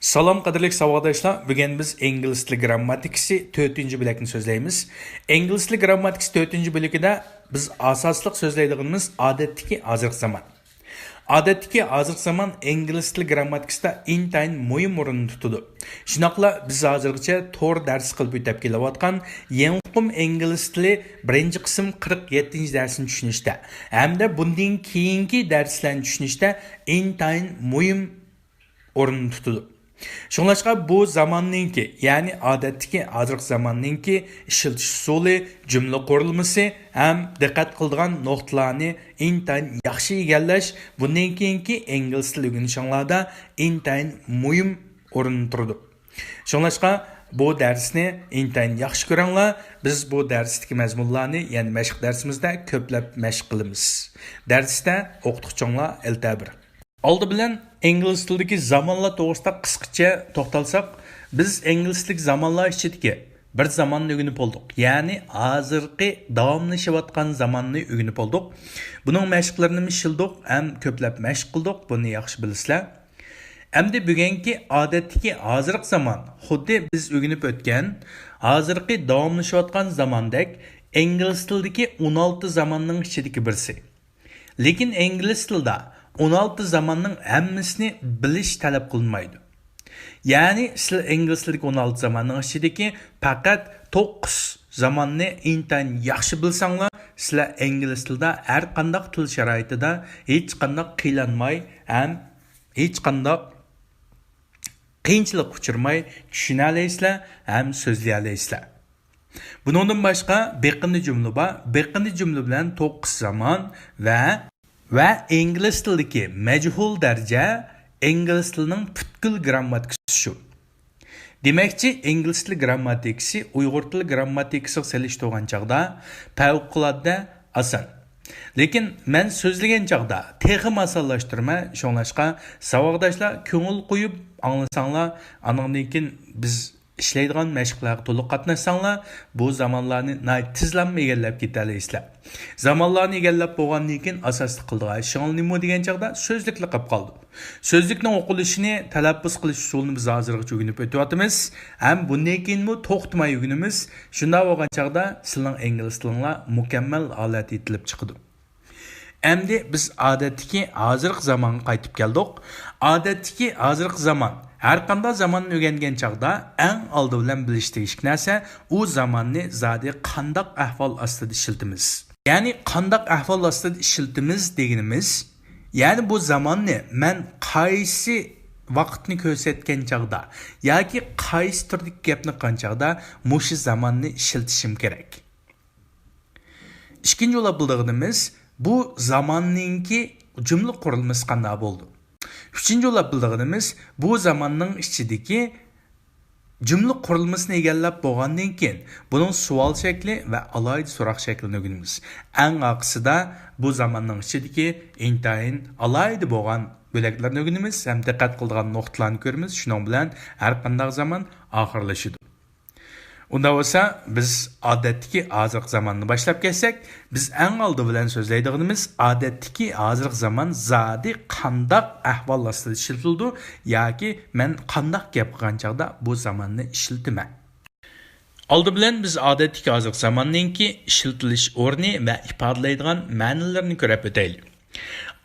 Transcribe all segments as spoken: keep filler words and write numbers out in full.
سالام، قەدىرلىك ساۋاقداشلار، بۈگۈن بىز ئىنگلىز تىلى گىرامماتىكىسى تۆتىنچى بۆلەكنى سۆزلەيمىز. ئىنگلىز تىلى گىرامماتىكىسى تۆتىنچى بۆلىكىدە بىز ئاساسلىق سۆزلەيدىغىنىمىز ئادەتتىكى ھازىرقى زامان. ئادەتتىكى ھازىرقى زامان ئىنگلىز تىلى گىرامماتىكىسىدا ئىنتايىن مۇھىم ئورۇننى تۇتىدۇ. شۇنداقلا بىز ھازىرغىچە تور دەرس قىلىپ ئۆتەپ كېلىۋاتقان يېڭى ئۇقۇم ئىنگلىز تىلى بىرىنچى قىسىم قىرىق يەتتىنچى دەرسنى چۈشىنىشتە ھەمدە بۇندىن كېيىنكى دەرسلەرنى چۈشىنىشتە ئىنتايىن مۇھىم ئورۇننى تۇتىدۇ. شۇڭلاشقا بۇ زاماننىڭكى، يەنى ئادەتتىكى ھازىرقى زاماننىڭكى ئىشلىتىش ئۇسۇلى، جۈملە قۇرۇلمىسى ھەم دىققەت قىلىدىغان نۇقتىلارنى ئىنتايىن ياخشى ئىگىلەش بۇندىن كېيىنكى ئىنگلىز تىلى ئۆگىنىشىڭلاردا ئىنتايىن مۇھىم ئورۇندا تۇرىدۇ. شۇڭلاشقا بۇ دەرسنى ئىنتايىن ياخشى كۆرۈڭلار. بىز بۇ دەرستىكى مەزمۇنلارنى يەنە مەشىق دەرسىمىزدە كۆپلەپ مەشىق قىلىمىز. دەرستە ئوقۇتقۇچىڭلار ئەلتەبىر. ئالدى بىلەن ئىنگلىز تىلىدىكى زامانلار توغرىسىدا قىسقىچە توختالساق، بىز ئىنگلىز تىلىدىكى زامانلار ئىچىدىكى بىر زاماننى ئۆگىنىپ بولدۇق. يەنى ھازىرقى داۋاملىشىۋاتقان زاماننى ئۆگىنىپ بولدۇق. بۇنىڭ مەشىقلىرىنىمۇ ئىشلىدۇق ھەم كۆپلەپ مەشىق قىلدۇق. بۇنى ياخشى بىلىسىلەر. ئەمدى بۈگۈنكى ئادەتتىكى ھازىرقى زامان خۇددى بىز ئۆگىنىپ ئۆتكەن ھازىرقى داۋاملىشىۋاتقان زاماندەك ئىنگلىز تىلىدىكى ئون ئالتە زاماننىڭ ئىچىدىكى بىرسى. لېكىن ئىنگلىز تىلىدا ئون ئالتە زاماننىڭ ھەممىسىنى بىلىش تەلەپ قىلىنمايدۇ. يەنى سىلەر ئىنگلىز تىلىدىكى ئون ئالتە زاماننىڭ ئىچىدىكى پەقەت توققۇز زاماننى ئىنتايىن ياخشى بىلسەڭلار، سىلەر ئىنگلىز تىلىدا ھەر قانداق تىل شارائىتىدا ھېچقانداق قىينالماي ھەم ھېچقانداق قىيىنچىلىققا ئۇچرىماي چۈشىنەلەيسىلەر ھەم سۆزلىيەلەيسىلەر. بۇنىڭدىن باشقا بېقىندى جۈملە بار. بېقىندى جۈملە بىلەن توققۇز زامان ۋە، ۋە ئىنگلىز تىلىدىكى مەجھۇل دەرىجە ئىنگلىز تىلىنىڭ پۈتكۈل گىرامماتىكىسى شۇ. دېمەكچى، ئىنگلىز تىلى گىرامماتىكىسى ئۇيغۇر تىلى گىرامماتىكىسىغا سېلىشتۇرغان چاغدا پەۋقۇلئاددە ئاسان. لېكىن مەن سۆزلىگەن چاغدا تېخىمۇ ئاسانلاشتۇرىمەن، شۇڭلاشقا ساۋاقداشلار كۆڭۈل قويۇپ ئاڭلىساڭلار، ئانىڭدىن كېيىن بىز ئىشلەيدىغان مەشىقلەرگە تولۇق قاتناشساڭلار، بۇ زامانلارنى ناھايىتى تېزلاممۇ ئىگىلەپ كېتەلەيسىلەر. زامانلارنى ئىگىلەپ بولغاندىن كېيىن ئاساسلىق قىلىدىغان ئىشىڭلار نېمە دېگەن چاغدا سۆزلۈكلا قېلىپ قالىدۇ. سۆزلۈكنىڭ ئوقۇلۇشىنى، تەلەپپۇز قىلىش ئۇسۇلىنى بىز ھازىرغىچە ئۆگىنىپ ئۆتۈۋاتىمىز ھەم بۇندىن كېيىنمۇ توختىماي ئۆگىنىمىز. شۇنداق بولغان چاغدا سىلىنىڭ ئىنگلىز تىلىڭلار مۇكەممەل ھالەتتە يېتىلىپ چىقىدۇ. ئەمدى بىز ئادەتتىكى ھازىرقى زامانغا قايتىپ كەلدۇق. ئادەتتىكى ھازىرقى زامان، ھەرقانداق زاماننى ئۆگەنگەن چاغدا ئەڭ ئالدى بىلەن بىلىش تېگىشلىك نەرسە، ئۇ زاماننى زادى قانداق ئەھۋال ئاستىدا ئىشلىتىمىز. يەنى قانداق ئەھۋال ئاستىدا ئىشلىتىمىز دېگىنىمىز، يەنى بۇ زاماننى مەن قايسى ۋاقىتنى كۆرسەتكەن چاغدا ياكى قايسى تۈردىكى گەپنى قىلغان چاغدا مۇشۇ زاماننى ئىشلىتىشىم كېرەك. ئىككىنچى بولۇپ بىلىدىغىنىمىز، بۇ زاماننىڭكى جۈملە قۇرۇلمىسى قانداق بولىدۇ؟ ئۈچىنچى بولۇپ بىلىدىغىنىمىز، بۇ زاماننىڭ ئىچىدىكى جۈملە قۇرۇلمىسىنى ئىگىلەپ بولغاندىن كېيىن، بۇنىڭ سوئال شەكلى ۋە ئالاھىدە سوراق شەكلىنى ئۆگىنىمىز. ئەڭ ئاخىرسىدا بۇ زاماننىڭ ئىچىدىكى ئىنتايىن ئالاھىدە بولغان بۆلەكلەرنى ئۆگىنىمىز ھەم دىققەت قىلىدىغان نۇقتىلارنى كۆرىمىز. شۇنىڭ بىلەن ھەر قانداق زامان ئاخىرلىشىدۇ. ئۇنداق بولسا، بىز ئادەتتىكى ھازىرقى زاماننى باشلاپ كەتسەك، بىز ئەڭ ئالدى بىلەن سۆزلەيدىغىنىمىز ئادەتتىكى ھازىرقى زامان زادى قانداق ئەھۋال ئاستىدا ئىشلىتىلىدۇ ياكى مەن قانداق گەپ قىلغان چاغدا بۇ زاماننى ئىشلىتىمەن. ئالدى بىلەن بىز ئادەتتىكى ھازىرقى زاماننىڭكى ئىشلىتىلىش ئورنى ۋە ئىپادىلەيدىغان مەنىلىرىنى كۆرۈپ ئۆتەيلى.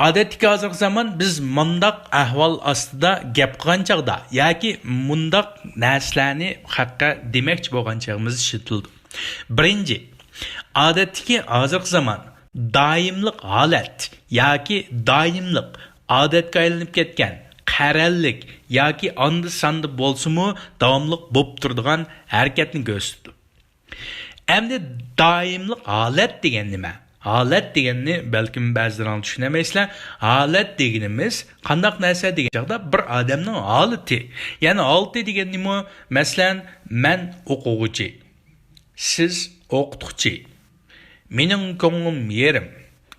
ئادەتتىكى ھازىرقى زامان بىز مۇنداق ئەھۋال ئاستىدا گەپ قىلغان چاغدا ياكى مۇنداق نەرسىلەرنى خەققە دېمەكچى بولغان چېغىمىزدا ئىشلىتىلىدۇ. بىرىنچى، ئادەتتىكى ھازىرقى زامان دائىملىق ھالەت ياكى دائىملىق ئادەتكە ئايلىنىپ كەتكەن قەرەللىك ياكى ئاندا-ساندا بولسىمۇ داۋاملىق بولۇپ تۇرىدىغان ھەرىكەتنى كۆرسىتىدۇ. ئەمدى دائىملىق ھالەت دېگەن نېمە؟ ھالەت دېگەننى بەلكىم بەزىلىرىڭلار چۈشىنەلمەيسىلەر. ھالەت دېگىنىمىز قانداق نەرسە دېگەن چاغدا بىر ئادەمنىڭ ھالىتى. يەنى ھالىتى دېگەن نېمە؟ مەسىلەن، مەن ئوقۇغۇچى، سىز ئوقۇتقۇچى، مېنىڭ كۆڭلۈم يېرىم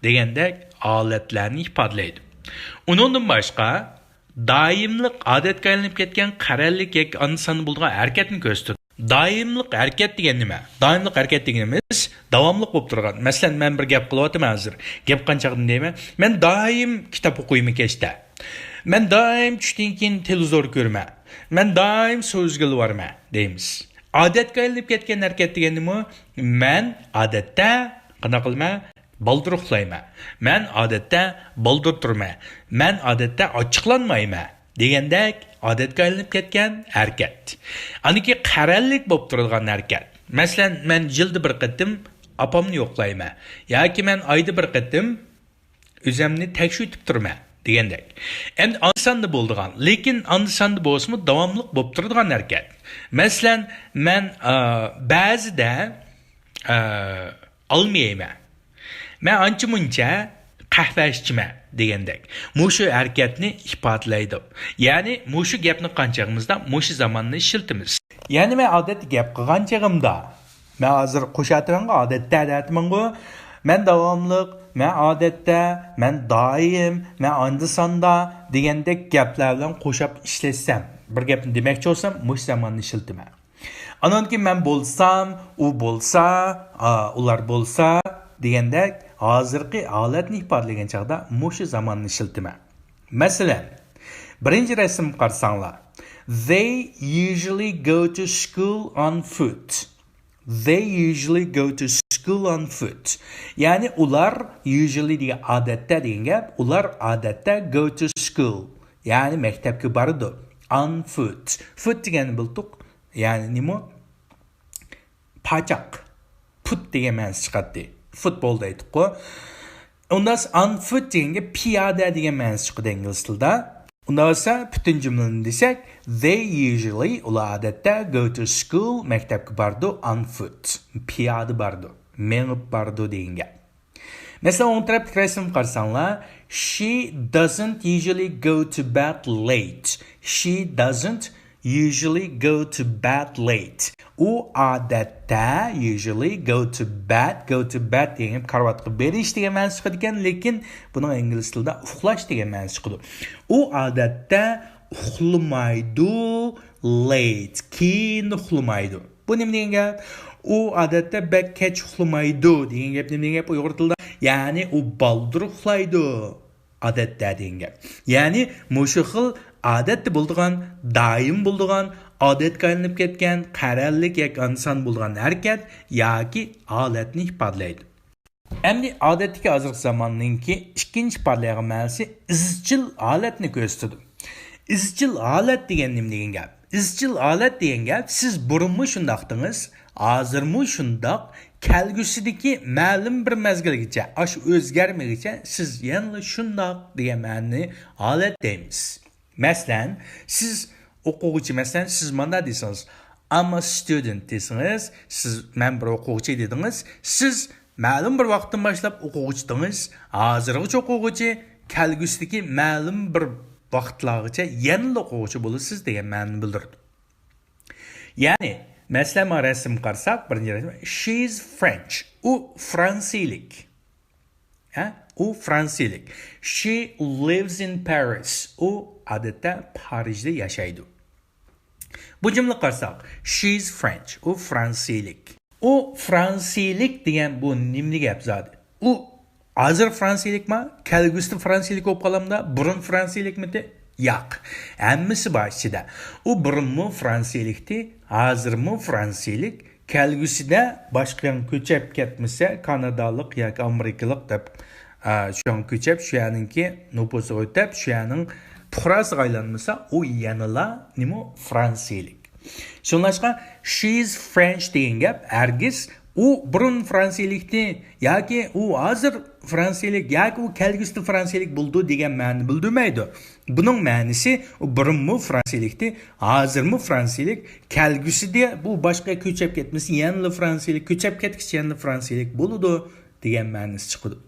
دېگەندەك ھالەتلەرنى ئىپادىلەيدۇ. ئۇنىڭدىن باشقا، دائىملىق ئادەتكە ئايلىنىپ كەتكەن قەرەللىك ياكى ئاندا-ساندا بولىدىغان ھەرىكەتنى كۆرسىتىدۇ. دائىملىق ھەرىكەت دېگەن نېمە؟ دائىملىق ھەرىكەت دېگىنىمىز داۋاملىق بولۇپ تۇرغان. مەسىلەن، مەن بىر گەپ قىلىۋاتىمەن ھازىر. گەپ قىلغان چاغدا دەيمەن، مەن دائىم كىتاب ئوقۇيمەن كەچتە. مەن دائىم چۈشتىن كېيىن تېلېۋىزور كۆرىمەن. مەن دائىم سۇ ئۈزگىلى بارىمەن دەيمىز. ئادەتكە ئايلىنىپ كەتكەن ھەرىكەت دېگەن نېمە؟ مەن ئادەتتە قانداق قىلىمەن؟ بالدۇر ئۇخلايمەن. مەن ئادەتتە بالدۇر تۇرىمەن. مەن ئادەتتە ئاچچىقلانمايمەن دېگەندەك ئادەتكە ئايلىنىپ كەتكەن ھەرىكەت. ئانىكى قەرەللىك بولۇپ تۇرىدىغان ھەرىكەت. مەسىلەن، مەن يىلدا بىر قېتىم ئاپامنى يوقلايمەن ياكى مەن ئايدا بىر قېتىم ئۆزەمنى تەكشۈرتۈپ تۇرىمەن دېگەندەك. ئەمدى ئاندا-ساندا بولىدىغان، لېكىن ئاندا-ساندا بولسىمۇ داۋاملىق بولۇپ تۇرىدىغان ھەرىكەت. مەسىلەن، مەن، ئا، بەزىدە، ئا، ئالما يەيمەن. مەن ئانچە-مۇنچە قەھۋە ئىچىمەن دېگەندەك. مۇشۇ ھەرىكەتنى ئىپادىلەيدۇ. يەنى مۇشۇ گەپنى قىلغان چېغىمىزدا مۇشۇ زاماننى ئىشلىتىمىز. يەنى مەن ئادەتتە گەپ قىلغان چېغىمدا، مەن ھازىر قوشاتىمەنغۇ، ئادەتتە دەتىمەنغۇ. مەن داۋاملىق، مەن ئادەتتە، مەن دائىم، مەن ئاندا-ساندا دېگەندەك گەپلەر بىلەن قوشاپ ئىشلەتسەم، بىر گەپنى دېمەكچى بولسام، مۇشۇ زاماننى ئىشلىتىمەن. ئانان كېيىن مەن بولسام، ئۇ بولسا، ئا، ئۇلار بولسا دېگەندەك ھازىرقى ھالەتنى ئىپادىلىگەن چاغدا مۇشۇ زاماننى ئىشلىتىمەن. مەسىلەن، بىرىنچى رەسىمگە قارىساڭلار. They usually go to school on foot. They usually go to school on foot. يەنى ئۇلار، usually دېگەن ئادەتتە دېگەن گەپ، ئۇلار ئادەتتە go to school، يەنى مەكتەپكە بارىدۇ. On foot. Foot دېگەننى بىلدۇق. يەنى نېمە؟ پاچاق. پۇت دېگەن مەنىسى چىقاتتى. فۇتبول دەيتتۇققۇ. ئۇندا on foot دېگەنگە پىيادە دېگەن مەنىسى چىقىدۇ ئىنگلىز تىلىدا. ئۇندا بولسا پۈتۈن جۈملىنى دېسەك، they usually، ئۇلار ئادەتتە go to school، مەكتەپكە بارىدۇ، on foot، پىيادە بارىدۇ، مېڭىپ بارىدۇ دېگەن گەپ. مەسىلەن، ئوڭ تەرەپتىكى رەسىمگە قارىساڭلار، she doesn't usually go to bed late. She doesn't usually go to bed late. ئۇ ئادەتتە usually go to bed، go to bed دېگەن گەپ كارىۋاتقا بېرىش دېگەن مەنىسى چىقىدىكەن، لېكىن بۇنىڭ ئىنگلىز تىلىدا ئۇخلاش دېگەن مەنىسى چىقىدۇ. ئۇ ئادەتتە ئۇخلىمايدۇ، late، كېيىن ئۇخلىمايدۇ. بۇ نېمە دېگەن گەپ؟ ئۇ ئادەتتە بەك كەچ ئۇخلىمايدۇ دېگەن گەپ نېمە دېگەن گەپ ئۇيغۇر تىلىدا؟ يەنى ئۇ بالدۇر ئۇخلايدۇ. ئادەتتە دېگەن گەپ. يەنى مۇشۇ خىل ئادەتتە بولىدىغان، دائىم بولىدىغان، ئادەتكە ئايلىنىپ كەتكەن، قەرەللىك ياكى ئاندا-ساندا بولىدىغان ھەرىكەت ياكى ھالەتنى ئىپادىلەيدۇ. ئەمدى ئادەتتىكى ھازىرقى زاماننىڭكى ئىككىنچى ئىپادىلەيدىغان مەنىسى ئىزچىل ھالەتنى كۆرسىتىدۇ. ئىزچىل ھالەت دېگەن نېمە دېگەن گەپ؟ ئىزچىل ھالەت دېگەن گەپ، سىز بۇرۇنمۇ شۇنداقتىڭىز، ھازىرمۇ شۇنداق، كەلگۈسىدىكى مەلۇم بىر مەزگىلگىچە، ئاشۇ ئۆزگەرمىگۈچە سىز يەنىلا شۇنداق دېگەن مەنىنى ھالەت دەيمىز. مەسىلەن، سىز ئوقۇغۇچى، مەسىلەن، سىز مانداق دېسىڭىز، I'm a student دېسىڭىز، سىز، مەن بىر ئوقۇغۇچى دېدىڭىز، سىز مەلۇم بىر ۋاقىتتىن باشلاپ ئوقۇغۇچى ئىدىڭىز، ھازىرغىچە ئوقۇغۇچى، كەلگۈسىدىكى مەلۇم بىر ۋاقىتلارغىچە يەنىلا ئوقۇغۇچى بولىسىز دېگەن مەنىنى بىلدۈرىدۇ. يەنى، مەسىلەن، مانا رەسىمگە قارىساق، بىرىنچى رەسىم، she is French. ئۇ فرانسىيىلىك. ھە؟ ئۇ فرانسىيىلىك. She lives in Paris. ئۇ ئادەتتە پارىژدا ياشايدۇ. بۇ جۈملىگە قارىساق، she is French. ئۇ فرانسىيىلىك. ئۇ فرانسىيىلىك دېگەن بۇ نېمە گەپ زادى؟ ئۇ ھازىر فرانسىيىلىكما؟ كەلگۈسىدە فرانسىيىلىك بولۇپ قالامدا؟ بۇرۇن فرانسىيىلىكمىدى؟ ياق. ھەممىسى بار ئىچىدە. ئۇ بۇرۇنمۇ فرانسىيىلىكتى، ھازىرمۇ فرانسىيىلىك، كەلگۈسىدە باشقا يەرگە كۆچۈپ كەتمىسە، كانادالىق ياكى ئامېرىكىلىق دەپ، ئا، شۇ يەرگە كۆچۈپ، شۇ يەرنىڭكى نوپۇسىغا ئۆتۈپ، شۇ يەرنىڭ پۇقراسىغا ئايلانمىسا، ئۇ يەنىلا نېمە؟ فرانسىيىلىك. شۇڭلاشقا، she is French دېگەن گەپ ھەرگىز ئۇ بۇرۇن فرانسىيىلىكتى ياكى ئۇ ھازىر فرانسىيىلىك ياكى ئۇ كەلگۈسىدە فرانسىيىلىك بولىدۇ دېگەن مەنىنى بىلدۈرمەيدۇ. بۇنىڭ مەنىسى، ئۇ بۇرۇنمۇ فرانسىيىلىكتى، ھازىرمۇ فرانسىيىلىك، كەلگۈسىدە بۇ باشقا يەرگە كۆچۈپ كەتمىسە، يەنىلا فرانسىيىلىك، كۆچۈپ كەتكۈچە يەنىلا فرانسىيىلىك بولىدۇ دېگەن مەنىسى چىقىدۇ.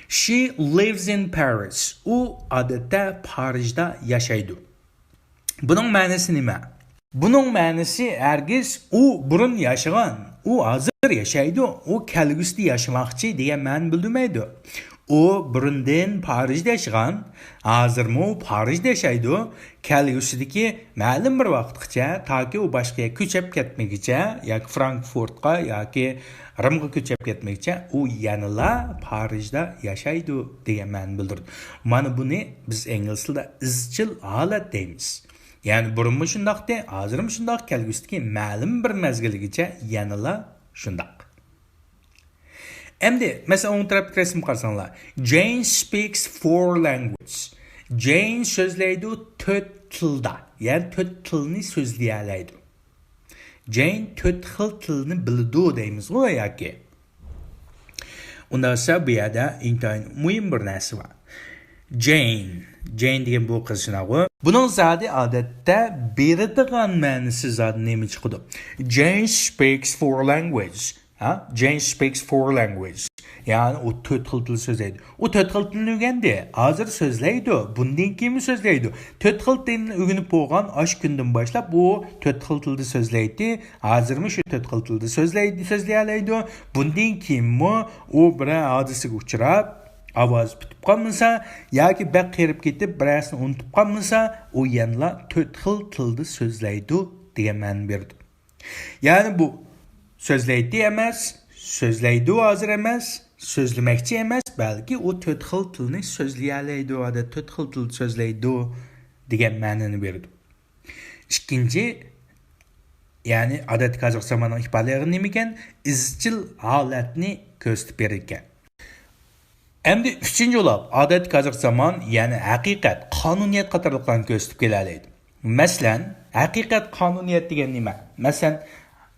She lives in Paris. ئۇ ئادەتتە پارىژدا ياشايدۇ. بۇنىڭ مەنىسى نېمە؟ بۇنىڭ مەنىسى ھەرگىز ئۇ بۇرۇن ياشىغان، ئۇ ھازىر ياشايدۇ، ئۇ كەلگۈسىدە ياشىماقچى دېگەن مەنىنى بىلدۈرمەيدۇ. ئۇ بۇرۇندىن پارىژدا ياشىغان، ھازىرمۇ پارىژدا ياشايدۇ، كەلگۈسىدىكى مەلۇم بىر ۋاقىتقىچە، تاكى ئۇ باشقا يەرگە كۆچۈپ كەتمىگىچە ياكى فرانكفورتقا ياكى رىمغا كۆچۈپ كەتمىگىچە ئۇ يەنىلا پارىژدا ياشايدۇ دېگەن مەنىنى بىلدۈرىدۇ. مانا بۇنى بىز ئىنگلىز تىلىدا ئىزچىل ھالەت دەيمىز. يەنى بۇرۇنمۇ شۇنداقتى، ھازىرمۇ شۇنداق، كەلگۈسىدىكى مەلۇم بىر مەزگىلگىچە يەنىلا شۇنداق. ئەمدى، مەسىلەن، ئوڭ تەرەپتىكى رەسىمگە قارىساڭلار. Jane speaks four languages. جېين سۆزلەيدۇ تۆت تىلدا. يەنى تۆت تىلنى سۆزلىيەلەيدۇ. جېين تۆت خىل تىلنى بىلىدۇ دەيمىزغۇ ياكى. ئۇنداق بولسا بۇ يەردە ئىنتايىن مۇھىم بىر نەرسە بار. جېين. جېين دېگەن بۇ قىز شۇنداقغۇ. بۇنىڭ زادى ئادەتتە بېرىدىغان مەنىسى زادى نېمە چىقىدۇ؟ Jane speaks four languages. ھە؟ Jane speaks four languages. يەنى ئۇ تۆت خىل تىل سۆزلەيدۇ. ئۇ تۆت خىل تىلنى ئۆگەندى. ھازىر سۆزلەيدۇ. بۇندىن كېيىنمۇ سۆزلەيدۇ. تۆت خىل تىلنى ئۆگىنىپ بولغان ئاشۇ كۈندىن باشلاپ ئۇ تۆت خىل تىلدا سۆزلەيتتى. ھازىرمۇ شۇ تۆت خىل تىلدا سۆزلەيدۇ، سۆزلىيەلەيدۇ. بۇندىن كېيىنمۇ ئۇ بىرەر ھادىسىگە ئۇچراپ، ئاۋازى پۈتۈپ قالمىسا ياكى بەك قېرىپ كېتىپ، بىرەرسىنى ئۇنتۇپ قالمىسا، ئۇ يەنىلا تۆت خىل تىلدا سۆزلەيدۇ دېگەن مەنىنى بېرىدۇ. يەنى بۇ سۆزلەيتتى ئەمەس، سۆزلەيدۇ ھازىر ئەمەس، سۆزلىمەكچى ئەمەس، بەلكى ئۇ تۆت خىل تىلنى سۆزلىيەلەيدۇ، ئادەتتە تۆت خىل تىل سۆزلەيدۇ دېگەن مەنىنى بېرىدۇ. ئىككىنچى، يەنى ئادەتتىكى ھازىرقى زاماننىڭ ئىپادىلىگىنى نېمىكەن؟ ئىزچىل ھالەتنى كۆرسىتىپ بېرىدىكەن. ئەمدى ئۈچىنچى بولۇپ، ئادەتتىكى ھازىرقى زامان، يەنى ھەقىقەت، قانۇنىيەت قاتارلىقلارنى كۆرسىتىپ كېلەلەيدۇ. مەسىلەن، ھەقىقەت، قانۇنىيەت دېگەن نېمە؟ مەسىلەن،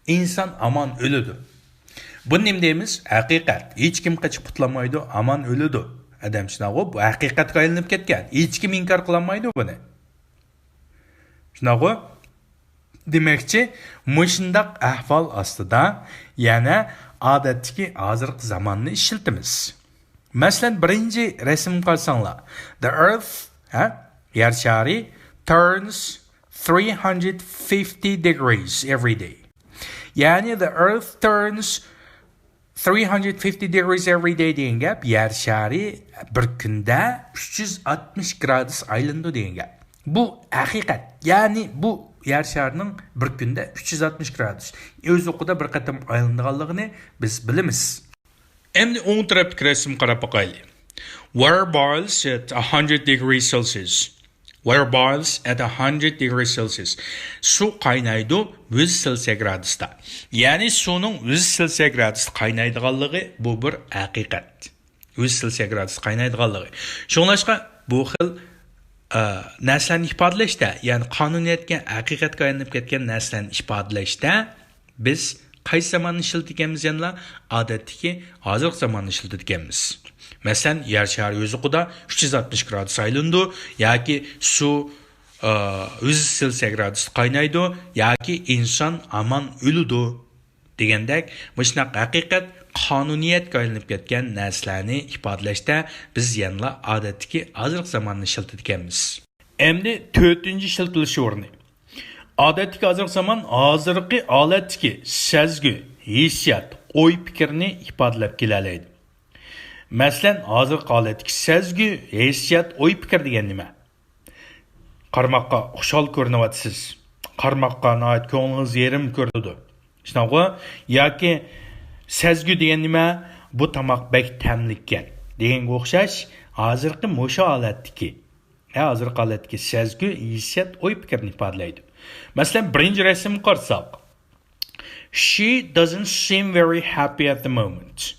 ئىنسان ئامان ئۆلىدۇ. بۇنى نېمە دەيمىز؟ ھەقىقەت. ھېچكىم قېچىپ قۇتۇلالمايدۇ، ئامان ئۆلىدۇ. ئادەم شۇنداقغۇ، بۇ ھەقىقەتكە ئايلىنىپ كەتكەن. ھېچكىم ئىنكار قىلالمايدۇ بۇنى. شۇنداقغۇ؟ دېمەكچى، مۇشۇنداق ئەھۋال ئاستىدا يەنە ئادەتتىكى ھازىرقى زاماننى ئىشلىتىمىز. مەسىلەن، بىرىنچى رەسىمگە قارىساڭلار. The Earth، ھە؟ يەر شارى turns three hundred fifty degrees every day. يەنى the Earth turns three hundred fifty degrees every day دېگەن گەپ، يەر شارى بىر كۈندە ئۈچ يۈز ئاتمىش گرادۇس ئايلىنىدۇ دېگەن گەپ. بۇ ھەقىقەت. يەنى بۇ يەر شارىنىڭ بىر كۈندە ئۈچ يۈز ئاتمىش گرادۇس. ئۆز ئوقىدا بىر قېتىم ئايلىنىدىغانلىقىنى بىز بىلىمىز. ئەمدى ئوڭ تەرەپتىكى رەسىمگە قاراپ باقايلى. Water boils at a hundred degrees Celsius. Water boils at a hundred degrees Celsius. سۇ قاينايدۇ يۈز سېلسىيە گرادۇستا. يەنى سۇنىڭ يۈز سېلسىيە گرادۇستا قاينايدىغانلىقى بۇ بىر ھەقىقەت. يۈز سېلسىيە گرادۇستا قاينايدىغانلىقى. شۇڭلاشقا بۇ خىل، ئە، نەرسىلەرنى ئىپادىلەشتە، يەنى قانۇنىيەتكە، ھەقىقەتكە ئايلىنىپ كەتكەن نەرسىلەرنى ئىپادىلەشتە بىز قايسى زاماننى ئىشلىتىدىكەنمىز يەنىلا؟ ئادەتتىكى ھازىرقى زاماننى ئىشلىتىدىكەنمىز. مەسىلەن، يەر شارى ئۆز ئوقىدا ئۈچ يۈز ئاتمىش گرادۇس ئايلىنىدۇ ياكى سۇ، ئا، يۈز سېلسىيە گرادۇستا قاينايدۇ ياكى ئىنسان ئامان ئۆلىدۇ دېگەندەك، مۇشۇنداق ھەقىقەت، قانۇنىيەتكە ئايلىنىپ كەتكەن نەرسىلەرنى ئىپادىلەشتە بىز يەنىلا ئادەتتىكى ھازىرقى زاماننى ئىشلىتىدىكەنمىز. ئەمدى تۆتىنچى ئىشلىتىلىش ئورنى. ئادەتتىكى ھازىرقى زامان ھازىرقى ھالەتتىكى سەزگۈ، ھېسسىيات، ئوي-پىكىرنى ئىپادىلەپ كېلەلەيدۇ. مەسىلەن، ھازىرقى ھالەتتىكى سەزگۈ، ھېسسىيات، ئوي-پىكىر دېگەن نېمە؟ قارىماققا خۇشال كۆرۈنۈۋاتىسىز. قارىماققا ناھايىتى كۆڭلىڭىز يېرىم كۆرۈنىدۇ. شۇنداققۇ؟ ياكى سەزگۈ دېگەن نېمە؟ بۇ تاماق بەك تەملىككەن دېگەنگە ئوخشاش، ھازىرقى مۇشۇ ھالەتتىكى ھە، ھازىرقى ھالەتتىكى سەزگۈ، ھېسسىيات، ئوي-پىكىرنى ئىپادىلەيدۇ. مەسىلەن، بىرىنچى رەسىمگە قارىساق. She doesn't seem very happy at the moment.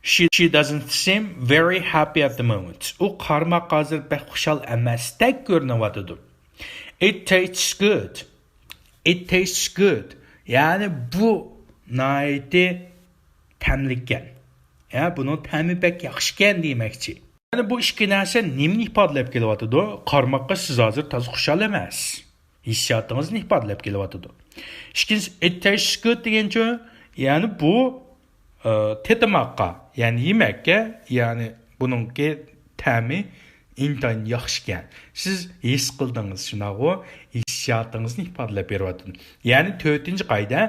She, she doesn't seem very happy at the moment. ئۇ قارىماققا ھازىر بەك خۇشال ئەمەستەك كۆرۈنۈۋاتىدۇ. It tastes good. It tastes good. يەنى بۇ ناھايىتى تەملىككەن. يا، بۇنىڭ تەمى بەك ياخشىكەن دېمەكچى. يەنى بۇ ئىككى نەرسە نېمىنى ئىپادىلەپ كېلىۋاتىدۇ؟ قارىماققا سىز ھازىر تازا خۇشال ئەمەس. ھېسسىياتىڭىزنى ئىپادىلەپ كېلىۋاتىدۇ. ئىككىنچىسى، it tastes good دېگەنچۇ؟ يەنى بۇ، ئى، تېتىماققا، يەنى يېمەككە، يەنى بۇنىڭكى تەمى ئىنتايىن ياخشىكەن. سىز ھېس قىلدىڭىز، شۇنداقغۇ؟ ھېسسىياتىڭىزنى ئىپادىلەپ بېرىۋاتىدۇ. يەنى تۆتىنچى قائىدە،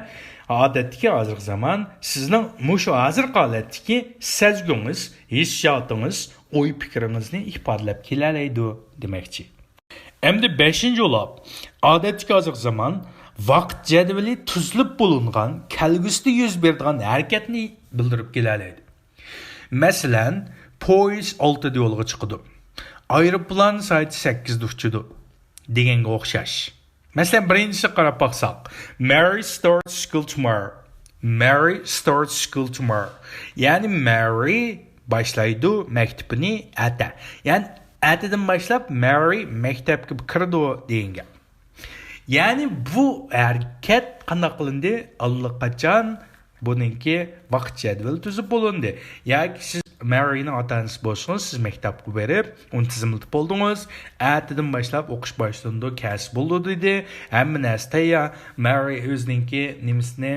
ئادەتتىكى ھازىرقى زامان سىزنىڭ مۇشۇ ھازىرقى ھالەتتىكى سەزگۈڭىز، ھېسسىياتىڭىز، ئوي-پىكرىڭىزنى ئىپادىلەپ كېلەلەيدۇ دېمەكچى. ئەمدى بەشىنچى بولۇپ، ئادەتتىكى ھازىرقى زامان ۋاقىت جەدۋىلى تۈزۈلۈپ بولۇنغان كەلگۈسىدە يۈز بېرىدىغان ھەرىكەتنى بىلدۈرۈپ كېلەلەيدۇ. مەسىلەن، پويىز ئالتىدە يولغا چىقىدۇ. ئايروپىلان سائەت سەككىزدە ئۇچىدۇ. دېگەنگە ئوخشاش. مەسىلەن، بىرىنچىسىگە قاراپ باقساق، Mary starts school tomorrow. Mary starts school tomorrow. يەنى مارى باشلايدۇ مەكتىپىنى ئەتە. يەنى ئەتىدىن باشلاپ مارى مەكتەپكە كىرىدۇ دېگەن گەپ. يەنى بۇ ھەرىكەت قانداق قىلىندى؟ ئاللىقاچان بۇنىڭكى ۋاقىت جەدۋىلى تۈزۈپ بولۇندى. ياكى سىز مارىنىڭ ئاتا-ئانىسى بولسىڭىز، سىز مەكتەپكە بېرىپ، ئۇنى تىزىملىتىپ بولدىڭىز. ئەتىدىن باشلاپ ئوقۇش باشلىنىدۇ، كەلسە بولىدۇ دېدى. ھەممە نەرسە تەييار. مارى ئۆزىنىڭكى نېمىسىنى،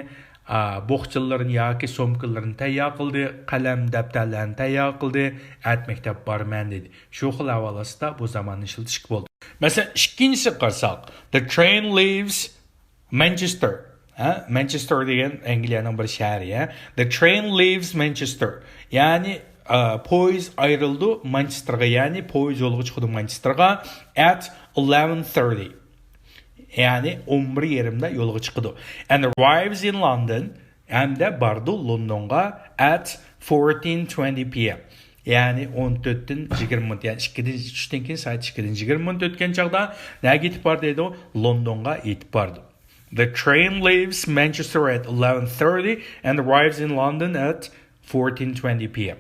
ئا، بوخچىلىرىنى ياكى سومكىلىرىنى تەييار قىلدى، قەلەم، دەپتەرلەرنى تەييار قىلدى، ئەتە مەكتەپكە بارىمەن دېدى. شۇ خىل ئەھۋال ئاستىدا بۇ زاماننى ئىشلىتىشكە بولدى. مەسىلەن، ئىككىنچىسىگە قارىساق، The train leaves Manchester. ھە؟ مانچېستېر دېگەن ئەنگلىيەنىڭ بىر شەھىرى، ھە؟ The train leaves Manchester. يەنى، ئا، پويىز ئايرىلىدۇ مانچېستېرغا، يەنى پويىز يولغا چىقىدۇ مانچېستېرغا at eleven thirty. يەنى ئون بىر يېرىمدا يولغا چىقىدۇ. And arrives in London. ھەمدە بارىدۇ لوندونغا at fourteen twenty p.m. يەنى ئون تۆتتىن يىگىرمە مىنۇت، يەنى ئىككىدىن، چۈشتىن كېيىن سائەت ئىككىدىن يىگىرمە مىنۇت ئۆتكەن چاغدا نەگە يېتىپ بارىدۇ؟ لوندونغا يېتىپ بارىدۇ. The train leaves Manchester at eleven thirty and arrives in London at fourteen twenty p.m.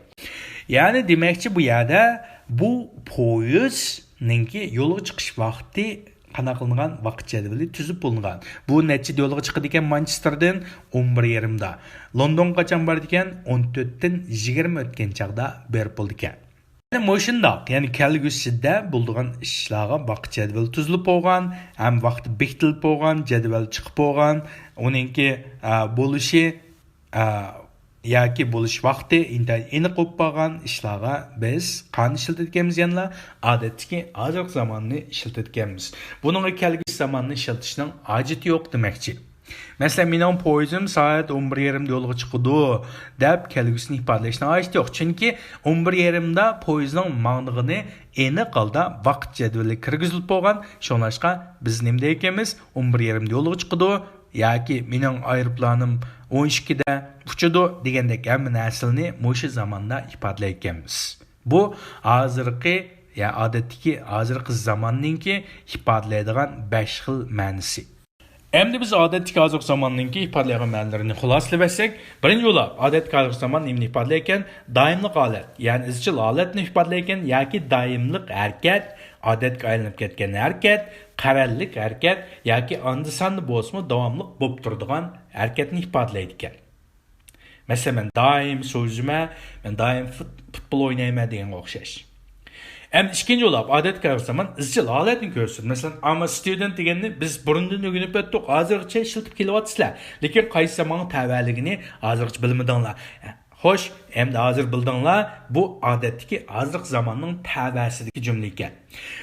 يەنى دېمەكچى، بۇ يەردە بۇ پويىزنىڭكى يولغا چىقىش ۋاقتى قانداق قىلىنغان؟ ۋاقىت جەدۋىلى تۈزۈپ بولۇنغان. بۇ نەچچىدە يولغا چىقىدىكەن مانچېستېردىن؟ ئون بىر يېرىمدا. لوندونغا قاچان بارىدىكەن؟ ئون تۆتتىن يىگىرمە ئۆتكەن چاغدا بېرىپ بولىدىكەن. يەنى مۇشۇنداق، يەنى كەلگۈسىدە بولىدىغان ئىشلارغا ۋاقىت جەدۋىلى تۈزۈلۈپ بولغان، ھەم ۋاقتى بېكىتىلىپ بولغان، جەدۋەل چىقىپ بولغان، ئۇنىڭكى، ئا، بولۇشى، ئا، ياكى بولۇش ۋاقتى ئىنتايىن ئېنىق بولۇپ قالغان ئىشلارغا بىز قانى ئىشلىتىدىكەنمىز يەنىلا؟ ئادەتتىكى ھازىرقى زاماننى ئىشلىتىدىكەنمىز. بۇنىڭغا كەلگۈسى زاماننى ئىشلىتىشنىڭ ھاجىتى يوق دېمەكچى. مەسىلەن، مېنىڭ پويىزىم سائەت ئون بىر يېرىمدا يولغا چىقىدۇ دەپ كەلگۈسىنى ئىپادىلەشنىڭ ھاجىتى يوق. چۈنكى ئون بىر يېرىمدا پويىزنىڭ ماڭىدىغىنى ئېنىق ھالدا ۋاقىت جەدۋىلى كىرگۈزۈلۈپ بولغان. شۇڭلاشقا بىز نېمە دەيدىكەنمىز؟ ئون بىر يېرىمدا يولغا چىقىدۇ ياكى مېنىڭ ئايروپىلانىم ئون ئىككىدە ئۇچىدۇ دېگەندەك ھەممە نەرسىلەرنى مۇشۇ زاماندا ئىپادىلەيدىكەنمىز. بۇ ھازىرقى، يا ئادەتتىكى ھازىرقى زاماننىڭكى ئىپادىلەيدىغان بەش خىل مەنىسى. ئەمدى بىز ئادەتتىكى ھازىرقى زاماننىڭكى ئىپادىلەيدىغان مەنىلىرىنى خۇلاسىلىۋەتسەك، بىرىنچى بولۇپ، ئادەتتىكى ھازىرقى زامان نېمىنى ئىپادىلەيدىكەن؟ دائىملىق ھالەت، يەنى ئىزچىل ھالەتنى ئىپادىلەيدىكەن ياكى دائىملىق ھەرىكەت، ئادەتكە ئايلىنىپ كەتكەن ھەرىكەت، قەرەللىك ھەرىكەت ياكى ئاندا-ساندا بولسىمۇ داۋاملىق بولۇپ تۇرىدىغان ھەرىكەتنى ئىپادىلەيدىكەن. مەسىلەن، مەن دائىم سۇ ئۈزىمەن، مەن دائىم فۇت-، پۇتبول ئوينايمەن دېگەنگە ئوخشاش. ئەمدى ئىككىنچى بولۇپ، ئادەتتىكى ھازىرقى زامان ئىزچىل ھالەتنى كۆرسىتىدۇ. مەسىلەن، I'm a student دېگەننى بىز بۇرۇندىن ئۆگىنىپ ئۆتتۇق، ھازىرغىچە ئىشلىتىپ كېلىۋاتىسىلەر. لېكىن قايسى زامانغا تەۋەلىكىنى ھازىرغىچە بىلمىدىڭلار. خوش، ئەمدى ھازىر بىلدىڭلار، بۇ ئادەتتىكى ھازىرقى زاماننىڭ تەۋەسىدىكى جۈملە ئىكەن.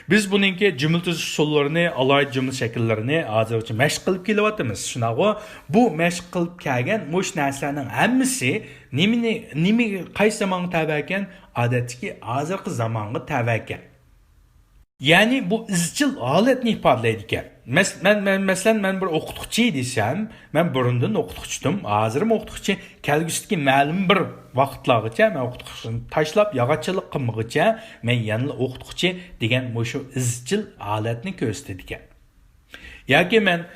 بىز بۇنىڭكى جۈملە تۈزۈش ئۇسۇللىرىنى، ئالاھىدە جۈملە شەكىللىرىنى ھازىرغىچە مەشىق قىلىپ كېلىۋاتىمىز، شۇنداقغۇ؟ بۇ مەشىق قىلىپ كەلگەن مۇشۇ نەرسىلەرنىڭ ھەممىسى نېمىنى، نېمىگە، قايسى زامانغا تەۋە ئىكەن؟ ئادەتتىكى ھازىرقى زامانغا تەۋە ئىكەن. يەنى بۇ ئىزچىل ھالەتنى ئىپادىلەيدىكەن. مەس-، مەن، مەن، مەسىلەن، مەن بىر ئوقۇتقۇچى دېسەم، مەن بۇرۇندىن ئوقۇتقۇچىدىم، ھازىرمۇ ئوقۇتقۇچى، كەلگۈسىدىكى مەلۇم بىر ۋاقىتلارغىچە مەن ئوقۇتقۇچىلىقنى تاشلاپ، ياغاچچىلىق قىلمىغىچە مەن يەنىلا ئوقۇتقۇچى دېگەن مۇشۇ ئىزچىل ھالەتنى كۆرسىتىدىكەن. ياكى مەن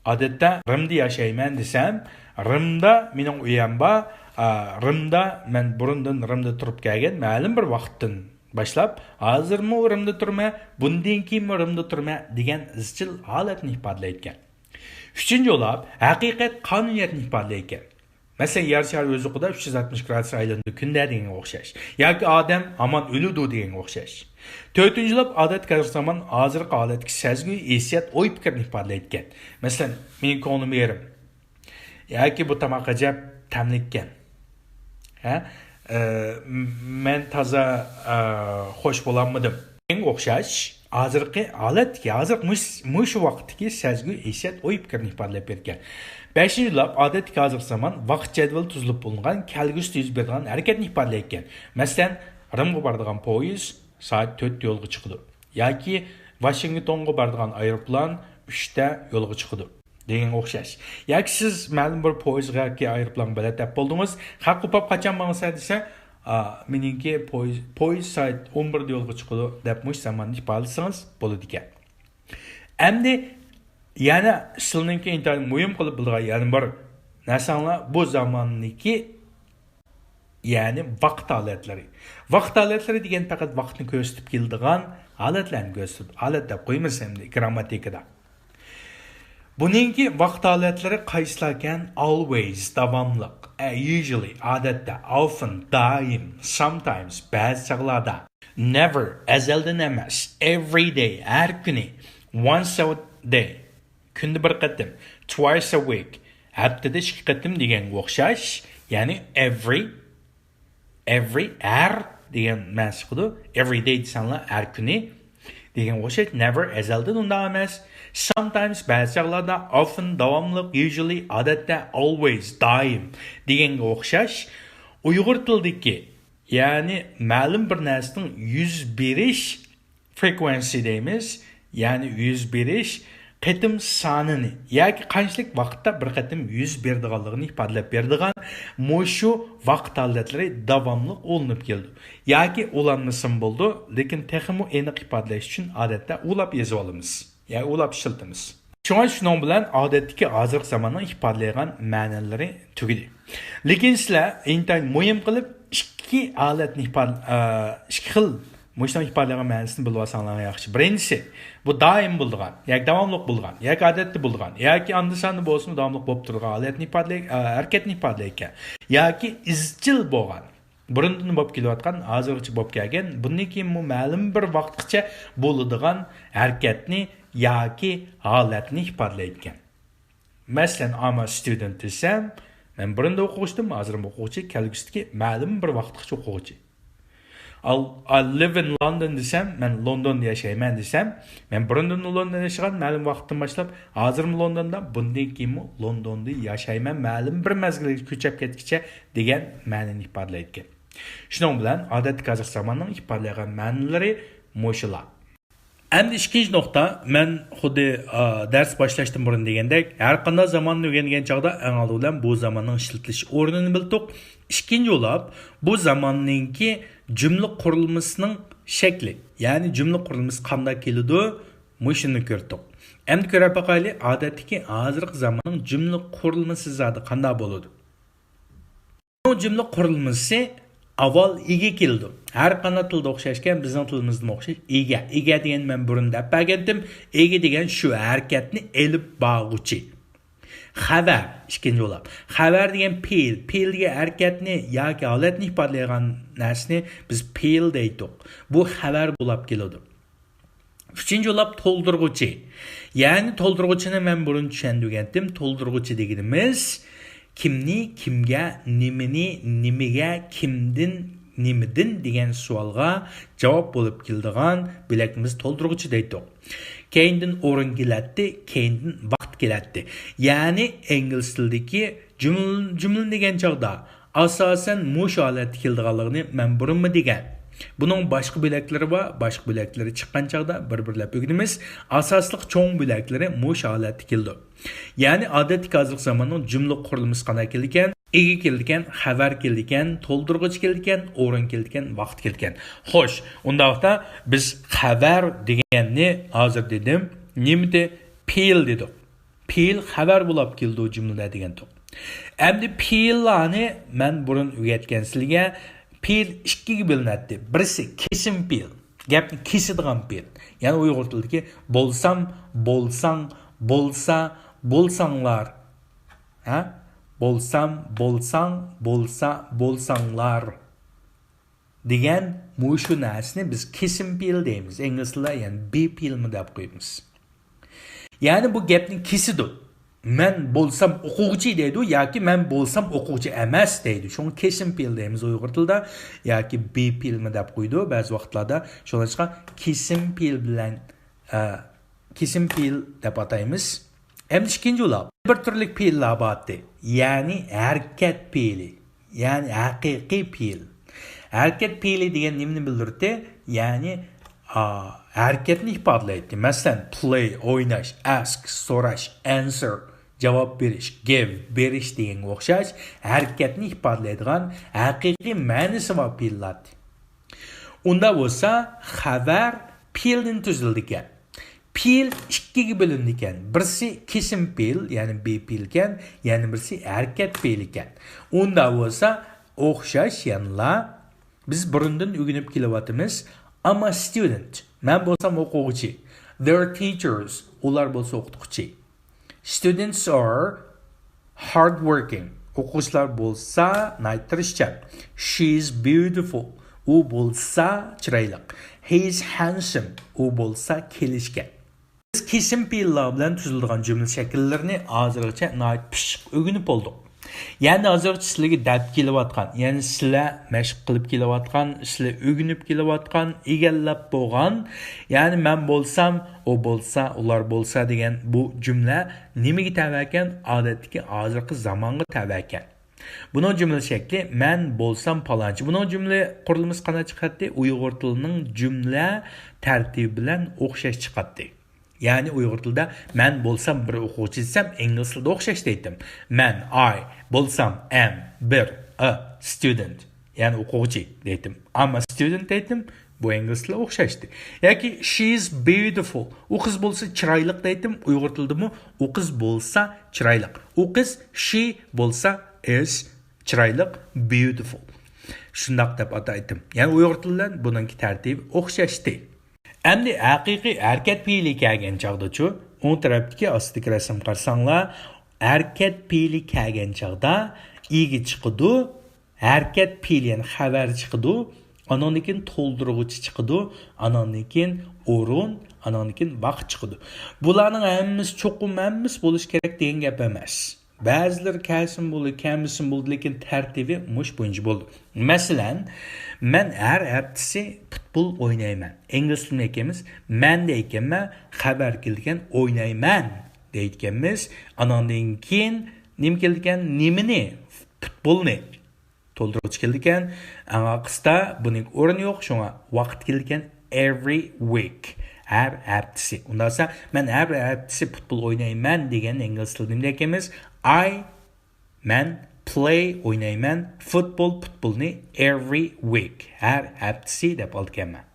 ئادەتتە رىمدا ياشايمەن دېسەم، رىمدا مېنىڭ ئۆيەم بار، ئا، رىمدا مەن بۇرۇندىن رىمدا تۇرۇپ كەلگەن، مەلۇم بىر ۋاقىتتىن باشلاپ، ھازىرمۇ رىمدا تۇرىمەن، بۇندىن كېيىنمۇ رىمدا تۇرىمەن دېگەن ئىزچىل ھالەتنى ئىپادىلەيدىكەن. ئۈچىنچى بولۇپ، ھەقىقەت قانۇنىيەتنى ئىپادىلەيدىكەن. مەسىلەن، يەر شارى ئۆز ئوقىدا ئۈچ يۈز ئاتمىش گرادۇس ئايلىنىدۇ كۈندە دېگەنگە ئوخشاش. ياكى ئادەم ھامان ئۆلىدۇ دېگەنگە ئوخشاش. تۆتىنچى بولۇپ، ئادەتتىكى ھازىرقى زامان ھازىرقى ھالەتتىكى سەزگۈ، ھېسسىيات، ئوي-پىكىرنى ئىپادىلەيدىكەن. مەسىلەن، مېنىڭ كۆڭلۈم يېرىم. ياكى بۇ تاماق ئەجەب تەملىككەن. ھە؟ ئە، مەن تازا، ئە، خوش بولالمىدىم. شۇنىڭغا ئوخشاش، ھازىرقى ھالەتتىكى، ھازىرقى مۇش-، مۇشۇ ۋاقىتتىكى سەزگۈ، ھېسسىيات، ئوي-پىكىرنى ئىپادىلەپ بېرىدىكەن. بەشىنچى بولۇپ، ئادەتتىكى ھازىرقى زامان ۋاقىت جەدۋىلى تۈزۈلۈپ بولۇنغان كەلگۈسىدە يۈز بېرىدىغان ھەرىكەتنى ئىپادىلەيدىكەن. مەسىلەن، رىمغا بارىدىغان پويىز سائەت تۆتتە يولغا چىقىدۇ. ياكى ۋاشىنگتونغا بارىدىغان ئايروپىلان ئۈچتە يولغا چىقىدۇ دېگەنگە ئوخشاش. ياكى سىز مەلۇم بىر پويىزغا ياكى ئايروپىلانغا بېلەت ئېلىپ بولدىڭىز، خەق قوپاپ قاچان ماڭىسەن دېسە، ئا، مېنىڭكى پويىز، پويىز سائەت ئون بىردە يولغا چىقىدۇ دەپ مۇشۇ زاماننى ئىپادىلىسىڭىز بولىدىكەن. ئەمدى يەنە سىلىنىڭكى ئىنتايىن مۇھىم قىلىپ بىلىدىغان يەنە بىر نەرسەڭلار، بۇ زاماننىڭكى، يەنى ۋاقىت ھالەتلىرى. ۋاقىت ھالەتلىرى دېگەن پەقەت ۋاقىتنى كۆرسىتىپ كېلىدىغان ھالەتلەرنى كۆرسىتىدۇ. ھالەت دەپ قويىمىز ئەمدى گرامماتىكىدا. بۇنىڭكى ۋاقىت ھالەتلىرى قايسىلاركەن؟ Always، داۋاملىق. ئە، usually، ئادەتتە. Often، دائىم. Sometimes، بەزى چاغلاردا. Never، ئەزەلدىن ئەمەس. Every day، ھەر كۈنى. Once a day، كۈندە بىر قېتىم. Twice a week، ھەپتىدە ئىككى قېتىم دېگەنگە ئوخشاش. يەنى every، every، ھەر دېگەن مەنىسى چىقىدۇ. Every day دېسەڭلار ھەر كۈنى دېگەنگە ئوخشاش. Never، ئەزەلدىن ئۇنداق ئەمەس. Sometimes، بەزى چاغلاردا. Often، داۋاملىق. Usually، ئادەتتە. Always، دائىم دېگەنگە ئوخشاش. ئۇيغۇر تىلىدىكى، يەنى مەلۇم بىر نەرسىنىڭ يۈز بېرىش frequency دەيمىز، يەنى يۈز بېرىش قېتىم سانىنى ياكى قانچىلىك ۋاقىتتا بىر قېتىم يۈز بېرىدىغانلىقىنى ئىپادىلەپ بېرىدىغان مۇشۇ ۋاقىت ھالەتلىرى داۋاملىق ئۇلىنىپ كېلىدۇ. ياكى ئۇلانمىسىمۇ بولىدۇ، لېكىن تېخىمۇ ئېنىق ئىپادىلەش ئۈچۈن ئادەتتە ئۇلاپ يېزىۋالىمىز. يا ئۇلاپ ئىشلىتىمىز. شۇڭا شۇنىڭ بىلەن ئادەتتىكى ھازىرقى زاماننىڭ ئىپادىلەيدىغان مەنىلىرى تۈگىدى. لېكىن سىلەر ئىنتايىن مۇھىم قىلىپ ئىككى ھالەتنى ئىپادە-، ئە، ئىككى خىل مۇشۇنىڭ ئىپادىلەيدىغان مەنىسىنى بىلىۋالساڭلار ياخشى. بىرىنچىسى، بۇ دائىم بولىدىغان، ياكى داۋاملىق بولىدىغان، ياكى ئادەتتە بولىدىغان، ياكى ئاندا-ساندا بولسىمۇ داۋاملىق بولۇپ تۇرىدىغان ھالەتنى ئىپادىلەي-، ئە، ھەرىكەتنى ئىپادىلەيدىكەن. ياكى ئىزچىل بولغان، بۇرۇندىن بولۇپ كېلىۋاتقان، ھازىرغىچە بولۇپ كەلگەن، بۇندىن كېيىنمۇ مەلۇم بىر ۋاقىتقىچە بولىدىغان ھەرىكەتنى ياكى ھالەتنى ئىپادىلەيدىكەن. مەسىلەن، I'm a student دېسەم، مەن بۇرۇندا ئوقۇغۇچىدىم، ھازىرمۇ ئوقۇغۇچى، كەلگۈسىدىكى مەلۇم بىر ۋاقىتقىچە ئوقۇغۇچى. I'll، I live in London دېسەم، مەن لوندوندا ياشايمەن دېسەم، مەن بۇرۇندىن لوندوندا ياشىغان، مەلۇم ۋاقىتتىن باشلاپ، ھازىرمۇ لوندوندا، بۇندىن كېيىنمۇ لوندوندا ياشايمەن، مەلۇم بىر مەزگىلگە كۆچۈپ كەتكىچە دېگەن مەنىنى ئىپادىلەيدىكەن. شۇنىڭ بىلەن ئادەتتىكى ھازىرقى زاماننىڭ ئىپادىلەيدىغان مەنىلىرى مۇشۇلار. ئەمدى ئىككىنچى نۇقتا، مەن خۇددى، ئا، دەرس باشلاشتىن بۇرۇن دېگەندەك، ھەر قانداق زاماننى ئۆگەنگەن چاغدا ئەڭ ئالدى بىلەن بۇ زاماننىڭ ئىشلىتىلىش ئورنىنى بىلدۇق. ئىككىنچى بولۇپ، بۇ زاماننىڭكى جۈملە قۇرۇلمىسىنىڭ شەكلى، يەنى جۈملە قۇرۇلمىسى قانداق كېلىدۇ، مۇشۇنى كۆردۇق. ئەمدى كۆرۈپ باقايلى، ئادەتتىكى ھازىرقى زاماننىڭ جۈملە قۇرۇلمىسى زادى قانداق بولىدۇ؟ بۇ جۈملە قۇرۇلمىسى ئاۋۋال ئىگە كېلىدۇ. ھەر قانداق تىلدا ئوخشاشكەن، بىزنىڭ تىلىمىزدىمۇ ئوخشاش. ئىگە. ئىگە دېگەن مەن بۇرۇن دەپ بەرگەنتىم. ئىگە دېگەن شۇ ھەرىكەتنى ئېلىپ بارغۇچى. خەۋەر، ئىككىنچى بولۇپ. خەۋەر دېگەن پېئىل. پېئىل دېگەن ھەرىكەتنى ياكى ھالەتنى ئىپادىلەيدىغان نەرسىنى بىز پېئىل دەيتتۇق. بۇ خەۋەر بولۇپ كېلىدۇ. ئۈچىنچى بولۇپ تولدۇرغۇچى. يەنى تولدۇرغۇچىنى مەن بۇرۇن چۈشەندۈرگەنتىم. تولدۇرغۇچى دېگىنىمىز كىمنى، كىمگە، نېمىنى، نېمىگە، كىمدىن، نېمىدىن دېگەن سوئالغا جاۋاب بولۇپ كېلىدىغان بۆلەكنى بىز تولدۇرغۇچى دەيتتۇق. كەينىدىن ئورۇن كېلەتتى، كەينىدىن ۋاقىت كېلەتتى. يەنى ئىنگلىز تىلىدىكى جۈملە، جۈملە دېگەن چاغدا ئاساسەن مۇشۇ ھالەتتە كېلىدىغانلىقىنى مەن بۇرۇنمۇ دېگەن. بۇنىڭ باشقا بۆلەكلىرى بار، باشقا بۆلەكلىرى چىققان چاغدا بىر-بىرلەپ ئۆگىنىمىز. ئاساسلىق چوڭ بۆلەكلىرى مۇشۇ ھالەتتە كېلىدۇ. يەنى ئادەتتىكى ھازىرقى زاماننىڭ جۈملە قۇرۇلمىسى قانداق كېلىدىكەن؟ ئىگە كېلىدىكەن، خەۋەر كېلىدىكەن، تولدۇرغۇچى كېلىدىكەن، ئورۇن كېلىدىكەن، ۋاقىت كېلىدىكەن. خوش، ئۇنداقتا بىز خەۋەر دېگەننى ھازىر دېدىم، نېمىدى؟ پېئىل دېدۇق. پېئىل خەۋەر بولاپ كېلىدۇ جۈملىدە دېگەنتۇق. ئەمدى پېئىللارنى مەن بۇرۇن ئۆگەتكەن سىلىگە. پېئىل ئىككىگە بۆلۈنەتتى. بىرسى كېسىم پېئىل، گەپنى كېسىدىغان پېئىل. يەنى ئۇيغۇر تىلىدىكى بولسام، بولساڭ، بولسا، بولساڭلار. ھە؟ بولسام، بولساڭ، بولسا، بولساڭلار. دېگەن مۇشۇ نەرسىنى بىز كېسىم پېئىل دەيمىز. ئىنگلىز تىلىدا يەنى بى پېئىلمۇ دەپ قويىمىز. يەنى بۇ گەپنى كېسىدۇ. مەن بولسام ئوقۇغۇچى دەيدۇ ياكى مەن بولسام ئوقۇغۇچى ئەمەس دەيدۇ. شۇڭا كېسىم پېئىل دەيمىز ئۇيغۇر تىلىدا ياكى بى پېئىلمۇ دەپ قويىدۇ بەزى ۋاقىتلاردا. شۇڭلاشقا كېسىم پېئىل بىلەن، ئە، كېسىم پېئىل دەپ ئاتايمىز. ئەمدى ئىككىنچى ئۇلار. بىر تۈرلۈك پېئىللار بارتى. يەنى ھەرىكەت پېئىلى. يەنى ھەقىقىي پېئىل. ھەرىكەت پېئىلى دېگەن نېمىنى بىلدۈرتتى؟ يەنى، ئا، ھەرىكەتنى ئىپادىلەيتتى. مەسىلەن، play، ئويناش، ask، سوراش، answer، جاۋاب بېرىش، give، بېرىش دېگەنگە ئوخشاش ھەرىكەتنى ئىپادىلەيدىغان ھەقىقىي مەنىسى بار پېئىللار. ئۇنداق بولسا، خەۋەر پېئىلدىن تۈزۈلىدىكەن. پېئىل ئىككىگە بۆلۈنىدىكەن. بىرسى كېسىم پېئىل، يەنى بى پېئىلكەن، يەنە بىرسى ھەرىكەت پېئىلىكەن. ئۇنداق بولسا ئوخشاش يەنىلا بىز بۇرۇندىن ئۆگىنىپ كېلىۋاتىمىز. I'm a student. مەن بولسام ئوقۇغۇچى. They're teachers. ئۇلار بولسا ئوقۇتقۇچى. Students are hardworking. ئوقۇغۇچىلار بولسا ناھايىتى تىرىشچان. She is beautiful. ئۇ بولسا چىرايلىق. He is handsome. ئۇ بولسا كېلىشكەن. بىز كېسىم پېئىللار بىلەن تۈزۈلىدىغان جۈملە شەكىللىرىنى ھازىرغىچە ناھايىتى پىششىق ئۆگىنىپ بولدۇق. يەنى ھازىرغىچە سىلەرگە دەپ كېلىۋاتقان، يەنى سىلەر مەشىق قىلىپ كېلىۋاتقان، سىلەر ئۆگىنىپ كېلىۋاتقان، ئىگىلەپ بولغان، يەنى مەن بولسام، ئۇ بولسا، ئۇلار بولسا دېگەن بۇ جۈملە نېمىگە تەۋەكەن؟ ئادەتتىكى ھازىرقى زامانغا تەۋەكەن. بۇنىڭ جۈملە شەكلى مەن بولسام پالانچى. بۇنىڭ جۈملە قۇرۇلمىسى قانداق چىقاتتى؟ ئۇيغۇر تىلىنىڭ جۈملە تەرتىپى بىلەن ئوخشاش چىقاتتى. يەنى ئۇيغۇر تىلىدا مەن بولسام بىر ئوقۇغۇچى دېسەم، ئىنگلىز تىلىدا ئوخشاش دەيتتىم. مەن، I، بولسام، am، بىر، a student، يەنى ئوقۇغۇچى دەيتتىم. I'm a student دەيتتىم. بۇ ئىنگلىز تىلى ئوخشاشتى. ياكى she is beautiful. ئۇ قىز بولسا چىرايلىق دەيتتىم. ئۇيغۇر تىلىدىمۇ ئۇ قىز بولسا چىرايلىق. ئۇ قىز، she، بولسا is، چىرايلىق، beautiful. شۇنداق دەپ ئاتايتتىم. يەنى ئۇيغۇر تىلى بىلەن بۇنىڭكى تەرتىپى ئوخشاشتى. ئەمدى ھەقىقىي ھەرىكەت پېئىلى كەلگەن چاغدىچۇ؟ ئوڭ تەرەپتىكى ئاستىدىكى رەسىمگە قارىساڭلار، ھەرىكەت پېئىلى كەلگەن چاغدا ئىگە چىقىدۇ، ھەرىكەت پېئىلى، يەنى خەۋەر چىقىدۇ، ئاناندىن كېيىن تولدۇرغۇچى چىقىدۇ، ئاناندىن كېيىن ئورۇن، ئاناندىن كېيىن ۋاقىت چىقىدۇ. بۇلارنىڭ ھەممىسى چوقۇم ھەممىسى بولۇشى كېرەك دېگەن گەپ ئەمەس. بەزىلىرى كەلسىمۇ بولىدۇ، كەلمىسىمۇ بولىدۇ، لېكىن تەرتىپى مۇشۇ بويىچە بولىدۇ. مەسىلەن، مەن ھەر ھەپتىسى پۇتبول ئوينايمەن. ئىنگلىز تىلىدا ئېيتقىنىمىز، مەن دەيدىكەنمەن، خەۋەر كېلىدىكەن، ئوينايمەن دەيدىكەنمىز. ئاناندىن كېيىن نېمە كېلىدىكەن؟ نېمىنى؟ پۇتبولنى. تولدۇرغۇچ كېلىدىكەن. ئەڭ ئارقىسىدا بۇنىڭ ئورنى يوق، شۇڭا ۋاقىت كېلىدىكەن، every week، ھەر ھەپتىسى. ئۇنداق بولسا، مەن ھەر ھەپتىسى پۇتبول ئوينايمەن دېگەن ئىنگلىز تىلىدا نېمە دەيدىكەنمىز؟ I، مەن، play، ئوينايمەن، football، پۇتبولنى، every week، ھەر ھەپتىسى دەپ ئالىدىكەنمەن.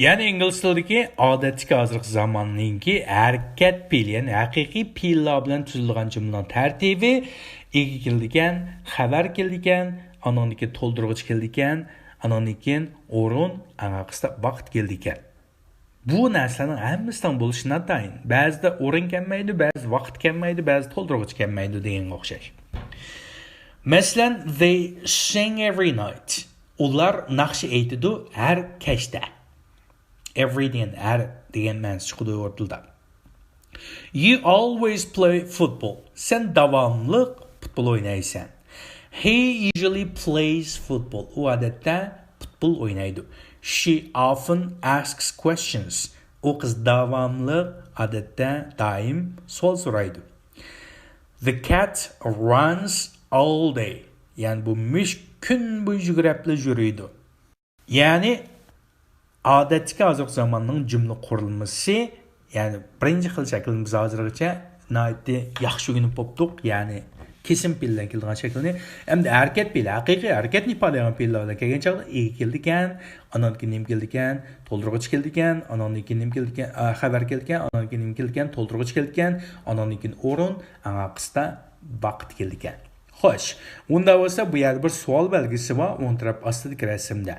يەنى ئىنگلىز تىلىدىكى ئادەتتىكى ھازىرقى زاماننىڭكى ھەرىكەت پېئىلى، يەنى ھەقىقىي پېئىللار بىلەن تۈزۈلگەن جۈملىنىڭ تەرتىپى، ئىگە كېلىدىكەن، خەۋەر كېلىدىكەن، ئانىڭدىن كېيىن تولدۇرغۇچ كېلىدىكەن، ئانىڭدىن كېيىن ئورۇن، ئەڭ ئارقىسىدا ۋاقىت كېلىدىكەن. بۇ نەرسىلەرنىڭ ھەممىسىنىڭ بولۇشى ناتايىن. بەزىدە ئورۇن كەلمەيدۇ، بەزىدە ۋاقىت كەلمەيدۇ، بەزىدە تولدۇرغۇچ كەلمەيدۇ دېگەنگە ئوخشاش. مەسىلەن، they sing every night. ئۇلار ناخشا ئېيتىدۇ ھەر كەچتە. Every دېگەن ھەر دېگەن مەنىسى چىقىدۇ ئۇيغۇر تىلىدا. You always play football. سەن داۋاملىق پۇتبول ئوينايسەن. He usually plays football. ئۇ ئادەتتە پۇتبول ئوينايدۇ. She often asks questions. ئۇ قىز داۋاملىق، ئادەتتە، دائىم سوئال سورايدۇ. The cat runs all day. يەنى بۇ مۈشۈك كۈن بويى يۈگۈرەپلا يۈرىدۇ. يەنى ئادەتتىكى ھازىرقى زاماننىڭ جۈملە قۇرۇلمىسى، يەنى بىرىنچى خىل شەكىلنى بىز ھازىرغىچە ناھايىتى ياخشى ئۆگىنىپ بوپتۇق. يەنى كېسىم پېئىل بىلەن كېلىدىغان شەكىلنى. ئەمدى ھەرىكەت پېئىلى، ھەقىقىي ھەرىكەتنى ئىپادىلەيدىغان پېئىللار بىلەن كەلگەن چاغدا ئىگە كېلىدىكەن، ئانان كېيىن نېمە كېلىدىكەن؟ تولدۇرغۇچ كېلىدىكەن، ئانان كېيىن نېمە كېلىدىكەن؟ ئا، خەۋەر كېلىدىكەن، ئانان كېيىن نېمە كېلىدىكەن؟ تولدۇرغۇچ كېلىدىكەن، ئانان كېيىن ئورۇن، ئەڭ ئارقىسىدا ۋاقىت كېلىدىكەن. خوش، ئۇنداق بولسا بۇ يەردە بىر سوئال بەلگىسى بار، ئوڭ تەرەپ ئاستىدىكى رەسىمدە.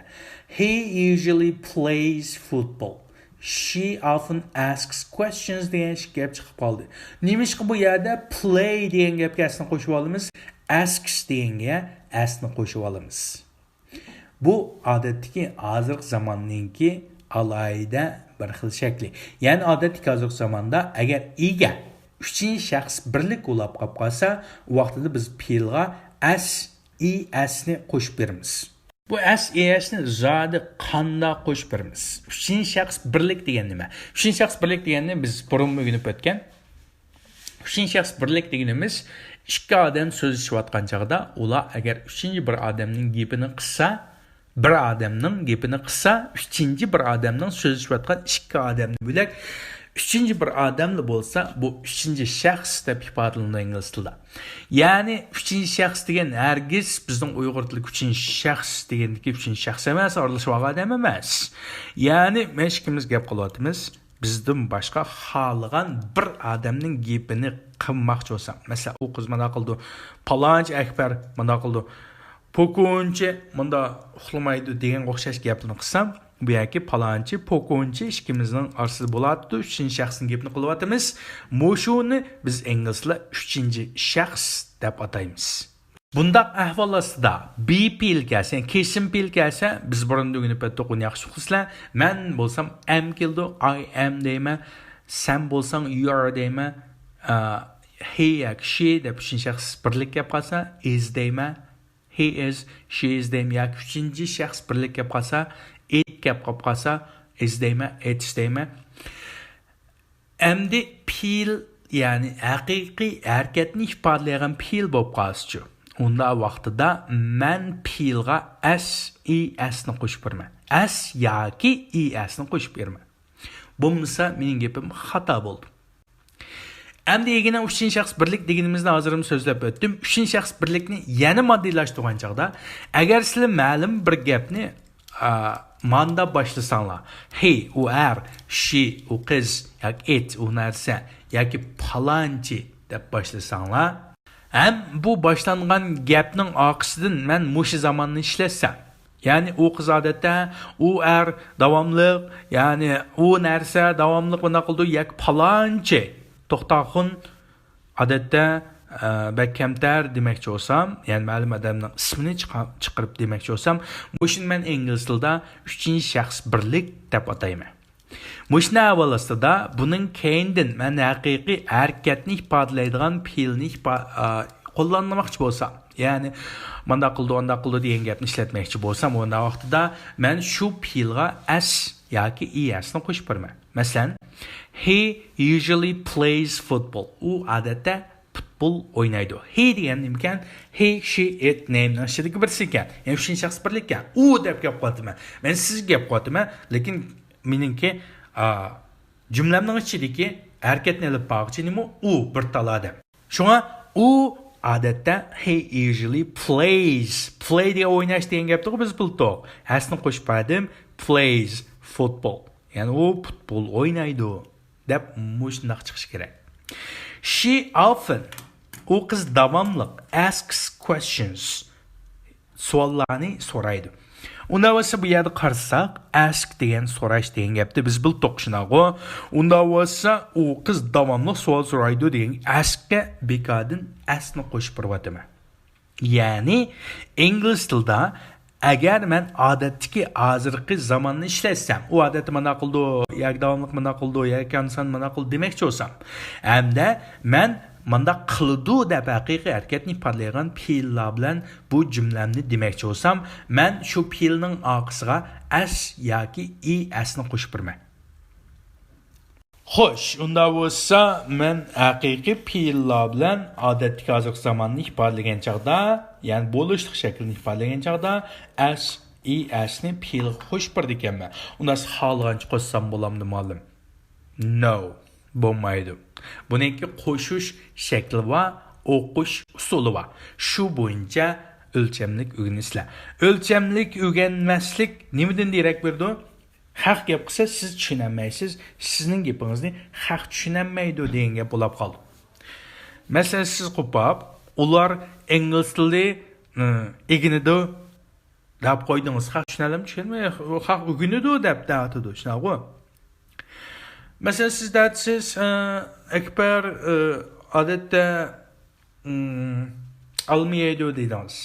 He usually plays football. She often asks questions دېگەن گەپ چىقىپ قالدى. نېمىشقا بۇ يەردە play دېگەن گەپكە s نى قوشۇپ ئالىمىز، asks دېگەنگە s نى قوشۇپ ئالىمىز. بۇ ئادەتتىكى ھازىرقى زاماننىڭكى ئالاھىدە بىر خىل شەكلى. يەنى ئادەتتىكى ھازىرقى زاماندا ئەگەر ئىگە ئۈچىنچى شەخس بىرلىك بولاپ قاپ قالسا، ئۇ ۋاقتىدا بىز پېئىلغا s، i s نى قوشۇپ بېرىمىز. بۇ s، i s نى زادى قانداق قوشۇپ بېرىمىز؟ ئۈچىنچى شەخس بىرلىك دېگەن نېمە؟ ئۈچىنچى شەخس بىرلىك دېگەننى بىز بۇرۇنمۇ ئۆگىنىپ ئۆتكەن. ئۈچىنچى شەخس بىرلىك دېگىنىمىز، ئىككى ئادەم سۆزلىشىۋاتقان چاغدا ئۇلار ئەگەر ئۈچىنچى بىر ئادەمنىڭ گېپىنى قىسسا، بىر ئادەمنىڭ گېپىنى قىسسا، ئۈچىنچى بىر ئادەمنىڭ سۆزلىشىۋاتقان ئىككى ئادەمدىن بۆلەك ئۈچىنچى بىر ئادەملا بولسا، بۇ ئۈچىنچى شەخس دەپ ئىپادىلىنىدۇ ئىنگلىز تىلىدا. يەنى ئۈچىنچى شەخس دېگەن ھەرگىز بىزنىڭ ئۇيغۇر تىلىدىكى ئۈچىنچى شەخس دېگەندىكى ئۈچىنچى شەخس ئەمەس، ئارىلىشىۋالغان ئادەم ئەمەس. يەنى مەن ئىككىمىز گەپ قىلىۋاتىمىز. بىزدىن باشقا خالىغان بىر ئادەمنىڭ گېپىنى قىلماقچى بولساڭ، مەسىلەن، ئۇ قىز مانا قىلىدۇ، پالانچى ئەكبەر مانا قىلىدۇ، پوكونچى مۇندا ئۇخلىمايدۇ دېگەنگە ئوخشاش گەپنى قىلسام، بۇ يەركى پالانچى، پوكونچى ئىككىمىزنىڭ ئارىسىدا بولاتتى، ئۈچىنچى شەخسنىڭ گېپىنى قىلىۋاتىمىز. مۇشۇنى بىز ئىنگلىزلار ئۈچىنچى شەخس دەپ ئاتايمىز. بۇنداق ئەھۋال ئاستىدا بى پېئىل كەلسە، يەنى كېسىم پېئىل كەلسە، بىز بۇرۇن ئۆگىنىپ ئۆتتۇق، ئۇنى ياخشى ئۇقىسىلەر. مەن بولسام ئەم كېلىدۇ، ئاي ئەم دەيمەن. سەن بولساڭ يۇ ئار دەيمەن. ئا، ھى ياكى شى دەپ ئۈچىنچى شەخس بىرلىك كەپ قالسا، ئىز دەيمەن. ھى ئىز، شى ئىز دەيمەن. ياكى ئۈچىنچى شەخس بىرلىك كەپ قالسا، ئىت كەپ قاپ قالسا، ئىز دەيمەن، ئىتس دەيمەن. ئەمدى پېئىل، يەنى ھەقىقىي ھەرىكەتنى ئىپادىلەيدىغان پېئىل بولۇپ قالسىچۇ؟ ئۇنداق ۋاقتىدا مەن پېئىلغا ئەس، ئى ئەسنى قوشۇپ بېرىمەن. ئەس ياكى ئى ئەسنى قوشۇپ بېرىمەن. بولمىسا مېنىڭ گېپىم خاتا بولدى. ئەمدى ئىگىنىڭ ئۈچىنچى شەخس بىرلىك دېگىنىمىزنى ھازىرمۇ سۆزلەپ ئۆتتۈم. ئۈچىنچى شەخس بىرلىكنى يەنە ماددىيلاشتۇرغان چاغدا، ئەگەر سىلەر مەلۇم بىر گەپنى، ئا، ماندا باشلىساڭلار، ھى، ئۇ ئەر، شى، ئۇ قىز، ياكى ئىت، ئۇ نەرسە، ياكى پالانچى دەپ باشلىساڭلار، ھەم بۇ باشلانغان گەپنىڭ ئارقىسىدىن مەن مۇشۇ زاماننى ئىشلەتسەم، يەنى ئۇ قىز ئادەتتە، ئۇ ئەر داۋاملىق، يەنى ئۇ نەرسە داۋاملىق بۇنداق قىلىدۇ، ياكى پالانچى، توختاخۇن، ئادەتتە، ئە، بەك كەمتەر دېمەكچى بولسام، يەنى مەلۇم ئادەمنىڭ ئىسمىنى چىقا-، چىقىرىپ دېمەكچى بولسام، مۇشۇنى مەن ئىنگلىز تىلىدا ئۈچىنچى شەخس بىرلىك دەپ ئاتايمەن. مۇشۇنى ئەھۋال ئاستىدا بۇنىڭ كەينىدىن مەن ھەقىقىي ھەرىكەتنى ئىپادىلەيدىغان پېئىلنى ئىپا-، ئا، قوللانماقچى بولسام، يەنى مانداق قىلىدۇ، ئانداق قىلىدۇ دېگەن گەپنى ئىشلەتمەكچى بولسام، ئۇنداق ۋاقتىدا مەن شۇ پېئىلغا ئەس ياكى ئى ئەسنى قوشۇپ بېرىمەن. مەسىلەن، he usually plays football. ئۇ ئادەتتە پۇتبول ئوينايدۇ. He دېگەن نېمىكەن؟ He, she, it، name نىڭ ئىچىدىكى بىرسى ئىكەن. يەنى ئۈچىنچى شەخس بىرلىك ئىكەن. ئۇ دەپ گەپ قىلىۋاتىمەن. مەن سىزگە گەپ قىلىۋاتىمەن. لېكىن مېنىڭكى، ئا، جۈملەمنىڭ ئىچىدىكى ھەرىكەتنى ئېلىپ بارغۇچى نېمە؟ ئۇ، بىر تال ئادەم. شۇڭا ئۇ ئادەتتە he usually plays. Play دېگەن ئويناش دېگەن گەپتىغۇ بىز بىلدۇق. ئەسنى قوشۇپ بەردىم. Plays football. يەنى ئۇ پۇتبول ئوينايدۇ دەپ مۇشۇنداق چىقىشى كېرەك. She often، ئۇ قىز داۋاملىق، asks questions، سوئاللارنى سورايدۇ. ئۇنداق بولسا بۇ يەردە قارىساق، ask دېگەن سوراش دېگەن گەپنى بىز بىلدۇق، شۇنداقغۇ؟ ئۇنداق بولسا ئۇ قىز داۋاملىق سوئال سورايدۇ دېگەن ask كە بىكاردىن ئەسنى قوشۇپ بېرىۋاتىمەن. يەنى ئىنگلىز تىلىدا ئەگەر مەن ئادەتتىكى ھازىرقى زاماننى ئىشلەتسەم، ئۇ ئادەتتە مانداق قىلىدۇ ياكى داۋاملىق مانداق قىلىدۇ ياكى ئاندىن مانداق قىلىدۇ دېمەكچى بولسام، ھەمدە مەن مانداق قىلىدۇ دەپ ھەقىقىي ھەرىكەتنى ئىپادىلەيدىغان پېئىللار بىلەن بۇ جۈملەمنى دېمەكچى بولسام، مەن شۇ پېئىلنىڭ ئارقىسىغا ئەس ياكى ئى ئەسنى قوشۇپ بېرىمەن. خوش، ئۇنداق بولسا مەن ھەقىقىي پېئىللار بىلەن ئادەتتىكى ھازىرقى زاماننى ئىپادىلىگەن چاغدا، يەنى بولۇشلۇق شەكىلنى ئىپادىلىگەن چاغدا ئەس، ئى ئەسنى پېئىلغا قوشۇپ بېرىدىكەنمەن. ئۇنداق خالىغانچە قوشسام بولامدۇ مۇئەللىم؟ No، بولمايدۇ. بۇنىڭكى قوشۇش شەكلى بار، ئوقۇش ئۇسۇلى بار. شۇ بويىچە ئۆلچەملىك ئۆگىنىسىلەر. ئۆلچەملىك ئۆگەنمەسلىك نېمىدىن دېرەك بېرىدۇ؟ خەق گەپ قىلسا، سىز چۈشىنەلمەيسىز، سىزنىڭ گېپىڭىزنى خەق چۈشىنەلمەيدۇ دېگەن گەپ بولاپ قالدى. مەسىلەن، سىز قوپاپ، ئۇلار ئىنگلىز تىلى، ئى، ئۆگىنىدۇ دەپ قويدىڭىز. خەق چۈشىنەلمەي، چۈشەنمەي، خەق ئۆگىنىدۇ دەپ دەۋاتىدۇ، شۇنداقغۇ؟ مەسىلەن، سىز دەۋاتىسىز، ئى، ئەكبەر، ئى، ئادەتتە، ئىم، ئالما يەيدۇ دېدىڭىز.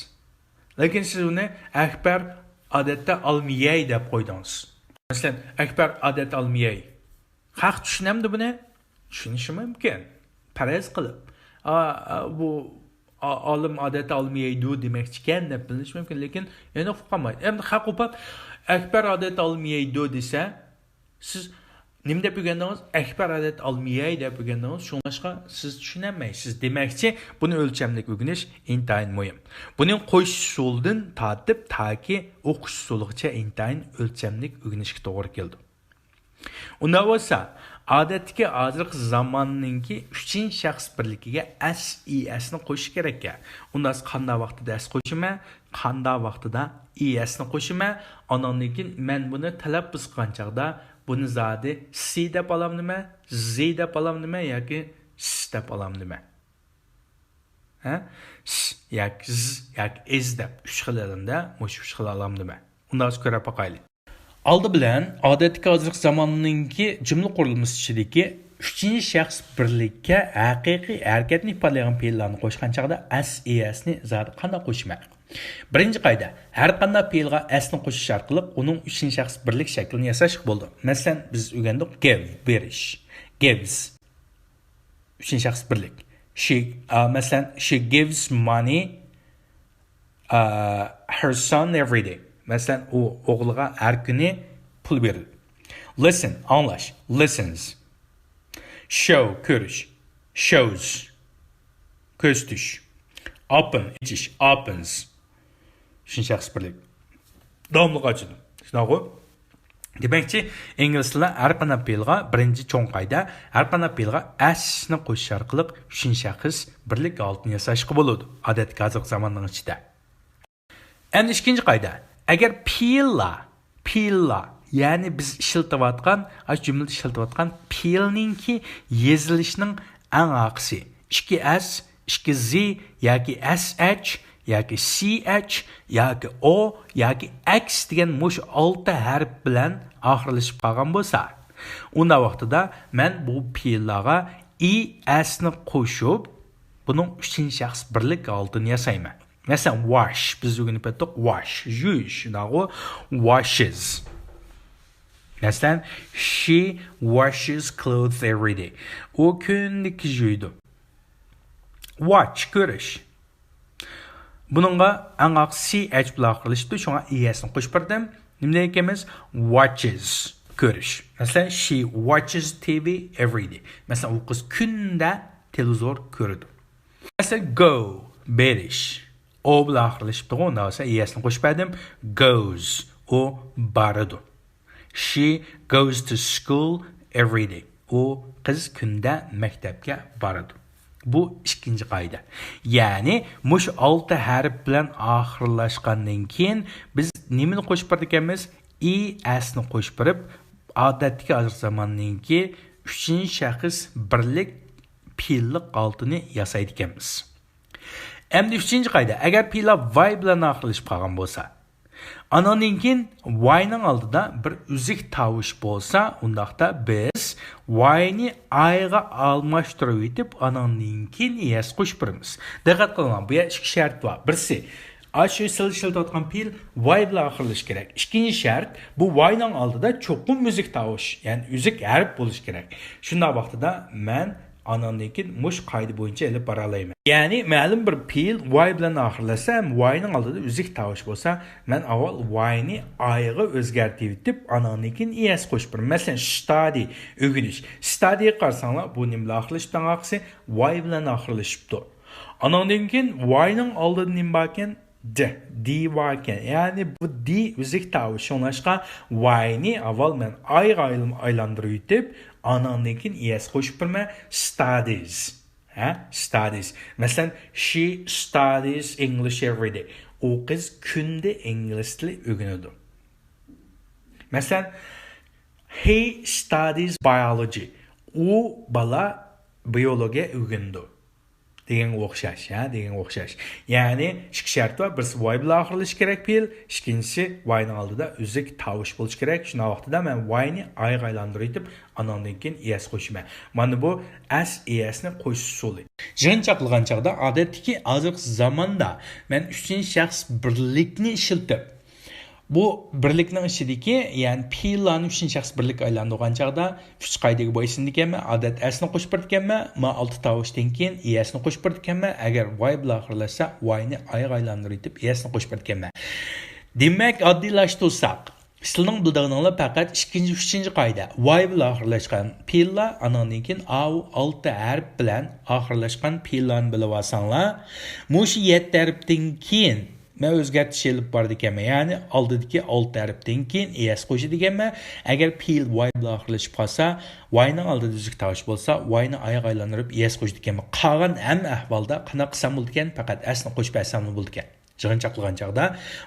لېكىن سىز ئۇنى ئەكبەر ئادەتتە ئالما يەي دەپ قويدىڭىز. مەسىلەن، ئەكبەر ئادەتتە ئالما يەي. خەق چۈشىنەمدۇ بۇنى؟ چۈشىنىشى مۇمكىن. پەرەز قىلىپ. ئا، ئا، بۇ ئا-، ئالىم ئادەتتە ئالما يەيدۇ دېمەكچىكەن دەپ بىلىنىشى مۇمكىن. لېكىن يەنە ئۇقۇپ قالمايدۇ. ئەمدى خەق ئۇقۇپ، ئەكبەر ئادەتتە ئالما يەيدۇ دېسە، سىز نېمە دەپ ئۆگەندىڭىز؟ ئەكبەر ئادەتتە ئالما يەي دەپ ئۆگەندىڭىز. شۇڭلاشقا سىز چۈشىنەلمەيسىز. دېمەكچى، بۇنى ئۆلچەملىك ئۆگىنىش ئىنتايىن مۇھىم. بۇنى قوشۇش ئۇسۇلىدىن تارتىپ تاكى ئوقۇش ئۇسۇلىغىچە ئىنتايىن ئۆلچەملىك ئۆگىنىشكە توغرا كېلىدۇ. ئۇنداق بولسا، ئادەتتىكى ھازىرقى زاماننىڭكى ئۈچىنچى شەخس بىرلىكىگە ئەس، ئى ئەسنى قوشۇش كېرەككەن. ئۇنداق قانداق ۋاقتىدا ئەس قوشىمەن؟ قانداق ۋاقتىدا ئى ئەسنى قوشىمەن؟ ئاناندىن كېيىن مەن بۇنى تەلەپپۇز قىلغان چاغدا بۇنى زادى سى دەپ ئالامدىمەن، زى دەپ ئالامدىمەن ياكى س دەپ ئالامدىمەن؟ ھە؟ س ياكى ز ياكى ئىز دەپ ئۈچ خىل ئېلىمدە، مۇشۇ ئۈچ خىل ئالامدىمەن؟ ئۇنداق بولسا كۆرۈپ باقايلى. ئالدى بىلەن ئادەتتىكى ھازىرقى زاماننىڭكى جۈملە قۇرۇلمىسى ئىچىدىكى ئۈچىنچى شەخس بىرلىككە ھەقىقىي ھەرىكەتنى ئىپادىلەيدىغان پېئىللارنى قوشقان چاغدا ئەس ئىئەسنى زادى قانداق قوشىمەن؟ بىرىنچى قائىدە، ھەر قانداق پېئىلغا ئەسنى قوشۇش ئارقىلىق ئۇنىڭ ئۈچىنچى شەخس بىرلىك شەكلىنى ياساشقا بولىدۇ. مەسىلەن، بىز ئۆگەندۇق، گىۋ، بېرىش. گىۋز. ئۈچىنچى شەخس بىرلىك. She, ئا، مەسىلەن، she gives money, ئا، her son every day. مەسىلەن، ئۇ ئوغلىغا ھەر كۈنى پۇل بېرىدۇ. Listen، ئاڭلاش. Listens. Show، كۆرۈش. Shows، كۆرسىتىش. Open، ئېچىش. Opens. ئۈچىنچى شەخس بىرلىك. داۋاملىق ئاچىدۇ. شۇنداقغۇ؟ دېمەكچى، ئىنگلىز تىلىدا ھەر قانداق پېئىلغا، بىرىنچى چوڭ قائىدە، ھەر قانداق پېئىلغا ئەسنى قوشۇش ئارقىلىق ئۈچىنچى شەخس بىرلىك ھالىتىنى ياساشقا بولىدۇ. ئادەتتىكى ھازىرقى زاماننىڭ ئىچىدە. ئەمدى ئىككىنچى قائىدە. ئەگەر پېئىللار، پېئىللار، يەنى بىز ئىشلىتىۋاتقان، ئاشۇ جۈملىدە ئىشلىتىۋاتقان پېئىلنىڭكى يېزىلىشىنىڭ ئەڭ ئارقىسى ئىككى ئەس، ئىككى زى ياكى ئەس ئەچ ياكى سى ئەچ ياكى ئو ياكى ئەكس دېگەن مۇشۇ ئالتە ھەرپ بىلەن ئاخىرلىشىپ قالغان بولسا، ئۇنداق ۋاقتىدا مەن بۇ پېئىللارغا ئى ئەسنى قوشۇپ، بۇنىڭ ئۈچىنچى شەخس بىرلىك ھالىتىنى ياسايمەن. مەسىلەن، ۋاش، بىز ئۆگىنىپ ئۆتتۇق، ۋاش، يۇيۇش، شۇنداقغۇ؟ ۋاشىز. مەسىلەن، she washes clothes every day. ئۇ كۈندە كىيىم يۇيىدۇ. ۋاچ، كۆرۈش. بۇنىڭغا ئەڭ ئاخىرى سى ئەچ بىلەن ئاخىرلىشىپتۇ، شۇڭا ئى ئەسنى قوشۇپ بەردىم. نېمە دەيدىكەنمىز؟ ۋاچىز، كۆرۈش. مەسىلەن، she watches تى ۋى every day. مەسىلەن، ئۇ قىز كۈندە تېلېۋىزور كۆرىدۇ. مەسىلەن، گو، بېرىش. ئو بىلەن ئاخىرلىشىپتىغۇ، ئۇنداق بولسا ئى ئەسنى قوشۇپ بەردىم. گوز، ئۇ بارىدۇ. She goes to school every day. ئۇ قىز كۈندە مەكتەپكە بارىدۇ. بۇ ئىككىنچى قائىدە. يەنى مۇشۇ ئالتە ھەرپ بىلەن ئاخىرلاشقاندىن كېيىن بىز نېمىنى قوشۇپ بېرىدىكەنمىز؟ ئى ئەسنى قوشۇپ بېرىپ، ئادەتتىكى ھازىرقى زاماننىڭكى ئۈچىنچى شەخس بىرلىك پېئىللىق ھالىتىنى ياسايدىكەنمىز. ئەمدى ئۈچىنچى قائىدە، ئەگەر پېئىللار ۋاي بىلەن ئاخىرلىشىپ قالغان بولسا، ئانىڭدىن كېيىن ۋاينىڭ ئالدىدا بىر ئۈزۈك تاۋۇش بولسا، ئۇنداقتا بىز ۋاينى ئايغا ئالماشتۇرۇۋېتىپ، ئانىڭدىن كېيىن ئى ئەس قوشۇپ بېرىمىز. دىققەت قىلىڭلار، بۇ يەردە ئىككى شەرت بار. بىرسى، ئاشۇ سىز ئىشلىتىۋاتقان پېئىل ۋاي بىلەن ئاخىرلىشىشى كېرەك. ئىككىنچى شەرت، بۇ ۋاينىڭ ئالدىدا چوقۇم ئۈزۈك تاۋۇش، يەنى ئۈزۈك ھەرپ بولۇشى كېرەك. شۇنداق ۋاقتىدا مەن ئانىڭدىن كېيىن مۇشۇ قائىدە بويىچە ئېلىپ بارالايمەن. يەنى مەلۇم بىر پېئىل ۋاي بىلەن ئاخىرلاشسا ھەم ۋاينىڭ ئالدىدا ئۈزۈك تاۋۇش بولسا، مەن ئاۋۋال ۋاينى ئايغا ئۆزگەرتىۋېتىپ، ئانىڭدىن كېيىن ئى ئەس قوشۇپ بېرىمەن. مەسىلەن، شتادى، ئۆگىنىش. شتادىغا قارىساڭلار، بۇ نېمە بىلەن ئاخىرلىشىپتۇ؟ ئاخىرسى ۋاي بىلەن ئاخىرلىشىپتۇ. ئانىڭدىن كېيىن ۋاينىڭ ئالدىدا نېمە باركەن؟ د، دى باركەن. يەنى بۇ دى ئۈزۈك تاۋۇش. شۇڭلاشقا ۋاينى ئاۋۋال مەن ئايغا ئايلان-، ئايلاندۇرۇۋېتىپ، ئانىڭدىن كېيىن ئى ئەس قوشۇپ بېرىمەن. ستادىز. ھە؟ ستادىز. مەسىلەن، she studies English every day. ئۇ قىز كۈندە ئىنگلىز تىلى ئۆگىنىدۇ. مەسىلەن، he studies biology. ئۇ بالا بىيولوگىيە ئۆگىنىدۇ. دېگەنگە ئوخشاش، ھە، دېگەنگە ئوخشاش. يەنى ئىككى شەرت بار، بىرسى ۋاي بىلەن ئاخىرلىشىشى كېرەك پېئىل، ئىككىنچىسى ۋاينىڭ ئالدىدا ئۈزۈك تاۋۇش بولۇشى كېرەك. شۇنداق ۋاقتىدا مەن ۋاينى ئايغا ئايلاندۇرۇۋېتىپ، ئانىڭدىن كېيىن ئى ئەس قوشىمەن. مانا بۇ ئەس ئى ئەسنى قوشۇش ئۇسۇلى. يىغىنچاقلىغان چاغدا ئادەتتىكى ھازىرقى زاماندا مەن ئۈچىنچى شەخس بىرلىكنى ئىشلىتىپ، بۇ بىرلىكنىڭ ئىچىدىكى، يەنى پېئىللارنى ئۈچىنچى شەخس بىرلىككە ئايلاندۇرغان چاغدا، ئۈچ قائىدىگە بويسۇنىدىكەنمەن، ئادەت ئەسنى قوشۇپ بېرىدىكەنمەن، ما ئالتە تاۋۇشتىن كېيىن ئى ئەسنى قوشۇپ بېرىدىكەنمەن، ئەگەر ۋاي بىلەن ئاخىرلاشسا، ۋاينى ئايغا ئايلاندۇرۇۋېتىپ، ئى ئەسنى قوشۇپ بېرىدىكەنمەن. دېمەك، ئاددىيلاشتۇرساق، سىلىنىڭ بىلىدىغىنىڭلار پەقەت ئىككىنچى، ئۈچىنچى قائىدە، ۋاي بىلەن ئاخىرلاشقان پېئىللار، ئانىڭدىن كېيىن ئاۋۇ ئالتە ھەرپ بىلەن ئاخىرلاشقان پېئىللارنى بىلىۋالساڭلار، مۇشۇ يەتتە ھەرپتىن كېيىن مەن ئۆزگەرتىش ئېلىپ بارىدىكەنمەن. يەنى ئالدىدىكى ئالتە ھەرپتىن كېيىن ئى ئەس قوشىدىكەنمەن. ئەگەر پېئىل ۋاي بىلەن ئاخىرلىشىپ قالسا، ۋاينىڭ ئالدىدا ئۈزۈك تاۋۇش بولسا، ۋاينى ئايغا ئايلاندۇرۇپ ئى ئەس قوشىدىكەنمەن. قالغان ھەممە ئەھۋالدا قانداق قىلسام بولىدىكەن؟ پەقەت ئەسنى قوشۇپ بەرسەملا بولىدىكەن. يىغىنچاقلىغان چاغدا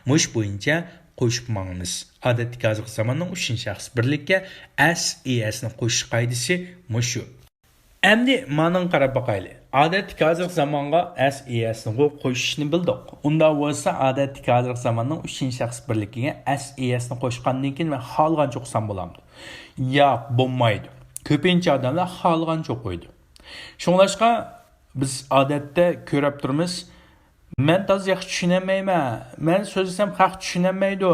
مۇشۇ بويىچە قوشۇپ ماڭىمىز. ئادەتتىكى ھازىرقى زاماننىڭ ئۈچىنچى شەخس بىرلىككە ئەس ئېئەسنى قوشۇش قائىدىسى مۇشۇ. ئەمدى مانىڭغا قاراپ باقايلى. ئادەتتىكى ھازىرقى زامانغا ئەس ئېئەسنىغۇ قوشۇشنى بىلدۇق. ئۇنداق بولسا ئادەتتىكى ھازىرقى زاماننىڭ ئۈچىنچى شەخس بىرلىكىگە ئەس ئېئەسنى قوشقاندىن كېيىن مەن خالىغانچە ئوقۇسام بولامدۇ؟ ياق، بولمايدۇ. كۆپىنچە ئادەملەر خالىغانچە ئوقۇيدۇ. شۇڭلاشقا بىز ئادەتتە كۆرۈپ تۇرىمىز، مەن تازا ياخشى چۈشىنەلمەيمەن. مەن سۆزلىسەم خەق چۈشىنەلمەيدۇ.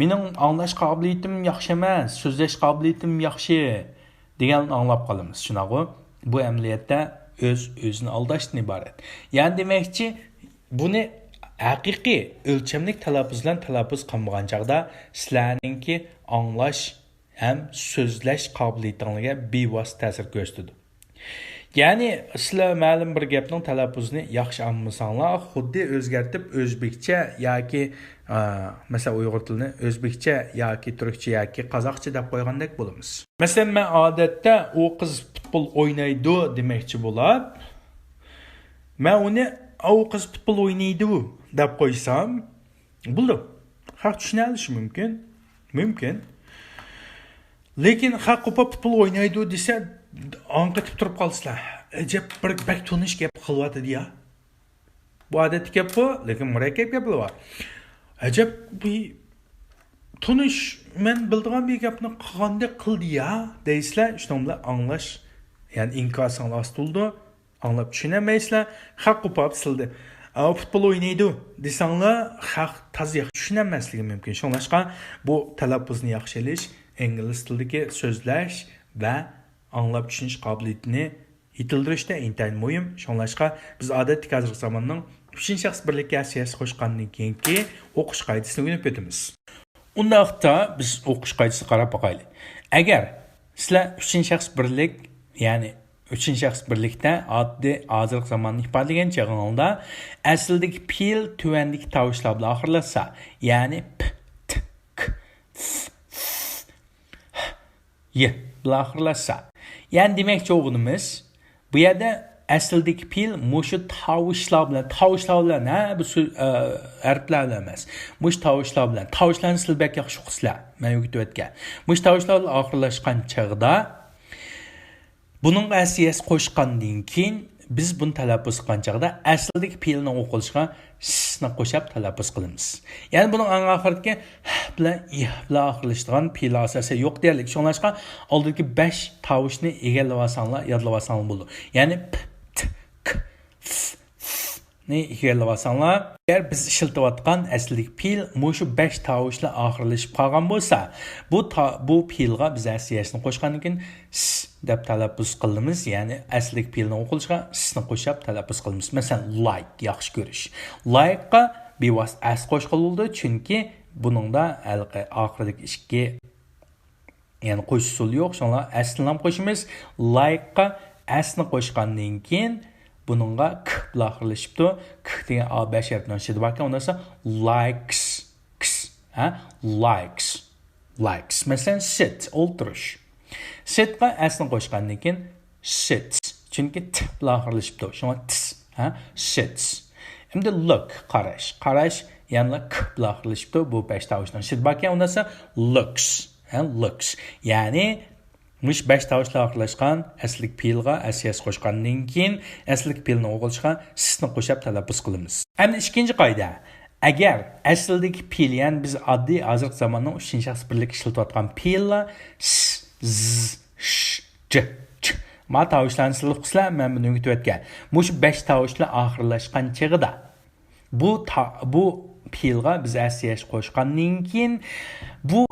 مېنىڭ ئاڭلاش قابىلىيىتىم ياخشى ئەمەس، سۆزلەش قابىلىيىتىم ياخشى دېگەننى ئاڭلاپ قالىمىز، شۇنداقغۇ؟ بۇ ئەمەلىيەتتە ئۆز-ئۆزىنى ئالداشتىن ئىبارەت. يەنى دېمەكچى، بۇنى ھەقىقىي ئۆلچەملىك تەلەپپۇز بىلەن تەلەپپۇز قىلمىغان چاغدا سىلەرنىڭكى ئاڭلاش ھەم سۆزلەش قابىلىيىتىڭلارگە بىۋاسىتە تەسىر كۆرسىتىدۇ. يەنى سىلەر مەلۇم بىر گەپنىڭ تەلەپپۇزىنى ياخشى ئاڭلىمىساڭلار، خۇددى ئۆزگەرتىپ ئۆزبېكچە ياكى، ئا، مەسىلەن، ئۇيغۇر تىلىنى ئۆزبېكچە ياكى تۈركچە ياكى قازاقچە دەپ قويغاندەك بولىمىز. مەسىلەن، مەن ئادەتتە «ئۇ قىز پۇتبول ئوينايدۇ» دېمەكچى بولاپ، مەن ئۇنى «ئۇ قىز پۇتبول ئوينايدۇ» دەپ قويسام، بولىدۇ. خەق چۈشىنەلىشى مۇمكىن. مۇمكىن. لېكىن خەق قوپاپ پۇتبول ئوينايدۇ دېسە، ئاڭقىتىپ تۇرۇپ قالىسىلەر. ئەجەب، بىر بەك تونۇش گەپ قىلىۋاتىدۇ يا. بۇ ئادەتتىكى گەپقۇ، لېكىن مۇرەككەپ گەپلەر بار. ئەجەب، بۇ تونۇش، مەن بىلىدىغان بىر گەپنى قىلغاندەك قىلدى يا، دەيسىلەر، شۇنىڭ بىلەن ئاڭلاش، يەنى ئىنكاسىڭلار ئاستۇلىدۇ. ئاڭلاپ چۈشىنەلمەيسىلەر، خەق قوپاپ سىلدى. ئا، پۇتبول ئوينايدۇ دېسەڭلار، خەق تازا ياخشى چۈشىنەلمەسلىكى مۇمكىن. شۇڭلاشقا بۇ تەلەپپۇزنى ياخشى ئېلىش، ئىنگلىز تىلىدىكى سۆزلەش ۋە ئاڭلاپ چۈشىنىش قابىلىيىتىنى يېتىلدۈرۈشتە ئىنتايىن مۇھىم. شۇڭلاشقا بىز ئادەتتىكى ھازىرقى زاماننىڭ ئۈچىنچى شەخس بىرلىككە ئەس ئېئەس قوشقاندىن كېيىنكى ئوقۇش قائىدىسىنى ئۆگىنىپ ئۆتىمىز. ئۇنداقتا بىز ئوقۇش قائىدىسىگە قاراپ باقايلى. ئەگەر سىلەر ئۈچىنچى شەخس بىرلىك، يەنى ئۈچىنچى شەخس بىرلىكتە ئاددىي ھازىرقى زاماننى ئىپادىلىگەن چېغىڭلاردا ئەسلىدىكى پېئىل تۆۋەندىكى تاۋۇشلار بىلەن ئاخىرلاشسا، يەنى پ، ت، ك، ف، ف، ف، ي بىلەن ئاخىرلاشسا، يەنى دېمەكچى بولغىنىمىز، بۇ يەردە ئەسلىدىكى پېئىل مۇشۇ تاۋۇشلار بىلەن، تاۋۇشلار بىلەن، ھە، بۇ سۆز، ئە، ھەرپلەر بىلەن ئەمەس. مۇشۇ تاۋۇشلار بىلەن. تاۋۇشلارنى سىلەر بەك ياخشى ئۇقىسىلەر. مەن ئۆگىتىۋەتكەن. مۇشۇ تاۋۇشلار بىلەن ئاخىرلاشقان چاغدا، بۇنىڭغا ئەس ئېس قوشقاندىن كېيىن، بىز بۇنى تەلەپپۇز قىلغان چاغدا ئەسلىدىكى پېئىلنىڭ ئوقۇلۇشىغا سنى قوشاپ تەلەپپۇز قىلىمىز. يەنى بۇنىڭ ئەڭ ئاخىرىدىكى ھ بىلەن ئىھ بىلەن ئاخىرلىشىدىغان پېئىل ئاساسەن يوق دېيەرلىك. شۇڭلاشقا ئالدىدىكى بەش تاۋۇشنى ئىگىلىۋالساڭلار، يادلىۋالساڭلار بولىدۇ. يەنى پ، ت، ك، ف، ف، ف نى ئىگىلىۋالساڭلار. ئەگەر بىز ئىشلىتىۋاتقان ئەسلىدىكى پېئىل مۇشۇ بەش تاۋۇشلا ئاخىرلىشىپ قالغان بولسا، بۇ تا-، بۇ پېئىلغا بىز ئەس ئېسنى قوشقاندىن كېيىن س دەپ تەلەپپۇز قىلىمىز، يەنى ئەسلىدىكى پېئىلنىڭ ئوقۇلۇشىغا سنى قوشاپ تەلەپپۇز قىلىمىز. مەسىلەن، لايك، ياخشى كۆرۈش. لايكقا بىۋاسىتە ئەس قوشقىلى بولىدۇ، چۈنكى بۇنىڭدا ھېلىقى ئاخىرىدىكى ئىككى، يەنى قوشۇش ئۇسۇلى يوق، شۇڭا ئەسلىنى قوشىمىز. لايكقا ئەسنى قوشقاندىن كېيىن بۇنىڭغا ك بىلەن ئاخىرلىشىپتۇ. ك دېگەن ئا بەش ھەرپنىڭ ئىچىدە باركەن، ئۇنداق بولسا لايكس، كس، ھە؟ لايكس. لايكس. مەسىلەن، سىت، ئولتۇرۇش. سىتقا ئەسنى قوشقاندىن كېيىن سىتس. چۈنكى ت بىلەن ئاخىرلىشىپتۇ. شۇڭا تس، ھە؟ سىتس. ئەمدى لۇك، قاراش. قاراش يەنىلا ك بىلەن ئاخىرلىشىپتۇ. بۇ بەش تاۋۇشنىڭ ئىچىدە باركەن، ئۇنداق بولسا لۇكس، ھە؟ لۇكس. يەنى مۇشۇ بەش تاۋۇشلار ئاخىرلاشقان ئەسلىك پېئىلغا ئەس ئېس قوشقاندىن كېيىن ئەسلىك پېئىلنىڭ ئوقۇلۇشىغا سنى قوشاپ تەلەپپۇز قىلىمىز. ئەمدى ئىككىنچى قائىدە. ئەگەر ئەسلىدىكى پېئىل، يەنى بىز ئاددىي ھازىرقى زاماننىڭ ئۈچىنچى شەخس بىرلىكى ئىشلىتىۋاتقان پېئىللار س، ز، ش، ج، چ. ما تاۋۇشلارنى سىلىپ قىسىلە، مەن بۇنى ئۆگىتىۋەتكەن. مۇشۇ بەش تاۋۇشلار ئاخىرلاشقان چېغىدا بۇ تا-، بۇ پېئىلغا بىز ئەس ئېس قوشقاندىن كېيىن بۇ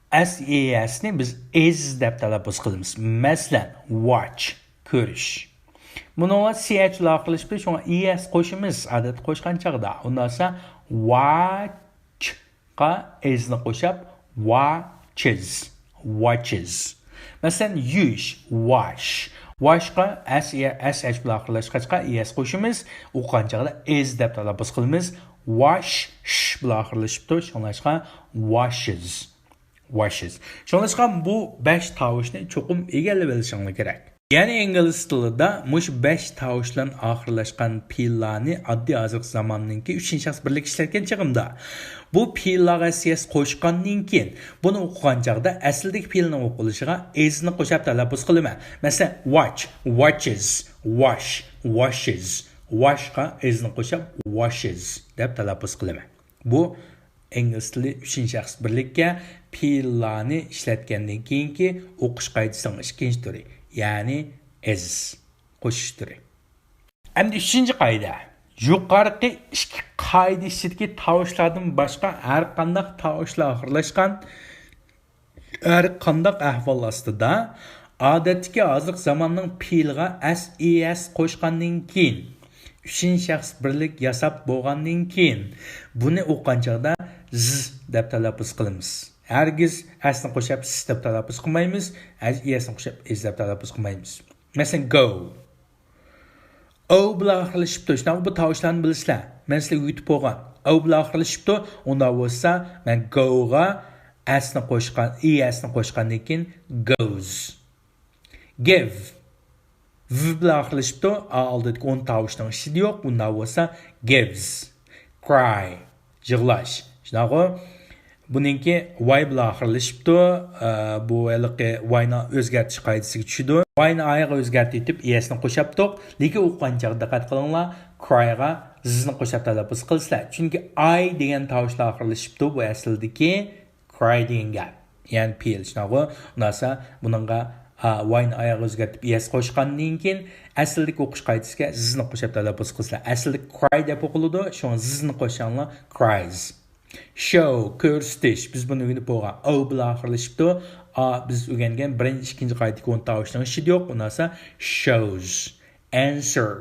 ئەس ئېسنى بىز ئىز دەپ تەلەپپۇز قىلىمىز. مەسىلەن، ۋاچ، كۆرۈش. بۇنىڭغا سى ئەچ بىلەن ئاخىرلىشىپتۇ، شۇڭا ئى ئەس قوشىمىز، ئادەتتە قوشقان چاغدا. ئۇنداق بولسا ۋاچقا ئىزنى قوشاپ ۋاچىز، ۋاچىز. مەسىلەن، يۇيۇش، ۋاش. ۋاشقا ئەس، ئەس ئەچ بىلەن ئاخىرلاشقاچقا ئى ئەس قوشىمىز، ئوقۇغان چاغدا ئىز دەپ تەلەپپۇز قىلىمىز. ۋاش، ش بىلەن ئاخىرلىشىپتۇ، شۇڭلاشقا ۋاشىز، ۋاشىز. شۇڭلاشقا بۇ بەش تاۋۇشنى چوقۇم ئىگىلىۋېلىشىڭلار كېرەك. يەنى ئىنگلىز تىلىدا مۇشۇ بەش تاۋۇش بىلەن ئاخىرلاشقان پېئىللارنى ئاددىي ھازىرقى زاماننىڭكى ئۈچىنچى شەخس بىرلىكى ئىشلەتكەن چېغىمدا، بۇ پېئىللارغا ئەس ئىي ئەس قوشقاندىن كېيىن، بۇنى ئوقۇغان چاغدا ئەسلىدىكى پېئىلنىڭ ئوقۇلۇشىغا ئىزنى قوشاپ تەلەپپۇز قىلىمەن. مەسىلەن، ۋاچ، ۋاچىز، ۋاش، ۋاشىز. ۋاشقا ئىزنى قوشاپ، ۋاشىز دەپ تەلەپپۇز قىلىمەن. بۇ ئىنگلىز تىلى ئۈچىنچى شەخس بىرلىككە پېئىللارنى ئىشلەتكەندىن كېيىنكى ئوقۇش قائىدىسىنىڭ ئىككىنچى تۈرى، يەنى ئىز قوشۇش تۈرى. ئەمدى ئۈچىنچى قائىدە. يۇقىرىقى ئىككى قائىدە ئىچىدىكى تاۋۇشلاردىن باشقا ھەر قانداق تاۋۇشلار ئاخىرلاشقان ھەر قانداق ئەھۋال ئاستىدا، ئادەتتىكى ھازىرقى زاماننىڭ پېئىلىغا ئەس ئىي ئەس قوشقاندىن كېيىن، ئۈچىنچى شەخس بىرلىك ياساپ بولغاندىن كېيىن، بۇنى ئوقۇغان چاغدا زىز دەپ تەلەپپۇز قىلىمىز. ھەرگىز ئەسنى قوشاپ سىس دەپ تەلەپپۇز قىلمايمىز، ئەس ئىي ئەسنى قوشاپ ئىز دەپ تەلەپپۇز قىلمايمىز. مەسىلەن، گو. ئو بىلەن ئاخىرلىشىپتۇ. شۇنداقمۇ؟ بۇ تاۋۇشلارنى بىلىسىلەر. مەن سىلەرگە ئۆگىتىپ بولغان. ئو بىلەن ئاخىرلىشىپتۇ. ئۇنداق بولسا، مەن گوغا ئەسنى قوشقان، ئىي ئەسنى قوشقاندىن كېيىن گوز. گىۋ. ۋ بىلەن ئاخىرلىشىپتۇ. ئا ئالدىدىكى ئون تاۋۇشنىڭ ئىچىدە يوق. ئۇنداق بولسا، گىۋز. كراي. يىغلاش. شۇنداقمۇ؟ بۇنىڭكى ۋاي بىلەن ئاخىرلىشىپتۇ. ئە، بۇ ھېلىقى ۋاينى ئۆزگەرتىش قائىدىسىگە چۈشىدۇ. ۋاينى ئايغا ئۆزگەرتىۋېتىپ، ئىي ئەسنى قوشاپتۇق. لېكىن ئوقۇغان چاغدا دىققەت قىلىڭلار، كرايغا زىزنى قوشاپ تەلەپپۇز قىلىسىلەر. چۈنكى ئاي دېگەن تاۋۇش بىلەن ئاخىرلىشىپتۇ. بۇ ئەسلىدىكى كراي دېگەن گەپ. يەنى پېئىل، شۇنداقمۇ؟ ئۇنداقسا بۇنىڭغا، ئا، ۋاينى ئايغا ئۆزگەرتىپ ئىي ئەس قوشقاندىن كېيىن، ئەسلىدىكى ئوقۇش قائىدىسىگە زىزنى قوشاپ تەلەپپۇز قىلىسىلەر. ئەسلىدىكى كراي دەپ ئوقۇلىدۇ، شۇڭا زىزنى قوشساڭلار، كرايز. شو، كۆرسىتىش. بىز بۇنى ئۆگىنىپ بولغان. ئو بىلەن ئاخىرلىشىپتۇ. ئا بىز ئۆگەنگەن بىرىنچى، ئىككىنچى قائىدىدىكى ئون تاۋۇشنىڭ ئىچىدە يوق. ئۇنداقسا، شوز. ئەنسىر.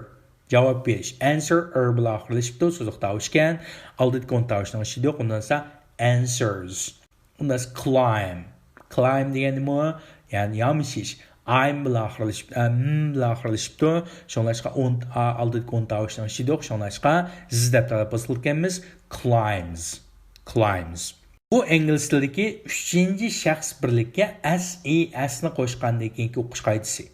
جاۋاب بېرىش. ئەنسىر ئىر بىلەن ئاخىرلىشىپتۇ. سوزۇق تاۋۇش ئىكەن. ئالدىدىكى ئون تاۋۇشنىڭ ئىچىدە يوق. ئۇنداقسا، ئەنسىرز. ئۇنداقسا، كلايم. كلايم دېگەن نېمە؟ يەنى يامىشىش. ئايم بىلەن ئاخىرلىشىپ، ئە، م بىلەن ئاخىرلىشىپتۇ. شۇڭلاشقا ئون، ئا، ئالدىدىكى ئون تاۋۇشنىڭ ئىچىدە يوق. شۇڭلاشقا زىز دەپ تەلەپپۇز قىلىدىكەنمىز. كلايمز. كلايمز. بۇ ئىنگلىز تىلىدىكى ئۈچىنچى شەخس بىرلىككە ئەس ئىي ئەسنى قوشقاندىن كېيىنكى ئوقۇش قائىدىسى.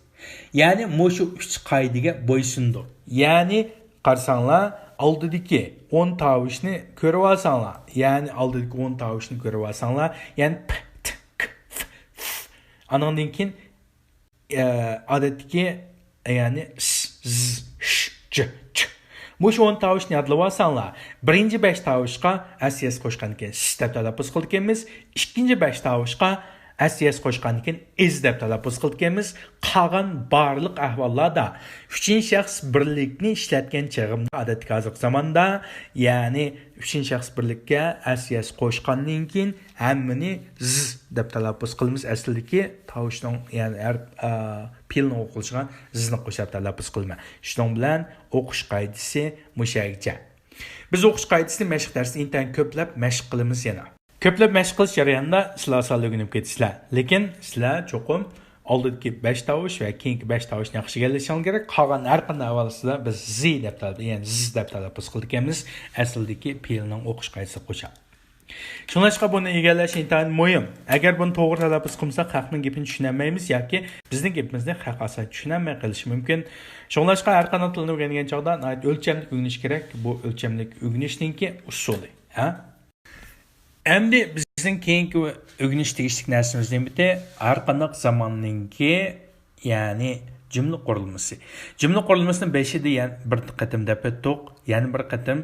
يەنى مۇشۇ ئۈچ قائىدىگە بويسۇنىدۇ. يەنى قارىساڭلار، ئالدىدىكى ئون تاۋۇشنى كۆرۈۋالساڭلار، يەنى ئالدىدىكى ئون تاۋۇشنى كۆرۈۋالساڭلار، يەنى پ، ت، ك، ف، ف. ئانىڭدىن كېيىن، ئە، ئادەتتىكى، يەنى س، ز، ش، ج، چ. مۇشۇ ئون تاۋۇشنى يادلىۋالساڭلار، بىرىنچى بەش تاۋۇشقا ئەس ئىي ئەس قوشقاندىن كېيىن س دەپ تەلەپپۇز قىلىدىكەنمىز، ئىككىنچى بەش تاۋۇشقا ئەس ئىي ئەس قوشقاندىن كېيىن ئىز دەپ تەلەپپۇز قىلىدىكەنمىز. قالغان بارلىق ئەھۋاللاردا ئۈچىنچى شەخس بىرلىكنى ئىشلەتكەن چېغىمدا، ئادەتتىكى ھازىرقى زاماندا، يەنى ئۈچىنچى شەخس بىرلىككە ئەس ئىي ئەس قوشقاندىن كېيىن ھەممىنى ز دەپ تەلەپپۇز قىلىمىز. ئەسلىدىكى تاۋۇشنىڭ، يەنى ھەرپ، ئا، پېئىلنىڭ ئوقۇلۇشىغا زنى قوشاپ تەلەپپۇز قىلىمەن. شۇنىڭ بىلەن ئوقۇش قائىدىسى مۇشەگىچە. بىز ئوقۇش قائىدىسىنى مەشىق دەرسىدە ئىنتايىن كۆپلەپ مەشىق قىلىمىز يەنە. كۆپلەپ مەشىق قىلىش جەريانىدا سىلەر ئاسانلا ئۆگىنىپ كېتىسىلەر. لېكىن سىلەر چوقۇم ئالدىدىكى بەش تاۋۇش ۋە كېيىنكى بەش تاۋۇشنى ياخشى ئىگىلىشىڭلار كېرەك. قالغان ھەر قانداق ئەھۋال ئاستىدا بىز زى دەپ تەلەپ-، يەنى زىز دەپ تەلەپپۇز قىلىدىكەنمىز. ئەسلىدىكى پېئىلنىڭ ئوقۇش قائىدىسىگە قوشاپ. شۇڭلاشقا بۇنى ئىگىلەش ئىنتايىن مۇھىم. ئەگەر بۇنى توغرا تەلەپپۇز قىلمىساق، خەقنىڭ گېپىنى چۈشىنەلمەيمىز ياكى بىزنىڭ گېپىمىزنى خەق ئاسان چۈشىنەلمەي قېلىشى مۇمكىن. شۇڭلاشقا ھەر قانداق تىلنى ئۆگەنگەن چاغدا ناھايىتى ئۆلچەملىك ئۆگىنىش كېرەك. بۇ ئۆلچەملىك ئۆگىنىشنىڭكى ئۇسۇلى. ھە؟ ئەمدى بىزنىڭ كېيىنكى ئۆگىنىش تېگىشلىك نەرسىمىز نېمىتى؟ ھەر قانداق زاماننىڭكى، يەنى جۈملە قۇرۇلمىسى. جۈملە قۇرۇلمىسىنى بېشىدا يەنە بىر قېتىم دەپ ئۆتتۇق. يەنە بىر قېتىم،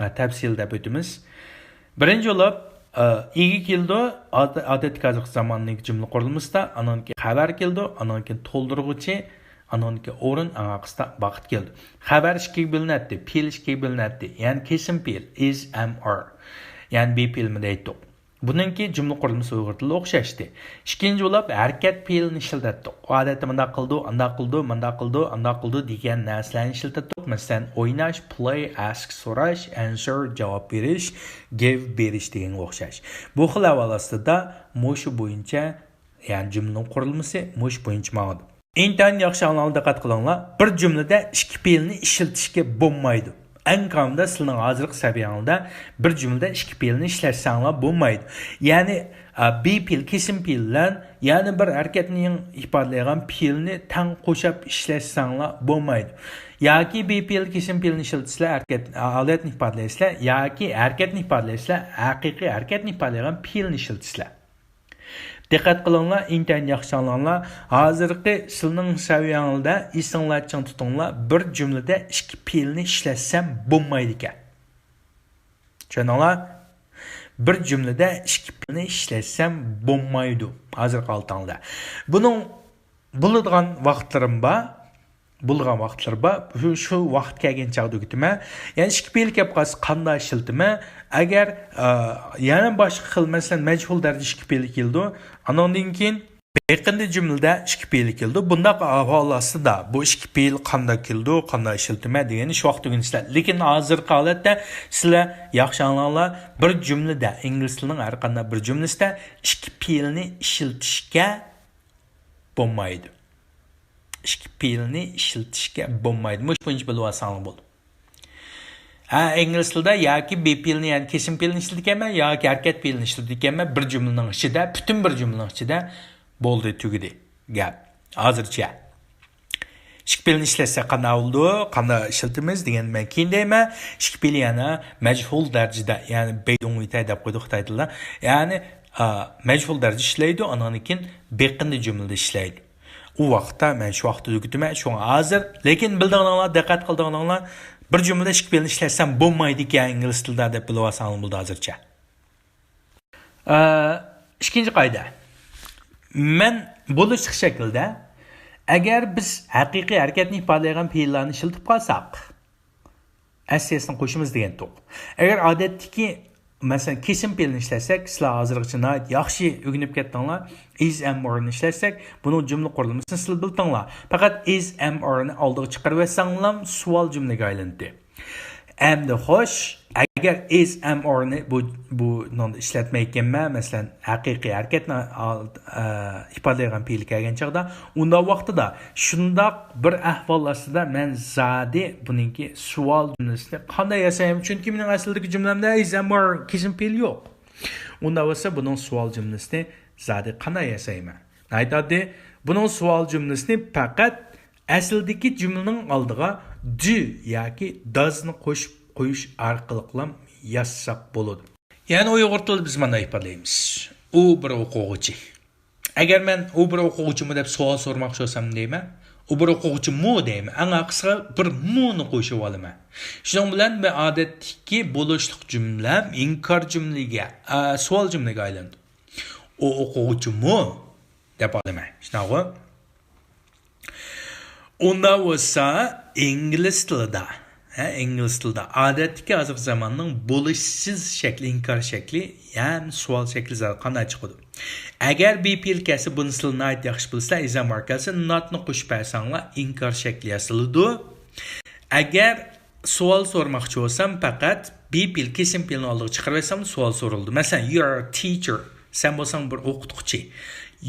ئە، تەپسىلىي دەپ ئۆتىمىز. بىرىنچى بولۇپ، ئە، ئىگە كېلىدۇ، ئاد-، ئادەتتىكى ھازىرقى زاماننىڭكى جۈملە قۇرۇلمىسىدا، ئانىڭدىن كېيىن خەۋەر كېلىدۇ، ئانىڭدىن كېيىن تولدۇرغۇچى، ئانىڭدىن كېيىن ئورۇن، ئەڭ ئارقىسىدا ۋاقىت كېلىدۇ. خەۋەر ئىككىگە بۆلۈنەتتى، پېئىل ئىككىگە بۆلۈنەتتى. يەنى كېسىم پېئىل، ئىز، ئەم، ئار. يەنى بى پېئىلمۇ دەيتتۇق. بۇنىڭكى جۈملە قۇرۇلمىسى ئۇيغۇر تىلىدا ئوخشاشتى. ئىككىنچى بولۇپ، ھەرىكەت پېئىلىنى ئىشلىتەتتۇق. ئادەتتە مۇنداق قىلىدۇ، ئانداق قىلىدۇ، مۇنداق قىلىدۇ، ئانداق قىلىدۇ دېگەن نەرسىلەرنى ئىشلىتەتتۇق. مەسىلەن، ئويناش، پلەي، ئاسك، سوراش، ئەنسىر، جاۋاب بېرىش، گىۋ، بېرىش دېگەنگە ئوخشاش. بۇ خىل ئەھۋال ئاستىدا مۇشۇ بويىچە، يەنى جۈملىنىڭ قۇرۇلمىسى مۇشۇ بويىچە ماڭىدۇ. ئىنتايىن ياخشى ئاڭلاڭلار، دىققەت قىلىڭلار. بىر جۈملىدە ئىككى پېئىلنى ئىشلىتىشكە بولمايدۇ. ئەڭ كامىدا سىلىنىڭ ھازىرقى سەۋىيەڭلاردا بىر جۈملىدە ئىككى پېئىلنى ئىشلەتسەڭلار بولمايدۇ. يەنى، ئا، بى پېئىل، كېسىم پېئىل بىلەن يەنە بىر ھەرىكەتنى ئىپادىلەيدىغان پېئىلنى تەڭ قوشاپ ئىشلەتسەڭلار بولمايدۇ. ياكى بى پېئىل، كېسىم پېئىلنى ئىشلىتىسىلەر، ھەرىكەت، ھالەتنى ئىپادىلەيسىلەر، ياكى ھەرىكەتنى ئىپادىلەيسىلەر، ھەقىقىي ھەرىكەتنى ئىپادىلەيدىغان پېئىلنى ئىشلىتىسىلەر. دىققەت قىلىڭلار، ئىنتايىن ياخشى ئاڭلاڭلار. ھازىرقى سىلىنىڭ سەۋىيەڭلاردا ئېسىڭلار چىڭ تۇتۇڭلار، بىر جۈملىدە ئىككى پېئىلنى ئىشلەتسەم بولمايدىكەن. چۈشەندىڭلار؟ بىر جۈملىدە ئىككى پېئىلنى ئىشلەتسەم بولمايدۇ ھازىرقى ھالىتىڭلاردا. بۇنىڭ بولىدىغان ۋاقىتلىرىم بار. بولىدىغان ۋاقىتلىرى بار. شۇ، شۇ ۋاقىت كەلگەن چاغدا ئۆگىتىمەن. يەنى ئىككى پېئىل كەپ قالسا قانداق ئىشلىتىمەن؟ ئەگەر، ئە، يەنە باشقا خىل، مەسىلەن، مەجھۇل دەرىجە ئىككى پېئىل كېلىدۇ. ئانىڭدىن كېيىن بېقىندى جۈملىدە ئىككى پېئىل كېلىدۇ. بۇنداق ئەھۋال ئاستىدا بۇ ئىككى پېئىل قانداق كېلىدۇ، قانداق ئىشلىتىمەن دېگەننى شۇ ۋاقىت ئۆگىنىسىلەر. لېكىن ھازىرقى ھالەتتە سىلەر ياخشى ئاڭلاڭلار، بىر جۈملىدە، ئىنگلىز تىلىنىڭ ھەر قانداق بىر جۈملىسىدە ئىككى پېئىلنى ئىشلىتىشكە بولمايدۇ. ئىككى پېئىلنى ئىشلىتىشكە بولمايدۇ. مۇشۇ بويىچە بىلىۋالساڭلار بولدى. ھە، ئىنگلىز تىلىدا ياكى بى پېئىلنى، يەنى كېسىم پېئىلنى ئىشلىتىدىكەنمەن، ياكى ھەرىكەت پېئىلنى ئىشلىتىدىكەنمەن، بىر جۈملىنىڭ ئىچىدە، پۈتۈن بىر جۈملىنىڭ ئىچىدە. بولدى، تۈگىدى گەپ. ھازىرچە. ئىككى پېئىلنى ئىشلەتسەك قانداق بولىدۇ؟ قانداق ئىشلىتىمىز دېگەننى مەن كېيىن دەيمەن. ئىككى پېئىل يەنە مەجھۇل دەرىجىدە، يەنى بەيدۇڭ ۋىتەي دەپ قويدى خىتاي تىلىدا. يەنى، ئا، مەجھۇل دەرىجىدە ئىشلەيدۇ، ئانىڭدىن كېيىن بېقىندى جۈملىدە ئىشلەيدۇ. ئۇ ۋاقىتتا مەن شۇ ۋاقىتتا ئۆگىتىمەن، شۇڭا ھازىر. لېكىن بىلدىڭلار، دىققەت قىلدىڭلار، بىر جۈملىدە ئىككى پېئىلنى ئىشلەتسەم بولمايدىكەن ئىنگلىز تىلىدا دەپ بىلىۋالساڭلار بولدى ھازىرچە. ئە، ئىككىنچى قائىدە. مەن بولۇشلۇق شەكىلدە، ئەگەر بىز ھەقىقىي ھەرىكەتنى ئىپادىلەيدىغان پېئىللارنى ئىشلىتىپ قالساق، ئەس ئېسنى قوشىمىز دېگەنتۇق. ئەگەر ئادەتتىكى، مەسىلەن، كېسىم پېئىلنى ئىشلەتسەك، سىلەر ھازىرغىچە ناھايىتى ياخشى ئۆگىنىپ كەتتىڭلار. ئىز، ئەم، ئارنى ئىشلەتسەك، بۇنىڭ جۈملە قۇرۇلمىسىنى سىلەر بىلدىڭلار. پەقەت ئىز، ئەم، ئارنى ئالدىغا چىقىرىۋەتسەڭلام سوئال جۈملىگە ئايلىنىدۇ. ئەمدى خوش، ئەگەر ئىز، ئەم، ئارنى بۇ، بۇ نۇقتىدا ئىشلەتمەيكەنمەن، مەسىلەن، ھەقىقىي ھەرىكەتنى ئال-، ئە، ئىپادىلەيدىغان پېئىل كەلگەن چاغدا، ئۇنداق ۋاقتىدا شۇنداق بىر ئەھۋال ئاستىدا مەن زادى بۇنىڭكى سوئال جۈملىسىنى قانداق ياسايمەن؟ چۈنكى مېنىڭ ئەسلىدىكى جۈملەمدە ئىز، ئەم، ئار كېسىم پېئىل يوق. ئۇنداق بولسا بۇنىڭ سوئال جۈملىسىنى زادى قانداق ياسايمەن؟ ناھايىتى ئاددىي. بۇنىڭ سوئال جۈملىسىنى پەقەت ئەسلىدىكى جۈملىنىڭ ئالدىغا do ياكى does نى قوشۇپ قويۇش ئارقىلىقلا يازساق بولىدۇ. يەنى ئۇيغۇر تىلىدا بىز مانداق ئىپادىلەيمىز. ئۇ بىر ئوقۇغۇچى. ئەگەر مەن ئۇ بىر ئوقۇغۇچىمۇ دەپ سوئال سورىماقچى بولسام دەيمەن، ئۇ بىر ئوقۇغۇچىمۇ دەيمەن. ئەڭ ئارقىسىغا بىر مۇنى قوشۇۋالىمەن. شۇنىڭ بىلەن مەن ئادەتتىكى بولۇشلۇق جۈملەم ئىنكار جۈملىگە، ئە، سوئال جۈملىگە ئايلاندى. ئۇ ئوقۇغۇچىمۇ دەپ ئالىمەن. شۇنداقغۇ؟ ئۇنداق بولسا ئىنگلىز تىلىدا، ھە، ئىنگلىز تىلىدا ئادەتتىكى ھازىرقى زاماننىڭ بولۇشسىز شەكلى، ئىنكار شەكلى، يەنى سوئال شەكلى زادى قانداق چىقىدۇ؟ ئەگەر بى پېئىل كەلسە، بۇنى سىلەر ناھايىتى ياخشى بىلىسىلەر، ئىز، ئەم، ئار كەلسە not نى قوشۇپ بەرسەڭلار ئىنكار شەكلى ياسىلىدۇ. ئەگەر سوئال سورىماقچى بولسام، پەقەت بى پېئىل، كېسىم پېئىلنى ئالدىغا چىقىرىۋەتسەم، سوئال سورىلىدۇ. مەسىلەن، you are a teacher. سەن بولساڭ بىر ئوقۇتقۇچى.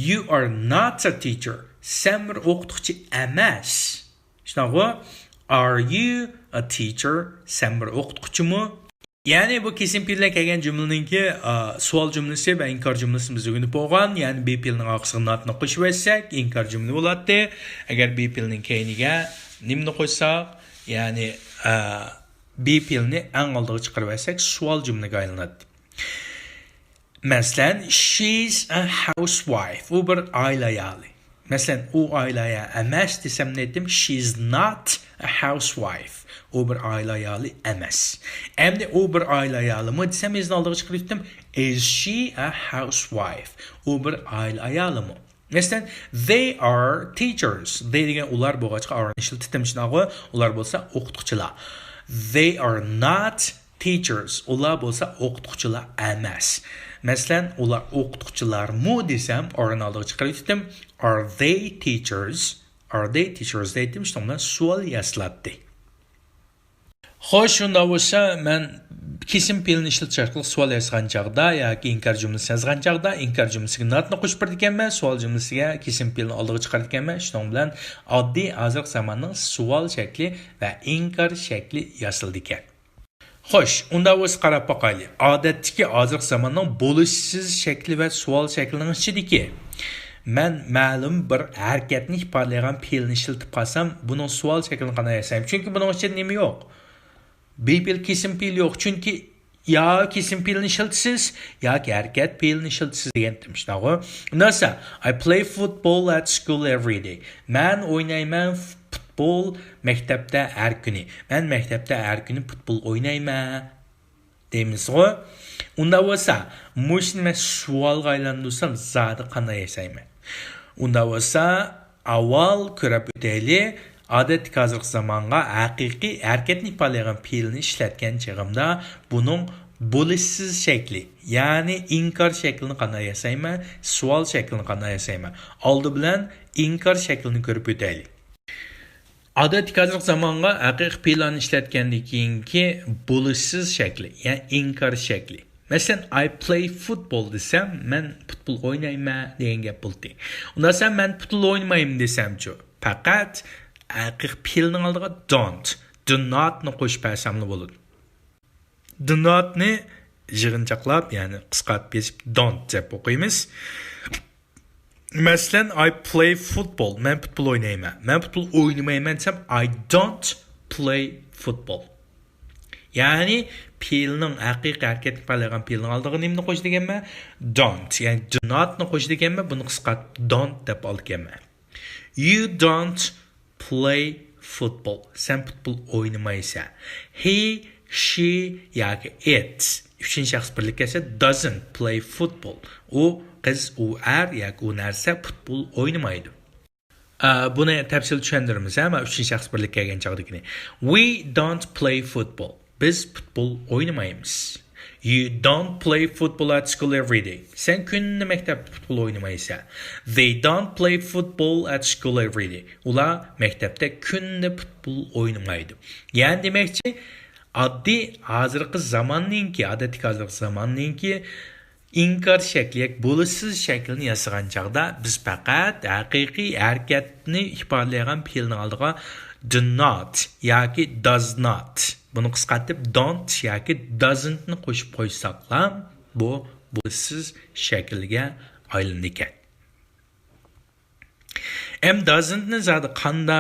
You are not a teacher. سەن بىر ئوقۇتقۇچى ئەمەس. شۇنداقغۇ؟ Are you a teacher؟ سەن بىر ئوقۇتقۇچىمۇ؟ يەنى بۇ كېسىم پېئىل بىلەن كەلگەن جۈملىنىڭكى، ئا، سوئال جۈملىسى ۋە ئىنكار جۈملىسىنى بىز ئۆگىنىپ بولغان. يەنى بى پېئىلنىڭ ئارقىسىغا not نى قوشۇۋەتسەك، ئىنكار جۈملە بولاتتى. ئەگەر بى پېئىلنىڭ كەينىگە نېمىنى قوشساق، يەنى، ئا، بى پېئىلنى ئەڭ ئالدىغا چىقىرىۋەتسەك، سوئال جۈملىگە ئايلىناتتى. مەسىلەن، she's a housewife. ئۇ بىر ئائىلە ئايالى. مەسىلەن، ئۇ ئائىلە ئايالى ئەمەس دېسەم نېتىم، she's not a housewife. ئۇ بىر ئائىلە ئايالى ئەمەس. ئەمدى ئۇ بىر ئائىلە ئايالىمۇ دېسەم، is نى ئالدىغا چىقىرىۋەتتىم. Is she a housewife؟ ئۇ بىر ئائىلە ئايالىمۇ؟ مەسىلەن، they are teachers. They دېگەن ئۇلار بولغاچقا، are نى ئىشلىتىپتىم، شۇنداقغۇ؟ ئۇلار بولسا ئوقۇتقۇچىلار. They are not teachers. ئۇلار بولسا ئوقۇتقۇچىلار ئەمەس. مەسىلەن، ئۇلار ئوقۇتقۇچىلارمۇ دېسەم، are نى ئالدىغا چىقىرىۋېتىپتىم. Are they teachers؟ Are they teachers دەيتتىم، شۇنىڭ بىلەن سوئال ياسىلاتتى. خوش، شۇنداق بولسا، مەن كېسىم پېئىلنى ئىشلىتىش ئارقىلىق سوئال ياسىغان چاغدا ياكى ئىنكار جۈملىسىنى يازغان چاغدا، ئىنكار جۈملىسىگە ناتنى قوشۇپ بېرىدىكەنمەن، سوئال جۈملىسىگە كېسىم پېئىلنى ئالدىغا چىقىرىدىكەنمەن. شۇنىڭ بىلەن ئاددىي ھازىرقى زاماننىڭ سوئال شەكلى ۋە ئىنكار شەكلى ياسىلىدىكەن. خوش، ئۇنداق بولسا قاراپ باقايلى. ئادەتتىكى ھازىرقى زاماننىڭ بولۇشسىز شەكلى ۋە سوئال شەكلىنىڭ ئىچىدىكى مەن مەلۇم بىر ھەرىكەتنى ئىپادىلەيدىغان پېئىلنى ئىشلىتىپ قالسام، بۇنىڭ سوئال شەكلىنى قانداق ياسايمەن؟ چۈنكى بۇنىڭ ئىچىدە نېمە يوق؟ بىپېئىل كېسىم پېئىل يوق. چۈنكى يا كېسىم پېئىلنى ئىشلىتىسىز، ياكى ھەرىكەت پېئىلنى ئىشلىتىسىز دېگەنتىم، شۇنداقغۇ؟ ئۇنداق بولسا، I play football at school every day. مەن ئوينايمەن پۇتبول مەكتەپتە ھەر كۈنى. مەن مەكتەپتە ھەر كۈنى پۇتبول ئوينايمەن دەيمىزغۇ؟ ئۇنداق بولسا، مۇشۇنى مەن سوئالغا ئايلاندۇرسام، زادى قانداق ياسايمەن؟ ئۇنداق بولسا، ئاۋۋال كۆرۈپ ئۆتەيلى. ئادەتتىكى ھازىرقى زامانغا ھەقىقىي ھەرىكەتنى ئىپادىلەيدىغان پېئىلنى ئىشلەتكەن چېغىمدا بۇنىڭ بولۇشسىز شەكلى، يەنى ئىنكار شەكلىنى قانداق ياسايمەن، سوئال شەكلىنى قانداق ياسايمەن؟ ئالدى بىلەن ئىنكار شەكلىنى كۆرۈپ ئۆتەيلى. ئادەتتىكى ھازىرقى زامانغا ھەقىقىي پېئىللارنى ئىشلەتكەندىن كېيىنكى بولۇشسىز شەكلى، يەنى ئىنكار شەكلى. مەسىلەن، I play football دېسەم، مەن پۇتبول ئوينايمەن دېگەن گەپ بولدى. ئۇنداق دېسەم، مەن پۇتبول ئوينىمايمەن دېسەمچۇ؟ پەقەت ھەقىقىي پېئىلنىڭ ئالدىغا don't، do not نى قوشۇپ بەرسەملا بولىدۇ. Do not نى يىغىنچاقلاپ، يەنى قىسقارتىپ يېزىپ don't دەپ ئوقۇيمىز. مەسىلەن، I play football، مەن پۇتبول ئوينايمەن. مەن پۇتبول ئوينىمايمەن دېسەم، I don't play football. يەنى پېئىلنىڭ، ھەقىقىي ھەرىكەتنى ئىپادىلەيدىغان پېئىلنىڭ ئالدىغا نېمىنى قوشىدىكەنمەن؟ Don't، يەنى do not نى قوشىدىكەنمەن، بۇنى قىسقارتىپ don't دەپ ئالىدىكەنمەن. You don't play football. سەن پۇتبول ئوينىمايسەن. He، she ياكى it، ئۈچىنچى شەخس بىرلىك كەلسە، doesn't play football. ئۇ قىز، ئۇ ئەر ياكى ئۇ نەرسە پۇتبول ئوينىمايدۇ. ئا، بۇنى تەپسىلىي چۈشەندۈرىمىز، ھە، مانا ئۈچىنچى شەخس بىرلىك كەلگەن چاغدىكىنى. We don't play football. بىز پۇتبول ئوينىمايمىز. You don't play football at school every day. سەن كۈندە مەكتەپتە پۇتبول ئوينىمايسەن. They don't play football at school every day. ئۇلار مەكتەپتە كۈندە پۇتبول ئوينىمايدۇ. يەنى دېمەكچى، ئاددىي ھازىرقى زاماننىڭكى، ئادەتتىكى ھازىرقى زاماننىڭكى ئىنكار شەكلى ياكى بولۇشسىز شەكلىنى ياسىغان چاغدا، بىز پەقەت ھەقىقىي ھەرىكەتنى ئىپادىلەيدىغان پېئىلنىڭ ئالدىغا do not ياكى does not، بۇنى قىسقارتىپ don't ياكى doesn't نى قوشۇپ قويساقلا، بۇ بولۇشسىز شەكىلگە ئايلىنىدىكەن. ئەمدى doesn't نى زادى قاندا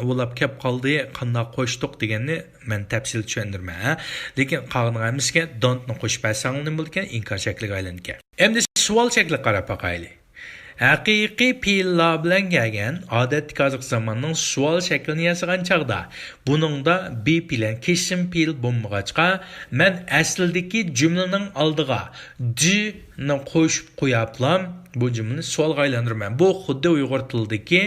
بولاپ كەپ قالدى، قاندا قوشتۇق دېگەننى مەن تەپسىلىي چۈشەندۈرمەي، ھە؟ لېكىن قالغان ھەممىسىگە don't نى قوشۇپ بەرسەڭلار نېمە بولىدىكەن؟ ئىنكار شەكلىگە ئايلىنىدىكەن. ئەمدى سوئال شەكلىگە قاراپ باقايلى. ھەقىقىي پېئىللار بىلەن كەلگەن ئادەتتىكى ھازىرقى زاماننىڭ سوئال شەكلىنى ياسىغان چاغدا، بۇنىڭدا be پېئىل، يەنى كېسىم پېئىل بولمىغاچقا، مەن ئەسلىدىكى جۈملىنىڭ ئالدىغا do نى قوشۇپ قوياپلا، بۇ جۈملىنى سوئالغا ئايلاندۇرىمەن. بۇ خۇددى ئۇيغۇر تىلىدىكى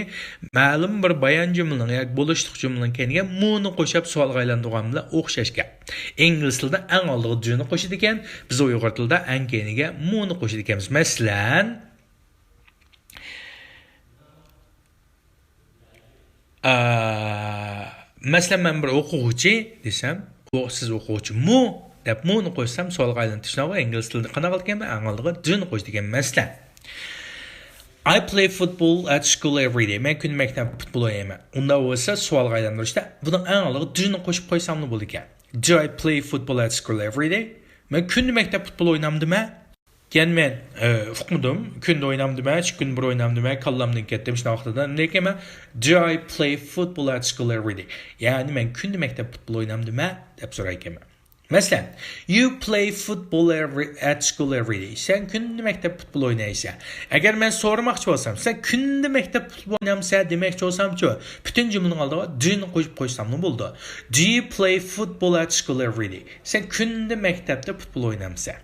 مەلۇم بىر بايان جۈملىنىڭ ياكى بولۇشلۇق جۈملىنىڭ كەينىگە مۇنى قوشۇپ سوئالغا ئايلاندۇرغان بىلەن ئوخشاش گەپ. ئىنگلىز تىلىدا ئەڭ ئالدىغا do نى قوشىدىكەن، بىز ئۇيغۇر تىلىدا ئەڭ كەينىگە مۇنى قوشىدىكەنمىز. مەسىلەن، ئا، مەسىلەن، مەن بىر ئوقۇغۇچى دېسەم، ئۇ، سىز ئوقۇغۇچىمۇ دەپ مۇنى قوشسام، سوئالغا ئايلىنىپ، شۇنداقمۇ؟ ئىنگلىز تىلىدا قانداق قىلىدىكەن؟ ئەڭ ئالدىغا do نى قوشىدىكەن. مەسىلەن، I play football at school every day. مەن كۈندە مەكتەپتە پۇتبول ئوينايمەن. ئۇنداق بولسا، سوئالغا ئايلاندۇرۇشتا بۇنىڭ ئەڭ ئالدىغا do نى قوشۇپ قويساملا بولىدىكەن. Do I play football at school every day? مەن كۈندە مەكتەپ پۇتبول ئوينامدىمەن؟ يەنى مەن، ئە، ئۇقمىدىم. كۈندە ئوينامدىمەن، ئىككى كۈن بىر ئوينامدىمەن، كاللامدىن كەتتىم، شۇنداق ۋاقىتتا. لېكىن مەن، Do I play football at school every day? يەنى مەن كۈندە مەكتەپ پۇتبول ئوينامدىمەن؟ دەپ سورايكەنمەن. مەسىلەن، You play football every, at school every day. سەن كۈندە مەكتەپ پۇتبول ئوينايسەن. ئەگەر مەن سورىماقچى بولسام، سەن كۈندە مەكتەپ پۇتبول ئوينامسەن دېمەكچى بولسامچۇ، پۈتۈن جۈملىنىڭ ئالدىغا do نى قوشۇپ قويساملا بولىدۇ. Do you play football at school every day? سەن كۈندە مەكتەپتە پۇتبول ئوينامسەن؟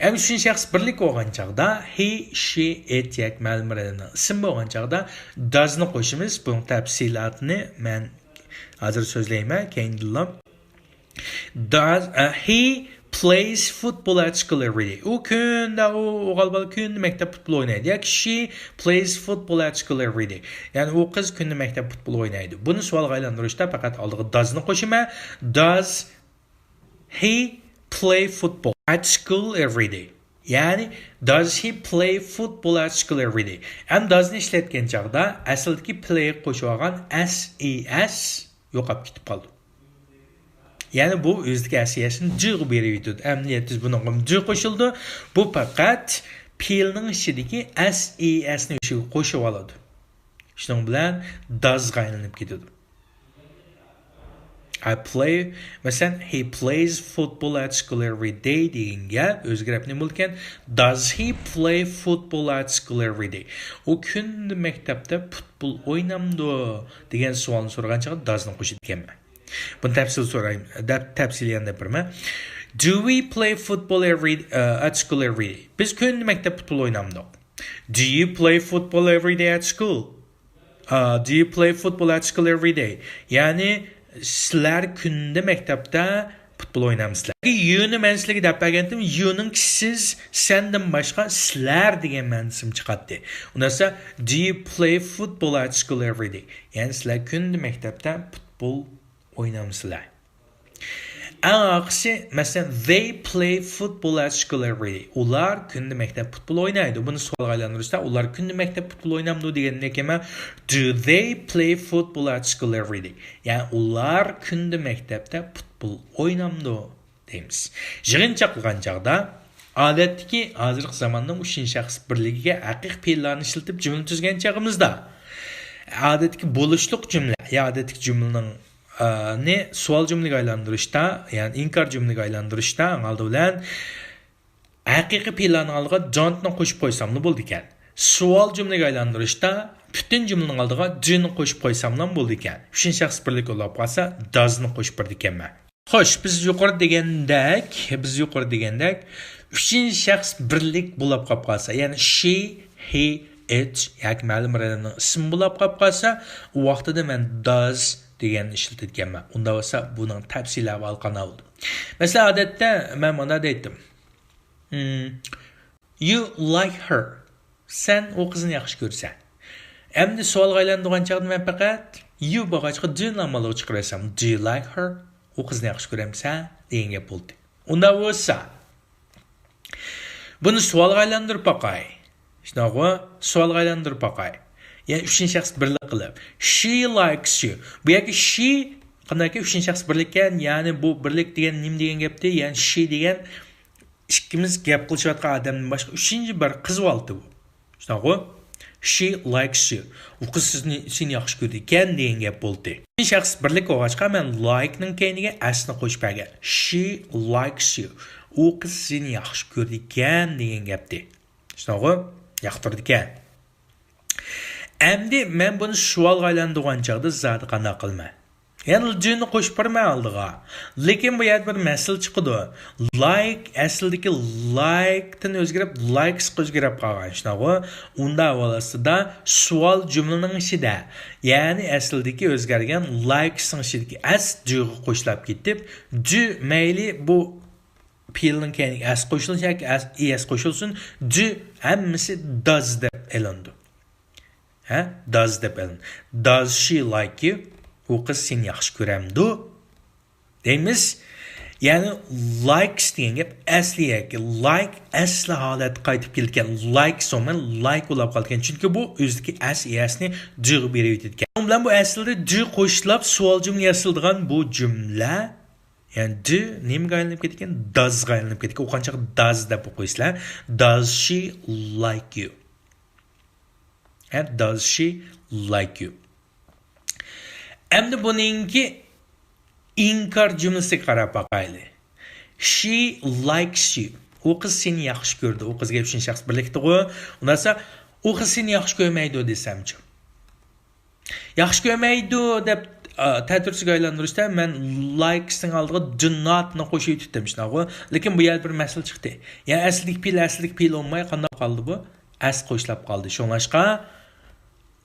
ئەمدى ئۈچىنچى شەخس بىرلىك بولغان چاغدا he، she، it ياكى مەلۇم بىر ئادەمنىڭ ئىسمى بولغان چاغدا does نى قوشىمىز. بۇنىڭ تەپسىلاتىنى مەن ھازىر سۆزلەيمەن، كەينىدىنلا. Does, uh, he plays football at school every day. ئۇ كۈندە، ئۇ ئوغۇل بالا كۈندە مەكتەپ پۇتبول ئوينايدۇ. ياكى she plays football at school every day. يەنى ئۇ قىز كۈندە مەكتەپ پۇتبول ئوينايدۇ. بۇنى سوئالغا ئايلاندۇرۇشتا پەقەت ئالدىغا does نى قوشىمەن. Does he play football at school every day. يەنى، does he play football at school every day؟ ھەم does نى ئىشلەتكەن چاغدا ئەسلىدىكى play قوشۇۋالغان S E S يوقاپ كېتىپ قالىدۇ. يەنى بۇ ئۆزىدىكى S E S نى do غا بېرىۋېتىدۇ. ئەمەلىيەتتە بۇنىڭغا do قوشۇلىدۇ. بۇ پەقەت پېئىلنىڭ ئىچىدىكى S E S نى ئۆزىگە قوشۇۋالىدۇ. شۇنىڭ بىلەن does غا ئايلىنىپ كېتىدۇ. I play، مەسىلەن، he plays football at school every day دېگەن گەپ ئۆزگىرىپ نېمە بولىدىكەن؟ Does he play football at school every day؟ ئۇ كۈندە مەكتەپتە پۇتبول ئوينامدۇ؟ دېگەن سوئالنى سورىغان چاغدا does نى قوشىدىكەنمەن. بۇنى تەپسىلىي سورايمەن، دەپ تەپسىلىي يەنە دەپ بېرىمەن. Do we play football every، uh, at school every day؟ بىز كۈندە مەكتەپ پۇتبول ئوينامدۇق؟ Do you play football every day at school؟ Uh, do you play football at school every day؟ يەنى، سىلەر كۈندە مەكتەپتە پۇتبول ئوينامسىلەر؟ يۇنى مەن سىلەرگە دەپ بەرگەنتىم، يۇنىڭ سىز، سەندىن باشقا سىلەر دېگەن مەنىسىمۇ چىقاتتى. ئۇنداقسا، do you play football at school every day؟ يەنى سىلەر كۈندە مەكتەپتە پۇتبول ئوينامسىلەر؟ ئەڭ ئاخىرسى، مەسىلەن، they play football at school every day. ئۇلار كۈندە مەكتەپ پۇتبول ئوينايدۇ. بۇنى سوئالغا ئايلاندۇرۇشتا، ئۇلار كۈندە مەكتەپ پۇتبول ئوينامدۇ دېگەندىن كېيىن، do they play football at school every day؟ يەنى ئۇلار كۈندە مەكتەپتە پۇتبول ئوينامدۇ دەيمىز. يىغىنچاقلىغان چاغدا، ئادەتتىكى ھازىرقى زاماننىڭ ئۈچىنچى شەخس بىرلىكىگە ھەقىقىي پېئىللارنى ئىشلىتىپ جۈملە تۈزگەن چېغىمىزدا، ئادەتتىكى بولۇشلۇق جۈملە، يا ئادەتتىكى جۈملىنىڭ، ئا، نى سوئال جۈملىگە ئايلاندۇرۇشتا، يەنى ئىنكار جۈملىگە ئايلاندۇرۇشتا، ئالدى بىلەن ھەقىقىي پېئىللارنىڭ ئالدىغا don't نى قوشۇپ قويساملا بولىدىكەن. سوئال جۈملىگە ئايلاندۇرۇشتا پۈتۈن جۈملىنىڭ ئالدىغا do نى قوشۇپ قويساملا بولىدىكەن. ئۈچىنچى شەخس بىرلىك بولۇپ قالسا، does نى قوشۇپ بېرىدىكەنمەن. خوش، بىز يۇقىرىدا دېگەندەك، بىز يۇقىرىدا دېگەندەك، ئۈچىنچى شەخس بىرلىك بولاپ قاپ قالسا، يەنى she، he، it ياكى مەلۇم بىر ئادەمنىڭ ئىسمى بولاپ قاپ قالسا، ئۇ ۋاقتىدا مەن does دېگەننى ئىشلىتىدىكەنمەن. ئۇنداق بولسا، بۇنىڭ تەپسىلىي ئەھۋالى قانداق بولىدۇ؟ مەسىلەن، ئادەتتە مەن مۇنداق دەيتتىم. Hmm، you like her. سەن ئۇ قىزنى ياخشى كۆرىسەن. ئەمدى سوئالغا ئايلاندۇرغان چاغدا مەن پەقەت you بولغاچقا do نى ئامالغا چىقىرىۋەتسەم، do you like her؟ ئۇ قىزنى ياخشى كۆرەمسەن؟ دېگەن گەپ بولدى. ئۇنداق بولسا، بۇنى سوئالغا ئايلاندۇرۇپ باقاي. شۇنداقغۇ؟ سوئالغا ئايلاندۇرۇپ باقاي. يەنى ئۈچىنچى شەخس بىرلىك قىلىپ. She likes you. بۇ يەردىكى she قانداقكى ئۈچىنچى شەخس بىرلىككەن، يەنى بۇ بىرلىك دېگەن نېمە دېگەن گەپتى؟ يەنى she دېگەن ئىككىمىز گەپ قىلىشىۋاتقان ئادەمدىن باشقا ئۈچىنچى بىر قىز بالىتى بۇ. شۇنداقغۇ؟ She likes you. ئۇ قىز سىزنى، سېنى ياخشى كۆرىدىكەن دېگەن گەپ بولدى. شەخس بىرلىك بولغاچقا، مەن like نىڭ كەينىگە s نى قوشۇپ بەرگەن. She likes you. ئۇ قىز سېنى ياخشى كۆرىدىكەن دېگەن گەپتى. شۇنداقغۇ؟ ياقتۇرىدىكەن. ئەمدى مەن بۇنى سوئالغا ئايلاندۇرغان چاغدا زادى قانداق قىلىمەن؟ يەنە do نى قوشۇپ بېرىمەن ئالدىغا. لېكىن بۇ يەردە بىر مەسىلە چىقىدۇ. Like ئەسلىدىكى like تىن ئۆزگىرىپ، likes قا ئۆزگىرىپ قالغان، شۇنداقغۇ؟ ئۇنداق بولسىدا سوئال جۈملىنىڭ ئىچىدە، يەنى ئەسلىدىكى ئۆزگەرگەن likes نىڭ ئىچىدىكى s do غا قوشۇلۇپ كېتىپ، do مەيلى بۇ پېئىلنىڭ كەينىگە s قوشۇلسۇن ياكى s، es قوشۇلسۇن، do ھەممىسى does دەپ ئېلىنىدۇ. ھە؟ Does دەپ ئېلىنىدۇ. Does she like you؟ ئۇ قىز سېنى ياخشى كۆرەمدۇ؟ دەيمىز. يەنى likes دېگەن گەپ ئەسلى ياكى like ئەسلى ھالەتكە قايتىپ كېلىدىكەن. Likes بولماي like بولاپ قالىدىكەن. چۈنكى بۇ ئۆزىدىكى s، es نى do غا بېرىۋېتىدىكەن. شۇنىڭ بىلەن بۇ ئەسلىدە do قوشۇلۇپ سوئال جۈملە ياسىلىدىغان بۇ جۈملە، يەنى do نېمىگە ئايلىنىپ كېتىدىكەن؟ Does غا ئايلىنىپ كېتىدىكەن. ئوقۇغان چاغدا does دەپ ئوقۇيسىلەر. Does she like you؟ ھە، does she like you؟ ئەمدى بۇنىڭكى ئىنكار جۈملىسىگە قاراپ باقايلى. She likes you. ئۇ قىز سېنى ياخشى كۆرىدۇ. ئۇ قىز گەپ ئۈچىنچى شەخس بىرلىكتىغۇ. ئۇنداقسا، ئۇ قىز سېنى ياخشى كۆرمەيدۇ دېسەمچۇ؟ ياخشى كۆرمەيدۇ دەپ، ئا، تەتۈرىسىگە ئايلاندۇرۇشتا مەن likes نىڭ ئالدىغا do not نى قوشۇۋېتىپتىم، شۇنداقغۇ؟ لېكىن بۇ يەردە بىر مەسىلە چىقتى. يەنى ئەسلىدىكى پېئىل، ئەسلىدىكى پېئىل بولماي قانداق قالدى بۇ؟ S قوشۇلۇپ قالدى. شۇڭلاشقا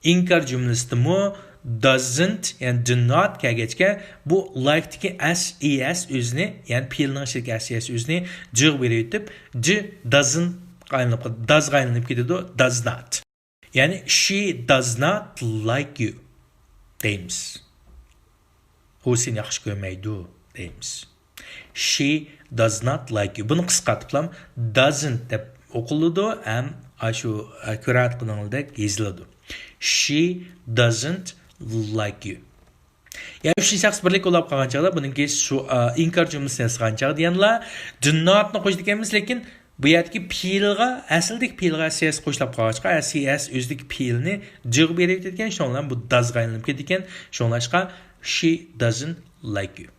ئىنكار جۈملىسىدىمۇ doesn't، يەنى do not كەلگەچكە، بۇ like تىكى s، es ئۆزىنى، يەنى پېئىلنىڭ ئىچىدىكى s، es ئۆزىنى do غا بېرىۋېتىپ، do doesn't غا ئايلىنىپ، does غا ئايلىنىپ كېتىدۇ، does not. يەنى she does not like you دەيمىز. ئۇ سېنى ياخشى كۆرمەيدۇ دەيمىز. She does not like you. بۇنى قىسقارتىپلام doesn't دەپ ئوقۇلىدۇ ھەم ئاشۇ، ئە، كۆرۈۋاتقىنىڭىزدەك يېزىلىدۇ. She doesn't like you. يەنى ئۈچىنچى شەخس بىرلىك بولۇپ قالغان چاغدا بۇنىڭكى شۇ، ئە، ئىنكار جۈملىسىنى ياسىغان چاغدا يەنىلا do not نى قوشىدىكەنمىز، لېكىن بۇ يەردىكى پېئىلغا، ئەسلىدىكى پېئىلغا ئەس ئېس قوشۇلۇپ قالغاچقا، ئەس ئېس ئۆزىدىكى پېئىلنى جىغا بېرىۋېتىدىكەن، شۇنىڭ بىلەن بۇ دازغا ئايلىنىپ كېتىدىكەن. شۇڭلاشقا she doesn't like you.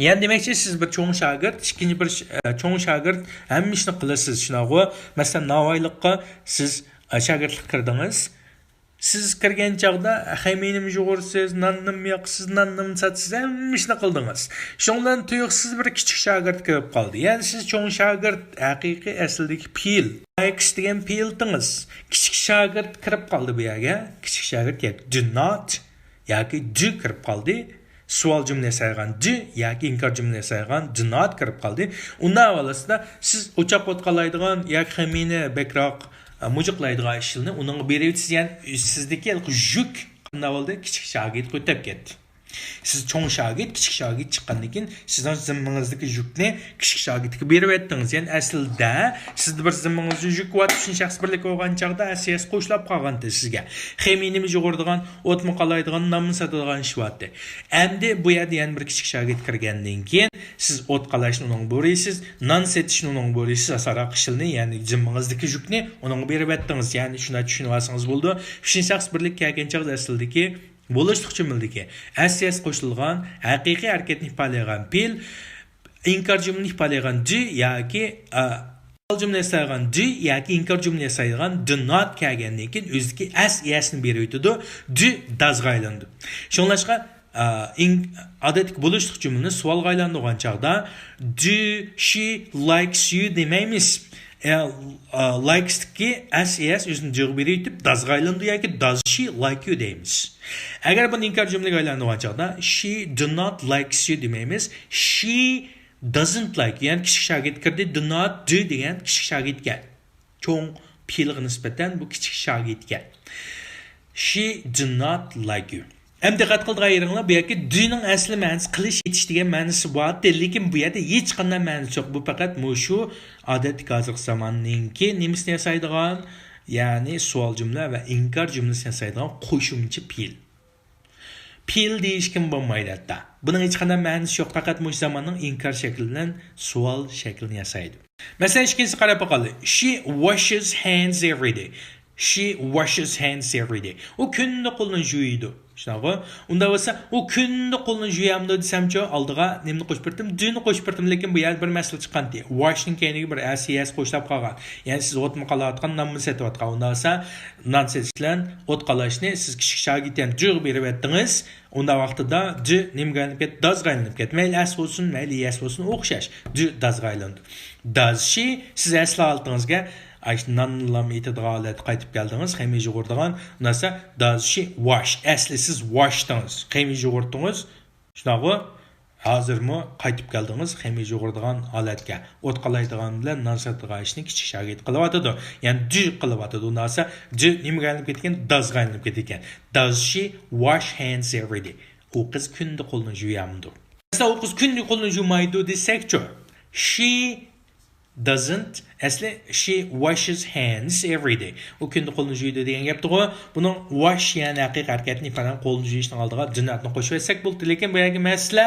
يەنى دېمەكچى، سىز بىر چوڭ شاگىرت، ئىككىنچى بىر ش-، ئە، چوڭ شاگىرت ھەممە ئىشنى قىلىسىز، شۇنداقغۇ؟ مەسىلەن، ناۋايلىققا سىز، ئە، شاگىرتلىققا كىردىڭىز. سىز كىرگەن چاغدا خېمىينىمۇ يۇغۇرىسىز، ناننىمۇ ياقىسىز، ناننىمۇ ساتىسىز، ھەممە ئىشنى قىلدىڭىز. شۇنىڭ بىلەن تۇيۇقسىز بىر كىچىك شاگىرت كىرىپ قالدى. يەنى سىز چوڭ شاگىرت، ھەقىقىي ئەسلىدىكى پېئىل، likes دېگەن پېئىل تىڭىز. كىچىك شاگىرت كىرىپ قالدى بۇ يەرگە. كىچىك شاگىرت ياكى do not ياكى do كىرىپ قالدى. سوئال جۈملە ياسايدىغان do ياكى ئىنكار جۈملە ياسايدىغان do not كىرىپ قالدى. ئۇنداق ھالەتتە سىز ئوچاق ئوتقالايدىغان ياكى خېمىينى بەكرەك، ئە، مۇجۇقلايدىغان ئىشلىرىنى ئۇنىڭغا بېرىۋېتىسىز. يەنى سىزدىكى ھېلىقى يۈك قانداق بولدى؟ كىچىك شاگىرتقا ئۆتۈپ كەتتى. سىز چوڭ شاگىرت، كىچىك شاگىرت چىققاندىن كېيىن سىزنىڭ زىممىڭىزدىكى يۈكنى كىچىك شاگىرتقا بېرىۋەتتىڭىز. يەنى ئەسلىدە سىزدە بىر زىممىڭىزدا يۈك بار، ئۈچىنچى شەخس بىرلىك بولغان چاغدا ئەس ئېس قوشۇلۇپ قالغانتى سىزگە. خېمىينىمۇ يۇغۇرىدىغان، ئوتمۇ قالايدىغان، نانمۇ ساتىدىغان ئىش بارتى. ئەمدى بۇ يەردە يەنە بىر كىچىك شاگىرت كىرگەندىن كېيىن سىز ئوت قالايشنى ئۇنىڭغا بېرىسىز، نان سېتىشنى ئۇنىڭغا بېرىسىز، ئاسانراق ئىشلىرىنى، يەنى زىممىڭىزدىكى يۈكنى ئۇنىڭغا بېرىۋەتتىڭىز. يەنى شۇنداق چۈشىنىۋالسىڭىز بولىدۇ. ئۈچىنچى شەخس بىرلىك كەلگەن چاغدا ئەسلىدىكى بولۇشلۇق جۈملىدىكى ئەس ئېس قوشۇلغان ھەقىقىي ھەرىكەتنى ئىپادىلەيدىغان پېئىل، ئىنكار جۈملىنى ئىپادىلەيدىغان do ياكى، ئە، سوئال جۈملە ياسايدىغان do ياكى ئىنكار جۈملە ياسايدىغان do not كەلگەندىن كېيىن ئۆزىدىكى ئەس ئېسنى بېرىۋېتىدۇ، do دازغا ئايلىنىدۇ. شۇڭلاشقا، ئە، ئىن-، ئادەتتىكى بولۇشلۇق جۈملىنى سوئالغا ئايلاندۇرغان چاغدا do she likes you دېمەيمىز. ئە، ئە، likes تىكى ئەس ئېس ئۆزىنى جىغا بېرىۋېتىپ دازغا ئايلىنىدۇ ياكى does she like you دەيمىز. ئەگەر بۇنى ئىنكار جۈملىگە ئايلاندۇرغان چاغدا she do not likes you دېمەيمىز. She doesn't like you. يەنى كىچىك شاگىرت كىردى. Do not do دېگەن كىچىك شاگىرتكەن. چوڭ پېئىلغا نىسبەتەن بۇ كىچىك شاگىرتكەن. She do not like you. ئەمدى دىققەت قىلىدىغان يېرىڭلار، بۇ يەردىكى do نىڭ ئەسلى مەنىسى قىلىش، ئېتىش دېگەن مەنىسى بار، لېكىن بۇ يەردە ھېچقانداق مەنىسى يوق. بۇ پەقەت مۇشۇ ئادەتتىكى ھازىرقى زاماننىڭكى نېمىسىنى ياسايدىغان، يەنى سوئال جۈملە ۋە ئىنكار جۈملىسىنى ياسايدىغان قوشۇمچە پېئىل. پېئىل دېيىشكىمۇ بولمايدۇ ھەتتا. بۇنىڭ ھېچقانداق مەنىسى يوق، پەقەت مۇشۇ زاماننىڭ ئىنكار شەكلى بىلەن سوئال شەكلىنى ياسايدۇ. مەسىلەن، ئىككىنچىسىگە قاراپ باقايلى. She washes hands every day. She washes hands every day. ئۇ كۈندە قولىنى يۇيىدۇ. شۇنداقغۇ؟ ئۇنداق بولسا، ئۇ كۈندە قولىنى يۇيامدۇ دېسەمچۇ، ئالدىغا نېمىنى قوشۇپ بېرىپتىم؟ Do نى قوشۇپ بېرىپتىم، لېكىن بۇ يەردە بىر مەسىلە چىققانتى. Wash نىڭ كەينىگە بىر ئەس ئېس قوشۇلۇپ قالغان. يەنى سىز ئوتمۇ قالايۋاتقان، نانمۇ سېتىۋاتقان. ئۇنداق بولسا، نان سېتىش بىلەن ئوت قالايشنى سىز كىچىك شاگىرتكەن do غا بېرىۋەتتىڭىز. ئۇنداق ۋاقتىدا do نېمىگە ئايلىنىپ كەتتى؟ دازغا ئايلىنىپ كەتتى. مەيلى ئەس بولسۇن، مەيلى ئېس بولسۇن، ئوخشاش. Do دازغا ئايلىنىدۇ. Does she، سىز ئەسلى ھالىتىڭىزگە، ئاشۇ ناننىلا ئېتىدىغان ھالەتكە قايتىپ كەلدىڭىز، خېمىي يۇغۇرىدىغان. ئۇنداقسا، does she wash؟ ئەسلى سىز واشتىڭىز، خېمىي يۇغۇرتتىڭىز. شۇنداقغۇ؟ ھازىرمۇ قايتىپ كەلدىڭىز خېمىي يۇغۇرىدىغان ھالەتكە. ئوت قالايدىغان بىلەن نان ساتىدىغان ئىشنى كىچىك شاگىرت قىلىۋاتىدۇ. يەنى do قىلىۋاتىدۇ. ئۇنداقسا، do نېمىگە ئايلىنىپ كېتىدىكەن؟ دازغا ئايلىنىپ كېتىدىكەن. Does she wash hands every day؟ ئۇ قىز كۈندە قولىنى يۇيامدۇ؟ مەسىلەن، ئۇ قىز كۈندە قولىنى يۇمايدۇ دېسەكچۇ؟ She doesn't، ئەسلى she washes hands every day. ئۇ كۈندە قولىنى يۇيىدۇ دېگەن گەپتىغۇ. بۇنىڭ wash يەنى ھەقىقىي ھەرىكەتنى ئىپادىلەيدىغان قولنى يۇيۇشنىڭ ئالدىغا do not نى قوشۇۋەتسەك بولدى. لېكىن بۇ يەرگە مەسىلە،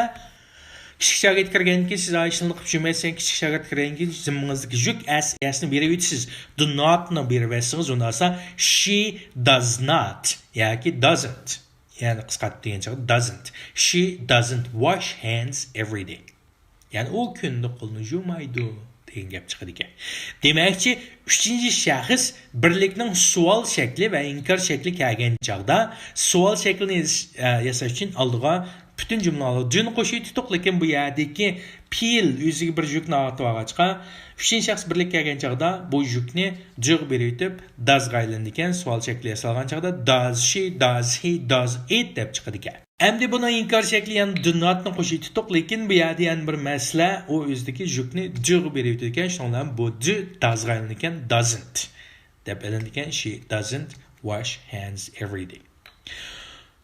كىچىك شاگىرت كىرگەندىن كېيىن سىز ئاشۇنى قىلىپ يۈرمەيسىز، كىچىك شاگىرت كىرگەندىن كېيىن زىممىڭىزدىكى يۈك ئەس ئېسنى بېرىۋېتىسىز. Do not نى بېرىۋەتسىڭىز، ئۇنداقسا she does not ياكى doesn't. يەنى قىسقارتىپ دېگەن چاغدا doesn't. She doesn't wash hands every day. يەنى ئۇ كۈندە قولىنى يۇمايدۇ دېگەن گەپ چىقىدىكەن. دېمەكچى، ئۈچىنچى شەخس بىرلىكنىڭ سوئال شەكلى ۋە ئىنكار شەكلى كەلگەن چاغدا سوئال شەكلىنى ياس-، ئە، ياساش ئۈچۈن ئالدىغا پۈتۈن جۈملىنىڭ ئالدىغا do نى قوشۇۋېتىتتۇق، لېكىن بۇ يەردىكى پېئىل ئۆزىگە بىر يۈكنى ئارتىۋالغاچقا، ئۈچىنچى شەخس بىرلىككە كەلگەن چاغدا بۇ يۈكنى do غا بېرىۋېتىپ، does غا ئايلىنىدىكەن. سوئال شەكلى ياسالغان چاغدا does she، does he، does it دەپ چىقىدىكەن. ئەمدى بۇنىڭ ئىنكار شەكلى يەنە do not نى قوشۇۋېتىتتۇق، لېكىن بۇ يەردە يەنە بىر مەسىلە، ئۇ ئۆزىدىكى يۈكنى do غا بېرىۋېتىدىكەن، شۇنىڭ بىلەن بۇ do does غا ئايلىنىدىكەن، doesn't دەپ ئېلىنىدىكەن، she doesn't wash hands every day.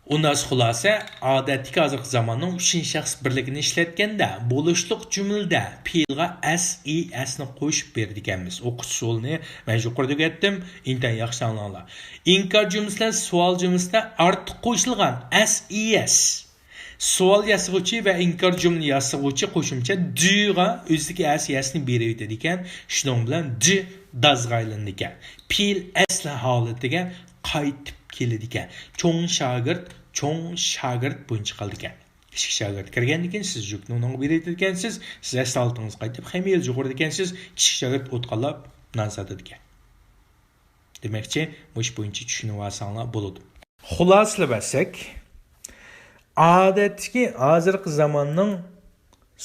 ئۇنداق خۇلاسە، ئادەتتىكى ھازىرقى زاماننىڭ ئۈچىنچى شەخس بىرلىكىنى ئىشلەتكەندە، بولۇشلۇق جۈملىدە پېئىلغا ئەس، ئى، ئەسنى قوشۇپ بېرىدىكەنمىز. ئوقۇش ئۇسۇلىنى مەن يۇقىرىدا ئۆگەتتىم. ئىنتايىن ياخشى ئاڭلاڭلار. ئىنكار جۈملىسى بىلەن سوئال جۈملىسىدە ئارتۇق قوشۇلغان ئەس، ئى، ئەس. سوئال ياسىغۇچى ۋە ئىنكار جۈملە ياسىغۇچى قوشۇمچە دغا ئۆزىدىكى ئەس، ئى، ئەسنى بېرىۋېتىدىكەن. شۇنىڭ بىلەن د دازغا ئايلىنىدىكەن. پېئىل ئەسلى ھالىتىگە قايتىپ كېلىدىكەن. چوڭ شاگىرت، چوڭ شاگىرت بويىچە قالىدىكەن. كىچىك شاگىرت كىرگەندىن كېيىن سىز جۈكنى ئۇنىڭغا بېرىۋېتىدىكەنسىز، سىز ئەسلى ھالىتىڭىزغا قايتىپ خېمىرنى يۇغۇرىدىكەنسىز، كىچىك شاگىرت ئوت قالاپ نان ساتىدىكەن. دېمەكچى، مۇشۇ بويىچە چۈشىنىۋالساڭلار بولىدۇ. خۇلاسىلىۋەرسەك، ئادەتتىكى ھازىرقى زاماننىڭ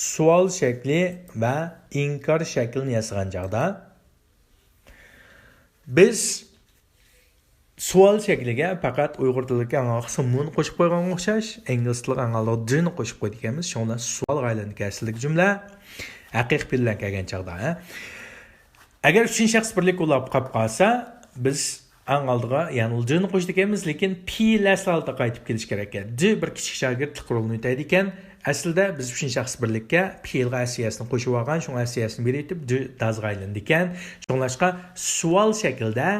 سوئال شەكلى ۋە ئىنكار شەكلىنى ياسىغان چاغدا، بىز سوئال شەكلىگە پەقەت ئۇيغۇر تىلىدىكى ھاڭا قىسىم مۇنى قوشۇپ قويغانغا ئوخشاش، ئىنگلىز تىلىغا ھاڭا دىنى قوشۇپ قويىدىكەنمىز. شۇڭا سوئالغا ئايلىنىدىكەن ئەسلىدىكى جۈملە. ھەقىقىي پېئىل بىلەن كەلگەن چاغدا، ھە؟ ئەگەر ئۈچىنچى شەخس بىرلىك بولاپ قاپ قالسا، بىز ئەڭ ئالدىغا يەنە دىنى قوشىدىكەنمىز، لېكىن پېئىل ئەسلى ھالىتىگە قايتىپ كېلىش كېرەك. د بىر كىچىك شاگىرتلىق رولىنى ئۆتەيدىكەن. ئەسلىدە بىز ئۈچىنچى شەخس بىرلىككە پېئىلغا ئەس، ئى، ئەسنى قوشۇۋالغان، شۇڭا ئەس، ئى، ئەسنى بېرىۋېتىپ، د دازغا ئايلىنىدىكەن. شۇڭلاشقا سوئال شەكلىدە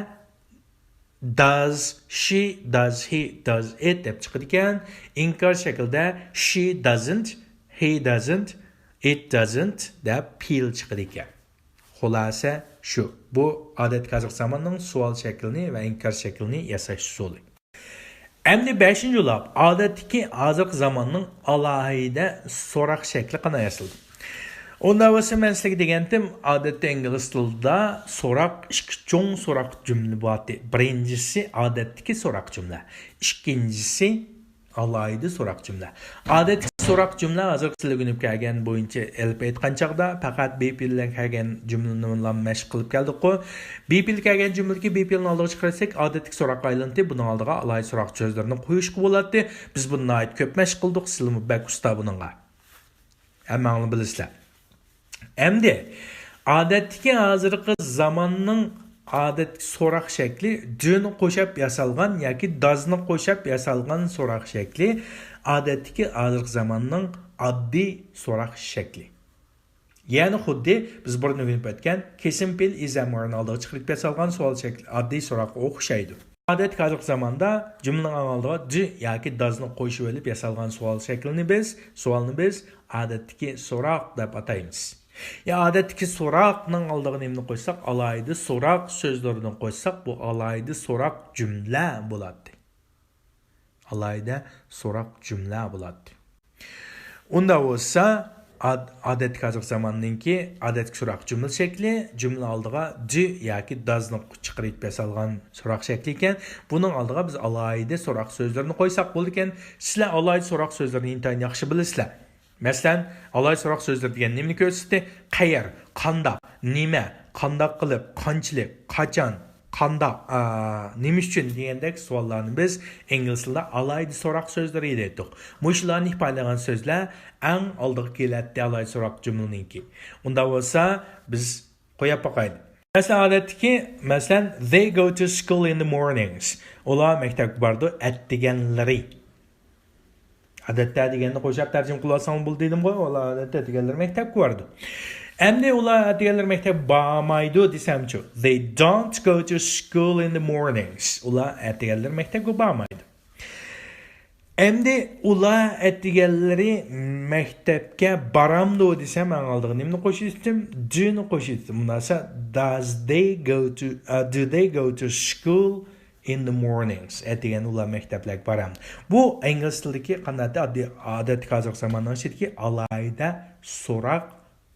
does she, does he, does it دەپ چىقىدىكەن. ئىنكار شەكلىدە she doesn't, he doesn't, it doesn't دەپ پېئىل چىقىدىكەن. خۇلاسە شۇ. بۇ ئادەتتىكى ھازىرقى زاماننىڭ سوئال شەكلىنى ۋە ئىنكار شەكلىنى ياساش ئۇسۇلى. ئەمدى بەشىنچى بولۇپ، ئادەتتىكى ھازىرقى زاماننىڭ ئالاھىدە سوراق شەكلى قانداق ياسىلىدۇ؟ ئۇنداق بولسا، مەن سىلەرگە دېگەنتىم، ئادەتتە ئىنگلىز تىلىدا سوراق، ئىككى چوڭ سوراق جۈملە بولاتتى. بىرىنچىسى ئادەتتىكى سوراق جۈملە، ئىككىنچىسى ئالاھىدە سوراق جۈملە. ئادەتتىكى سوراق جۈملە ھازىرقى سىلەر ئۆگىنىپ كەلگەن بويىچە ئېلىپ ئېيتقان چاغدا پەقەت be بىلەن كەلگەن جۈملىنىلا مەشىق قىلىپ كەلدۇققۇ. Be بىلەن كەلگەن جۈملىدىكى be بىلىنى ئالدىغا چىقىرىۋەتسەك، ئادەتتىكى سوراققا ئايلىنىدۇ. بۇنىڭ ئالدىغا ئالاھىدە سوراق سۆزلىرىنى قويۇشقا بولاتتى. بىز بۇنى ناھايىتى كۆپ مەشىق قىلدۇق. سىلەرمۇ بەك ئۇستا بۇنىڭغا. ھەممەڭلار بىلىسىلەر. ئەمدى ئادەتتىكى ھازىرقى زاماننىڭ ئادەتتىكى سوراق شەكلى دىنى قوشاپ ياسالغان ياكى دازنى قوشاپ ياسالغان سوراق شەكلى ئادەتتىكى ھازىرقى زاماننىڭ ئاددىي سوراق شەكلى. يەنى خۇددى بىز بۇرۇن ئۆگىنىپ ئۆتكەن كېسىم پېئىل ئىز ئەم ئارنى ئالدىغا چىقىرىپ ياسالغان سوئال شەكلى ئاددىي سوراققا ئوخشايدۇ. ئادەتتىكى ھازىرقى زاماندا جۈملىنىڭ ئالدىغا د ياكى دازنى قوشۇۋېلىپ ياسالغان سوئال شەكلىنى بىز، سوئالنى بىز ئادەتتىكى سوراق دەپ ئاتايمىز. يا ئادەتتىكى سوراقنىڭ ئالدىغا نېمىنى قوشساق، ئالاھىدە سوراق سۆزلىرىنى قوشساق، بۇ ئالاھىدە سوراق جۈملە بولاتتى. ئالاھىدە سوراق جۈملە بولاتتى. ئۇنداق بولسا، ئاد-، ئادەتتىكى ھازىرقى زاماننىڭكى ئادەتتىكى سوراق جۈملە شەكلى، جۈملە ئالدىغا د ياكى دازنى چىقىرىپ ياسالغان سوراق شەكلى ئىكەن. بۇنىڭ ئالدىغا بىز ئالاھىدە سوراق سۆزلىرىنى قويساق بولىدىكەن. سىلەر ئالاھىدە سوراق سۆزلىرىنى ئىنتايىن ياخشى بىلىسىلەر. مەسىلەن، ئالاھىدە سوراق سۆزلىرى دېگەن نېمىنى كۆرسىتتى؟ قەيەر، قانداق، نېمە، قانداق قىلىپ، قانچىلىك، قاچان، قانداق، ئا، نېمە ئۈچۈن دېگەندەك سوئاللارنى بىز ئىنگلىز تىلىدا ئالاھىدە سوراق سۆزلىرى دەيتتۇق. مۇشۇلارنى ئىپادىلەيدىغان سۆزلەر ئەڭ ئالدىغا كېلەتتى ئالاھىدە سوراق جۈملىنىڭكى. ئۇنداق بولسا، بىز قويۇپ باقايلى. مەسىلەن، ئادەتتىكى، مەسىلەن، they go to school in the mornings. ئۇلار مەكتەپكە بارىدۇ ئەتىگەنلىرى. ئادەتتە دېگەننى قوشاپ تەرجىمە قىلىۋالساڭلار بولدى دېدىمغۇ، ئۇلار ئادەتتە ئەتىگەنلىرى مەكتەپكە بارىدۇ. ئەمدى ئۇلار ئەتىگەنلىرى مەكتەپكە بارمايدۇ دېسەمچۇ؟ They don't go to school in the mornings. ئۇلار ئەتىگەنلىرى مەكتەپكە بارمايدۇ. ئەمدى ئۇلار ئەتىگەنلىرى مەكتەپكە بارامدۇ دېسەم، ئەڭ ئالدىغا نېمىنى قوشۇۋېتىپتىم؟ دونى قوشۇۋېتىپتىم. بۇنداق بولسا، does they go to, uh, do they go to school in the mornings؟ ئەتىگەن ئۇلار مەكتەپلەرگە بارامدۇ؟ بۇ ئىنگلىز تىلىدىكى قانداق ئاددىي، ئادەتتىكى ھازىرقى زاماننىڭ ئىچىدىكى ئالاھىدە سوراق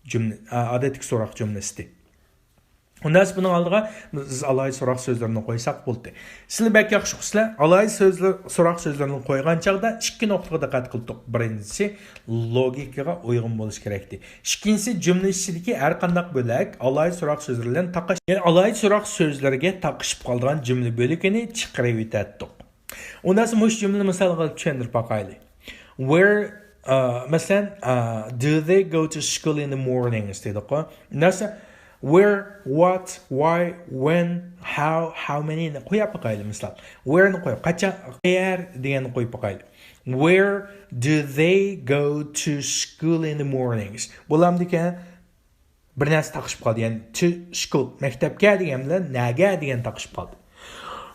جۈملە، ئا، ئادەتتىكى سوراق جۈملىسىدى. ئۇنداق بۇنىڭ ئالدىغا بىز ئالاھىدە سوراق سۆزلىرىنى قويساق بولدى. سىلەر بەك ياخشى ئۇقىسىلەر. ئالاھىدە سۆزلەر، سوراق سۆزلىرىنى قويغان چاغدا ئىككى نۇقتىغا دىققەت قىلدۇق. بىرىنچىسى، لوگىكىغا ئۇيغۇن بولۇش كېرەكتى. ئىككىنچىسى، جۈملە ئىچىدىكى ھەر قانداق بۆلەك ئالاھىدە سوراق سۆزلىرى بىلەن تاقاش، يەنى ئالاھىدە سوراق سۆزلىرىگە تاقىشىپ قالىدىغان جۈملە بۆلىكىنى چىقىرىۋېتەتتۇق. ئۇنداق بولسا مۇشۇ جۈملىنى مىسال قىلىپ چۈشەندۈرۈپ باقايلى. Where, ئا، مەسىلەن، ئا، do they go to school in the mornings دېدۇققۇ. ئۇنداق بولسا، Where, what, why, when, how, how many نى قويۇپ باقايلى مىسال. Where نى قويۇپ، قاچان، قەيەر دېگەننى قويۇپ باقايلى. Where do they go to school in the mornings? بولامدىكەن، بىر نەرسە تاقىشىپ قالدى. يەنى to school، مەكتەپكە دېگەن بىلەن نەگە دېگەن تاقىشىپ قالدى.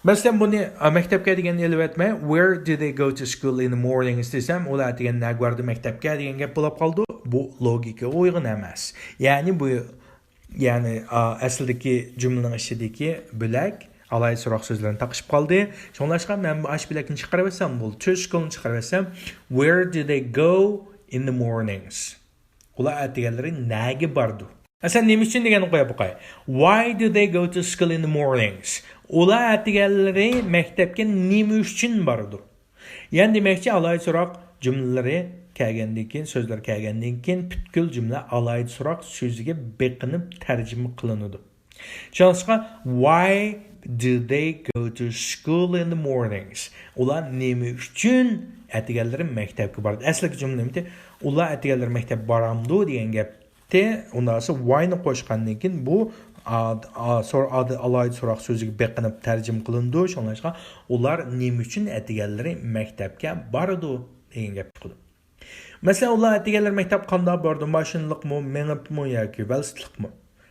مەسىلەن، بۇنى، ئا، مەكتەپكە دېگەننى ئېلىۋەتمەي، Where do they go to school in the mornings دېسەم، ئۇلار ئەتىگەن نەگە بارىدۇ مەكتەپكە دېگەن گەپ بولاپ قالىدۇ. بۇ لوگىكىغا ئۇيغۇن ئەمەس. يەنى بۇ، يەنى، ئا، ئەسلىدىكى جۈملىنىڭ ئىچىدىكى بۆلەك ئالاھىدە سوراق سۆزلىرىنى تاقىشىپ قالدى. شۇڭلاشقا مەن بۇ ئاش بۆلەكنى چىقىرىۋەتسەم بولدى. To school نى چىقىرىۋەتسەم، Where do they go in the mornings؟ ئۇلار ئەتىگەنلىرى نەگە بارىدۇ؟ مەسىلەن، نېمە ئۈچۈن دېگەننى قويۇپ باقاي. Why do they go to school in the mornings? ئۇلار ئەتىگەنلىرى مەكتەپكە نېمە ئۈچۈن بارىدۇ؟ يەنى دېمەكچى، ئالاھىدە سوراق جۈملىلىرى كەلگەندىن كېيىن، سۆزلەر كەلگەندىن كېيىن پۈتكۈل جۈملە ئالاھىدە سوراق سۆزىگە بېقىنىپ تەرجىمە قىلىنىدۇ. شۇڭلاشقا، Why do they go to school in the mornings? ئۇلار نېمە ئۈچۈن ئەتىگەنلىرى مەكتەپكە بارىدۇ؟ ئەسلىدىكى جۈملە نېمىدى؟ ئۇلار ئەتىگەنلىرى مەكتەپكە بارامدۇ دېگەن گەپتى. ئۇنداق بولسا why نى قوشقاندىن كېيىن بۇ ئا-، ئا-، سور-، ئادى-، ئالاھىدە سوراق سۆزىگە بېقىنىپ تەرجىمە قىلىنىدۇ. شۇڭلاشقا، ئۇلار نېمە ئۈچۈن ئەتىگەنلىرى مەكتەپكە بارىدۇ دېگەن گەپ چىقىدۇ. مەسىلەن، ئۇلار ئەتىگەنلىرى مەكتەپكە قانداق بارىدۇ؟ ماشىنىلىقمۇ، مېڭىپمۇ ياكى ۋېلىسىپىتلىقمۇ؟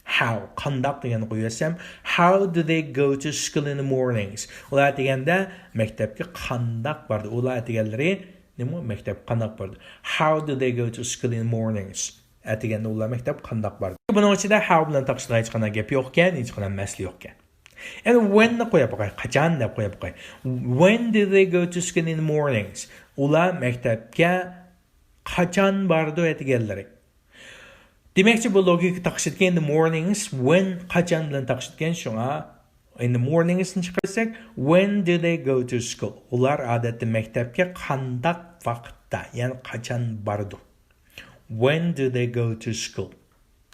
How، قانداق دېگەننى قويۇۋەتسەم، How do they go to school in the mornings? ئۇلار ئەتىگەندە مەكتەپكە قانداق بارىدۇ؟ ئۇلار ئەتىگەنلىرى نېمە؟ مەكتەپكە قانداق بارىدۇ؟ How do they go to school in the mornings? ئەتىگەندە ئۇلار مەكتەپكە قانداق بارىدۇ؟ بۇنىڭ ئىچىدە how بىلەن تاقىشىدىغان ھېچقانداق گەپ يوقكەن، ھېچقانداق مەسىلە يوقكەن. يەنى when نى قويۇپ باقاي، قاچان دەپ قويۇپ باقاي. When do they go to school in the mornings? ئۇلار مەكتەپكە قاچان بارىدۇ ئەتىگەنلىرى؟ دېمەكچى، بۇ لوگىكا تاقىشىدىكەن، in the mornings، when قاچان بىلەن تاقىشىدىكەن، شۇڭا in the mornings نى چىقارساق، when do they go to school؟ ئۇلار ئادەتتە مەكتەپكە قانداق ۋاقىتتا، يەنى قاچان بارىدۇ؟ When do they go to school؟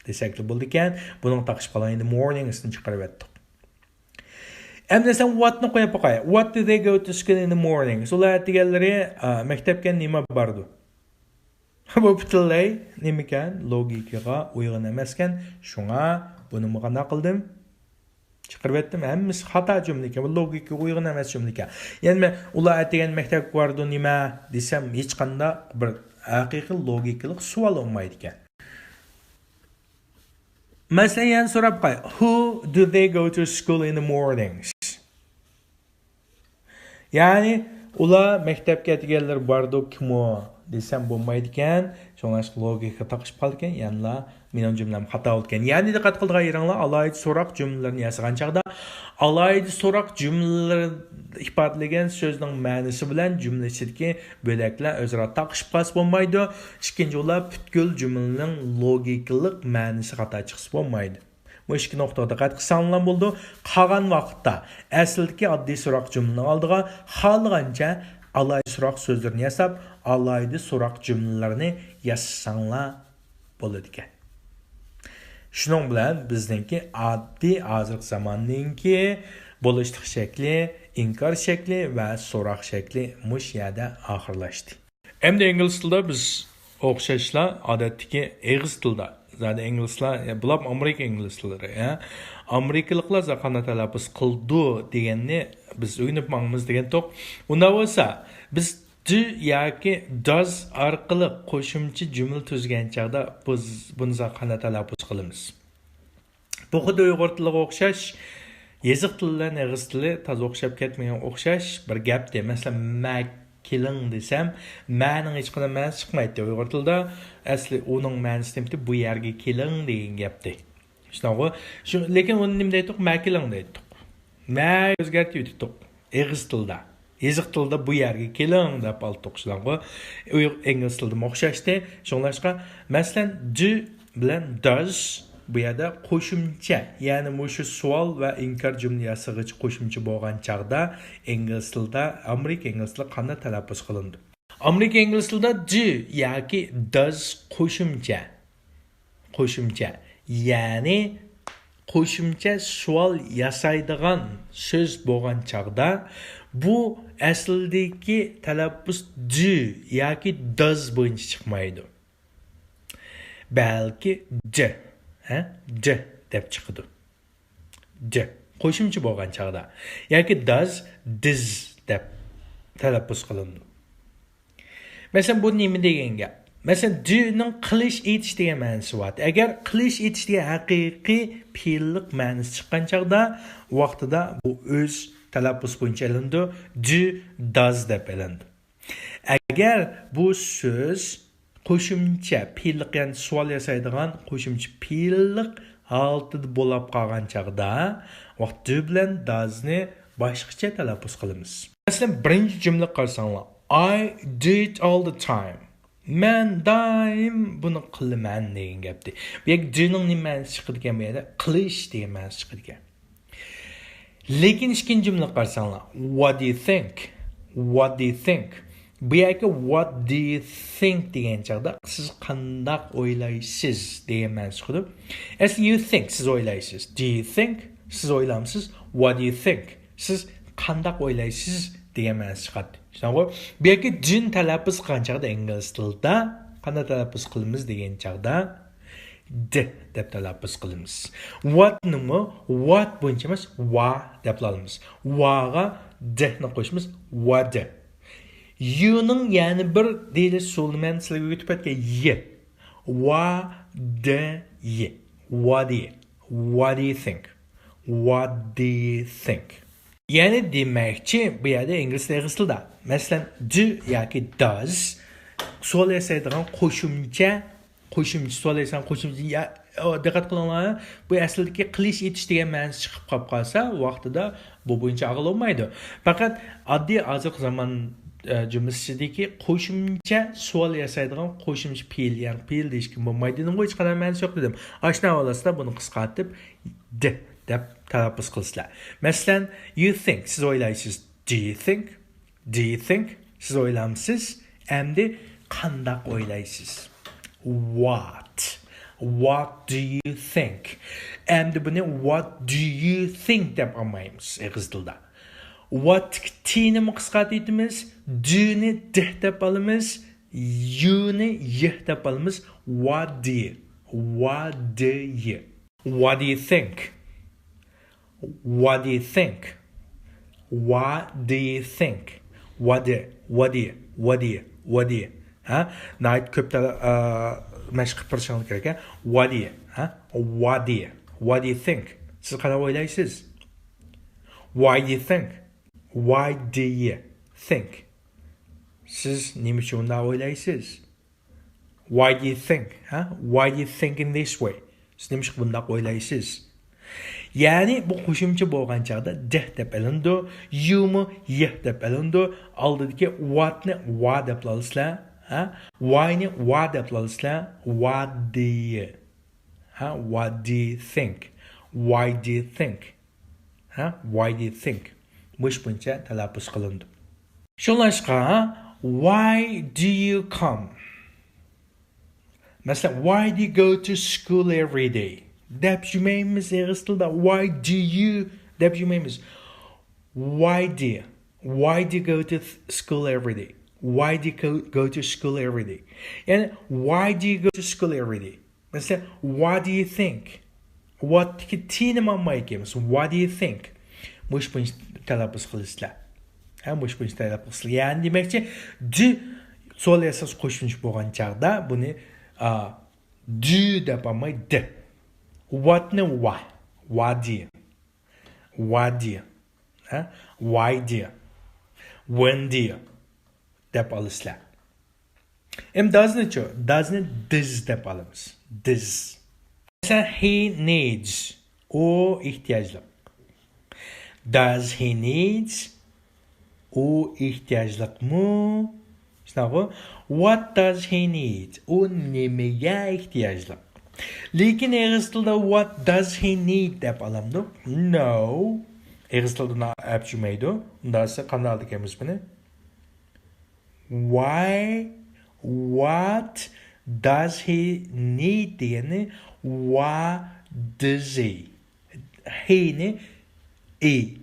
دېسەكلا بولىدىكەن. بۇنىڭ تاقىشىپ قالغان in the mornings نى چىقىرىۋەتتۇق. ئەمدى سەن what نى قويۇپ باقاي. What do they go to school in the mornings؟ ئۇلار ئەتىگەنلىرى، ئا، مەكتەپكە نېمە بارىدۇ؟ بۇ پۈتۈنلەي نېمىكەن؟ لوگىكىغا ئۇيغۇن ئەمەسكەن. شۇڭا بۇنىمۇ قانداق قىلدىم؟ چىقىرىۋەتتىم. ھەممىسى خاتا جۈملىكەن. بۇ لوگىكىغا ئۇيغۇن ئەمەس جۈملىكەن. يەنى مەن ئۇلار ئەتىگەن مەكتەپكە بارىدۇ نېمە دېسەم، ھېچقانداق بىر ھەقىقىي لوگىكىلىق سوئال بولمايدىكەن. مەسىلەن، يەنە سوراپ باقاي. Who do they go to school in the mornings? يەنى، ئۇلار مەكتەپكە ئەتىگەنلىرى بارىدۇ كىمۇ دېسەم بولمايدىكەن. شۇڭلاشقا لوگىكا تاقىشىپ قالىدىكەن. يەنىلا مېنىڭ جۈملەم خاتا بولىدىكەن. يەنى دىققەت قىلىدىغان يېرىڭلار، ئالاھىدە سوراق جۈملىلىرىنى ياسىغان چاغدا، ئالاھىدە سوراق جۈملىلىرى ئىپادىلىگەن سۆزنىڭ مەنىسى بىلەن جۈملە ئىچىدىكى بۆلەكلەر ئۆزئارا تاقىشىپ قالسا بولمايدۇ. ئىككىنچى، ئۇلار پۈتكۈل جۈملىنىڭ لوگىكىلىق مەنىسى خاتا چىقسا بولمايدۇ. بۇ ئىككى نۇقتىغا دىققەت قىلساڭلار بولىدۇ. قالغان ۋاقىتتا ئەسلىدىكى ئاددىي سوراق جۈملىنىڭ ئالدىغا خالىغانچە ئالاھىدە سوراق سۆزلىرىنى ياساپ، ئالاھىدە سوراق جۈملىلىرىنى ياسىساڭلار بولىدىكەن. شۇنىڭ بىلەن بىزنىڭكى ئاددىي ھازىرقى زاماننىڭكى بولۇشلۇق شەكلى، ئىنكار شەكلى ۋە سوراق شەكلى مۇشۇ يەردە ئاخىرلاشتى. ئەمدى ئىنگلىز تىلىدا بىز ئوخشاشلا ئادەتتىكى ئېغىز تىلدا، زادى ئىنگلىزلار، بۇلار ئامېرىكا ئىنگلىز تىللىرى، ھە؟ ئامېرىكىلىقلار زاقاندا تەلەپپۇز قىلىدۇ دېگەننى بىز ئۆگىنىپ ماڭىمىز دېگەنتۇق. ئۇنداق بولسا، بىز do ياكى does ئارقىلىق قوشۇمچە جۈملە تۈزگەن چاغدا بىز بۇنى زاقاندا تەلەپپۇز قىلىمىز. بۇ خۇددى ئۇيغۇر تىلىغا ئوخشاش، يېزىق تىلى بىلەن ئېغىز تىلى تازا ئوخشاپ كەتمىگەن ئوخشاش بىر گەپتى. مەسىلەن، مەگە كېلىڭ دېسەم، مەنىڭ ھېچقانداق مەنىسى چىقمايتتى ئۇيغۇر تىلىدا. ئەسلى ئۇنىڭ مەنىسى نېمىتى؟ بۇ يەرگە كېلىڭ دېگەن گەپتى. شۇنداقغۇ؟ شۇ، لېكىن ئۇنى نېمە دەيتتۇق؟ مەگە كېلىڭ دەيتتۇق. مەگە ئۆزگەرتىۋېتىتتۇق. ئېغىز تىلدا. يېزىق تىلدا بۇ يەرگە كېلىڭ دەپ ئالدۇق شۇنداقغۇ. ئۇيغ-، ئىنگلىز تىلىدىمۇ ئوخشاشتى. شۇڭلاشقا، مەسىلەن، do بىلەن does بۇ يەردە قوشۇمچە، يەنى مۇشۇ سوئال ۋە ئىنكار جۈملە ياسىغۇچ قوشۇمچە بولغان چاغدا ئىنگلىز تىلىدا، ئامېرىكا ئىنگلىز تىلىدا قانداق تەلەپپۇز قىلىنىدۇ؟ ئامېرىكا ئىنگلىز تىلىدا do ياكى does قوشۇمچە، قوشۇمچە، يەنى قوشۇمچە سوئال ياسايدىغان سۆز بولغان چاغدا، بۇ ئەسلىدىكى تەلەپپۇز do ياكى does بويىچە چىقمايدۇ. بەلكى ج، ھە؟ ج دەپ چىقىدۇ. د قوشۇمچە بولغان چاغدا ياكى داز، دىز دەپ تەلەپپۇز قىلىنىدۇ. مەسىلەن، بۇ نېمە دېگەن گەپ؟ مەسىلەن، دونىڭ قىلىش، ئېتىش دېگەن مەنىسى بار. ئەگەر قىلىش، ئېتىش دېگەن ھەقىقىي پېئىللىق مەنىسى چىققان چاغدا، ۋاقتىدا بۇ ئۆز تەلەپپۇز بويىچە ئېلىنىدۇ، دو، داز دەپ ئېلىنىدۇ. ئەگەر بۇ سۆز قوشۇمچە پېئىللىق، يەنى سوئال ياسايدىغان قوشۇمچە پېئىللىق ھالىتىدە بولاپ قالغان چاغدا، ۋاقىت دو بىلەن دازنى باشقىچە تەلەپپۇز قىلىمىز. مەسىلەن، بىرىنچى جۈملىگە قارىساڭلار، I do it all the time. مەن دائىم بۇنى قىلىمەن دېگەن گەپتى. بۇ يەردە دونىڭ نېمە مەنىسى چىقىدىكەن؟ بۇ يەردە قىلىش دېگەن مەنىسى چىقىدىكەن. لېكىن ئىككىنچى جۈملىگە قارىساڭلار، what do you think? What do you think? بۇ يەردىكى what do you think دېگەن چاغدا سىز قانداق ئويلايسىز دېگەن مەنىسى چىقىدۇ. ئەسلى you think، سىز ئويلايسىز. Do you think؟ سىز ئويلامسىز؟ What do you think؟ سىز قانداق ئويلايسىز دېگەن مەنىسى چىقاتتى. شۇنداققۇ؟ بۇ يەردىكى دونى تەلەپپۇز قىلغان چاغدا ئىنگلىز تىلىدا قانداق تەلەپپۇز قىلىمىز دېگەن چاغدا، د دەپ تەلەپپۇز قىلىمىز. What نىمۇ what بويىچە ئەمەس، ۋا دەپ ئالىمىز. ۋاغا د نى قوشىمىز، ۋادى. يۇنىڭ يەنە بىر دېيىلىش ئۇسۇلىنى مەن سىلەرگە ئۆگىتىپ ئۆتكەن، ي. ۋا، د، ي. ۋادى. What do you think? What do you think? يەنى دېمەكچى، بۇ يەردە ئىنگلىز تىلى، ئېغىز تىلىدا. مەسىلەن، do ياكى does سوئال ياسايدىغان قوشۇمچە، قوشۇمچە سوئال ياسايدىغان قوشۇمچە. يا، ئو، دىققەت قىلىڭلار، بۇ ئەسلىدىكى قىلىش، ئېتىش دېگەن مەنىسى چىقىپ قاپ قالسا، ۋاقتىدا بۇ بويىچە ئالغىلى بولمايدۇ. پەقەت ئاددىي ھازىرقى زامان، ئە، جۈملىسىدىكى قوشۇمچە سوئال ياسايدىغان قوشۇمچە پېئىل، يەنى پېئىل دېيىشكە بولمايدۇ دېدىمغۇ، ھېچقانداق مەنىسى يوق دېدىم. ئاشۇنداق ھالەتتە بۇنى قىسقارتىپ، د دەپ تەلەپپۇز قىلىسىلەر. مەسىلەن، you think، سىز ئويلايسىز. Do you think? Do you think? سىز ئويلامسىز؟ ئەمدى قانداق ئويلايسىز؟ What? What do you think? ئەمدى بۇنى what do you think دەپ ئالمايمىز ئېغىز تىلدا. What نىمۇ قىسقارتىۋېتىمىز، do نى د دەپ ئالىمىز، you نى ي دەپ ئالىمىز. What do you? What do you? What do you think? What do you think? What do you think? What do, what do you, what do you, what do you? ھە؟ ناھايىتى كۆپ تەلە-، ئە، مەشىق قىلىپ تۇرۇشىڭىز كېرەك، ھە؟ What do you, ھە؟ What do you, what do you think? سىز قانداق ئويلايسىز؟ Why do you think? Why do you think? سىز نېمە ئۈچۈن ئۇنداق ئويلايسىز؟ Why do you think? ھە؟ Why do you think in this way? سىز نېمىشقا بۇنداق ئويلايسىز؟ يەنى بۇ قوشۇمچە بولغان چاغدا د دەپ ئېلىنىدۇ، you مۇ ي دەپ ئېلىنىدۇ، ئالدىدىكى what نى ۋا دەپ ئالىسىلەر، ھە؟ Why نى ۋا دەپ ئالىسىلەر، what do you؟ ھە؟ What do you think? Why do you think? ھە؟ Why do you think? مۇشۇ بويىچە تەلەپپۇز قىلىنىدۇ. شۇڭلاشقا، why do you come? مەسىلەن، why do you go to school every day? دەپ يۈرمەيمىز ئېغىز تىلدا. Why do you دەپ يۈرمەيمىز. Why do you? Why do you go to th-, school every day? Why do you go, go to school every day? يەنى، why do you go to school every day? مەسىلەن، what do you think? What تىكى تىنى مامايكىمىز. What do you think? مۇشۇ بويىچە تەلەپپۇز قىلىسىلەر. ھە، مۇشۇ بويىچە تەلەپپۇز قىلىسىلەر. يەنى دېمەكچى، do سوئال ياساش قوشۇمچە بولغان چاغدا بۇنى، ئا، do دەپ ئالماي، د. What نى ۋا. What do you? What do you? ھە؟ Why do you? When do you? دەپ ئالىسىلەر. ئەمدى does نىچۇ؟ Does نى دىز دەپ ئالىمىز. دىز. مەسىلەن، he needs. ئۇ ئېھتىياجلىق. Does he needs؟ ئۇ ئېھتىياجلىقمۇ؟ شۇنداققۇ؟ What does he need؟ ئۇ نېمىگە ئېھتىياجلىق؟ لېكىن ئېغىز تىلدا what does he need دەپ ئالامدۇ؟ No. ئېغىز تىلدا ئەپ چۈشمەيدۇ. ئۇنداق دېسە قانداق ئالىدىكەنمىز بۇنى؟ Why, what does he need دېگەننى، what does he، he نى ئى.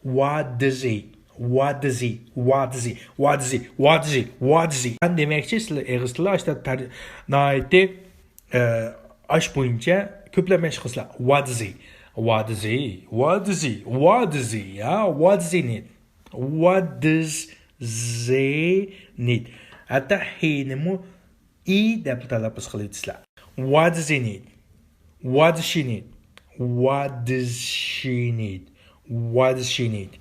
What does he? What does he? What does he? What does he? What does he? What does he? What does he? مەن دېمەكچى، سىلەر ئېغىز تىلى ئاشتا تەر-، ناھايىتى، ئە، ئاش بويىچە كۆپلەپ مەشىق قىلسىلەر. What does he? What does he? What does he? What does he? يا، what does he need? What does he need? ھەتتا he نىمۇ ئى دەپ تەلەپپۇز قىلىۋېتىسىلەر. What does he need? What does she need? What does she need? What does she need?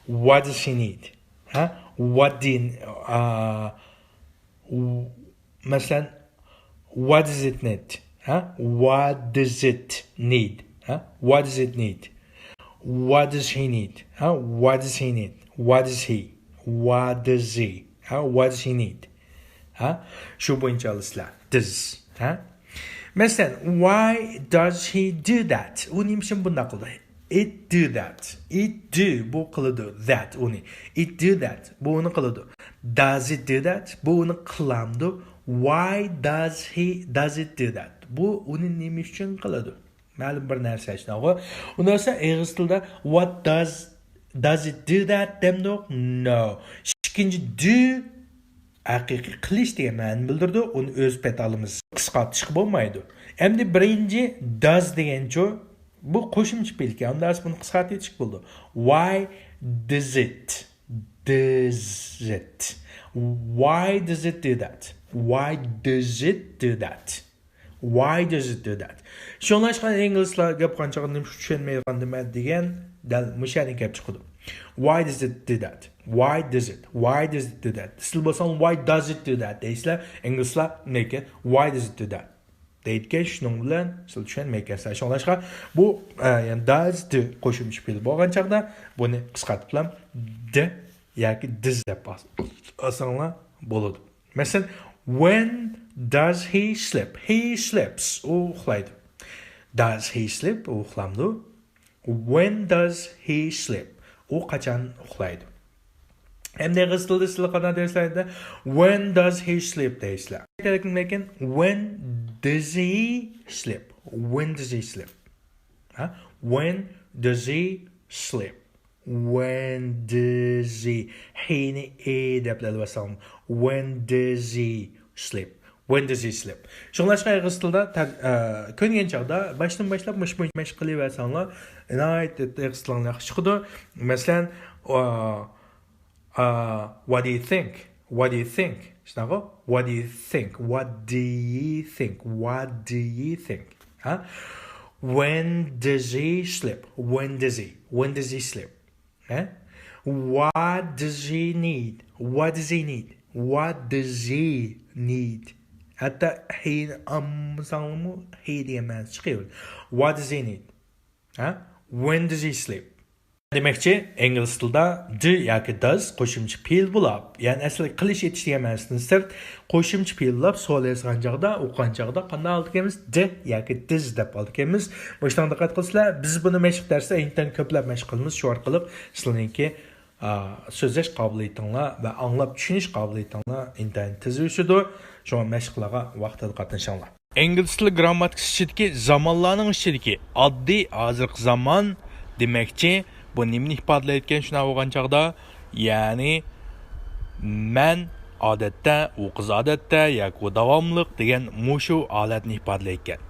What does he need? ھە؟ What do you, ئا، مەسىلەن، what does it need? ھە؟ What does it need? ھە؟ What does it need? What does he need? ھە؟ What does he need? What does he? What does he? ھە؟ What does he need? ھە؟ شۇ بويىچە ئالىسىلەر. Does. ھە؟ مەسىلەن، why does he do that? ئۇ نېمە ئۈچۈن بۇنداق قىلدى؟ It do that. It do. بۇ قىلىدۇ. That ئۇنى. It do that. بۇ ئۇنى قىلىدۇ. Does it do that? بۇ ئۇنى قىلامدۇ؟ Why does he, does it do that? بۇ ئۇنى نېمە ئۈچۈن قىلىدۇ؟ مەلۇم بىر نەرسە ئىشلەنغۇ. ئۇنداق بولسا ئىنگلىز تىلىدا what does, does it do that دەمدۇق؟ No. ئىككىنچى do ھەقىقىي قىلىش دېگەن مەنىنى بىلدۈرىدۇ. ئۇنى ئۆز پېتى ئالىمىز. قىسقارتىشقا بولمايدۇ. ئەمدى بىرىنچى does دېگەنچۇ؟ بۇ قوشۇمچە پېئىلكەن. ئۇنداق بولسا بۇنى قىسقارتىۋېتىشكە بولىدۇ. Why does it? Does it? Why does it do that? Why does it do that? Why does it do that? شۇڭلاشقا ئىنگلىزلار گەپ قىلغان چاغدا نېمىشقا چۈشەنمەيدىغاندىمەن دېگەن دەل مۇشۇ يەردىن كەپ چىقىدۇ. Why does it do that? Why does it? Why does it do that? سىلەر بولساڭ why does it do that دەيسىلەر. ئىنگلىزلار نېكى why does it do that دەيدىكەن، شۇنىڭ بىلەن سىلەر چۈشەنمەيكەنسىلەر. شۇڭلاشقا بۇ، ئە، يەنى does do قوشۇمچە پېئىل بولغان چاغدا بۇنى قىسقارتىپلا د ياكى دىز دەپ ئالساڭلار بولىدۇ. مەسىلەن، when does he sleep? He sleeps. ئۇ ئۇخلايدۇ. Does he sleep? ئۇ ئۇخلامدۇ؟ When does he sleep? ئۇ قاچان ئۇخلايدۇ؟ ئەمدى ئىنگلىز تىلىدا سىلەر قانداق دەيسىلەر؟ When does he sleep دەيسىلەر. لېكىن when does he sleep? When does he sleep? ھە؟ When does he sleep? When does he؟ He نى ئى دەپ ئېلىۋالساڭ. When does he sleep? When does he sleep? شۇڭلاشقا ئىنگلىز تىلىدا تەر-، ئە، كۆنگەن چاغدا باشتىن باشلاپ مۇشۇ بويىچە مەشىق قىلىۋەرسەڭلار، ئىنايەت ئىنگلىز تىلىڭلار ياخشى چىقىدۇ. مەسىلەن، ئا، ئا، what do you think? What do you think? شۇنداقغۇ؟ What do you think? What do you think? What do you think? ھە؟ When does he sleep? When does he? When does he sleep? ھە؟ What does he need? What does he need? What does he need? ھەتتا he نى ئالمىساڭلارمۇ he دېگەن مەنىسى چىقىۋېرىدۇ. What does he need? ھە؟ When does he sleep? دېمەكچى، ئىنگلىز تىلىدا do ياكى does قوشۇمچە پېئىل بولاپ، يەنى ئەسلى قىلىش، ئېتىش دېگەن مەنىسىدىن سىرت، قوشۇمچە پېئىل بولاپ سورۇلغان چاغدا، ئوقۇغان چاغدا قانداق ئالىدىكەنمىز؟ Did ياكى does دەپ ئالىدىكەنمىز. مۇشۇنداق دىققەت قىلسىلەر، بىز بۇنى مەشىق دەرستە ئىنتايىن كۆپلەپ مەشىق قىلىمىز. شۇ ئارقىلىق سىلەرنىڭكى، ئا، سۆزلەش قابىلىيىتىڭلار ۋە ئاڭلاپ چۈشىنىش قابىلىيىتىڭلار ئىنتايىن تېز ئۆسىدۇ. شۇڭا مەشىقلەرگە ۋاقتىدا قاتنىشىڭلار. ئىنگلىز تىلى گرامماتىكىسى ئىچىدىكى زامانلارنىڭ ئىچىدىكى ئاددىي ھازىرقى زامان دېمەكچى، بۇ نېمىنى ئىپادىلەيدىكەن شۇنداق بولغان چاغدا؟ يەنى مەن ئادەتتە، ئۇ قىز ئادەتتە ياكى ئۇ داۋاملىق دېگەن مۇشۇ ھالەتنى ئىپادىلەيدىكەن.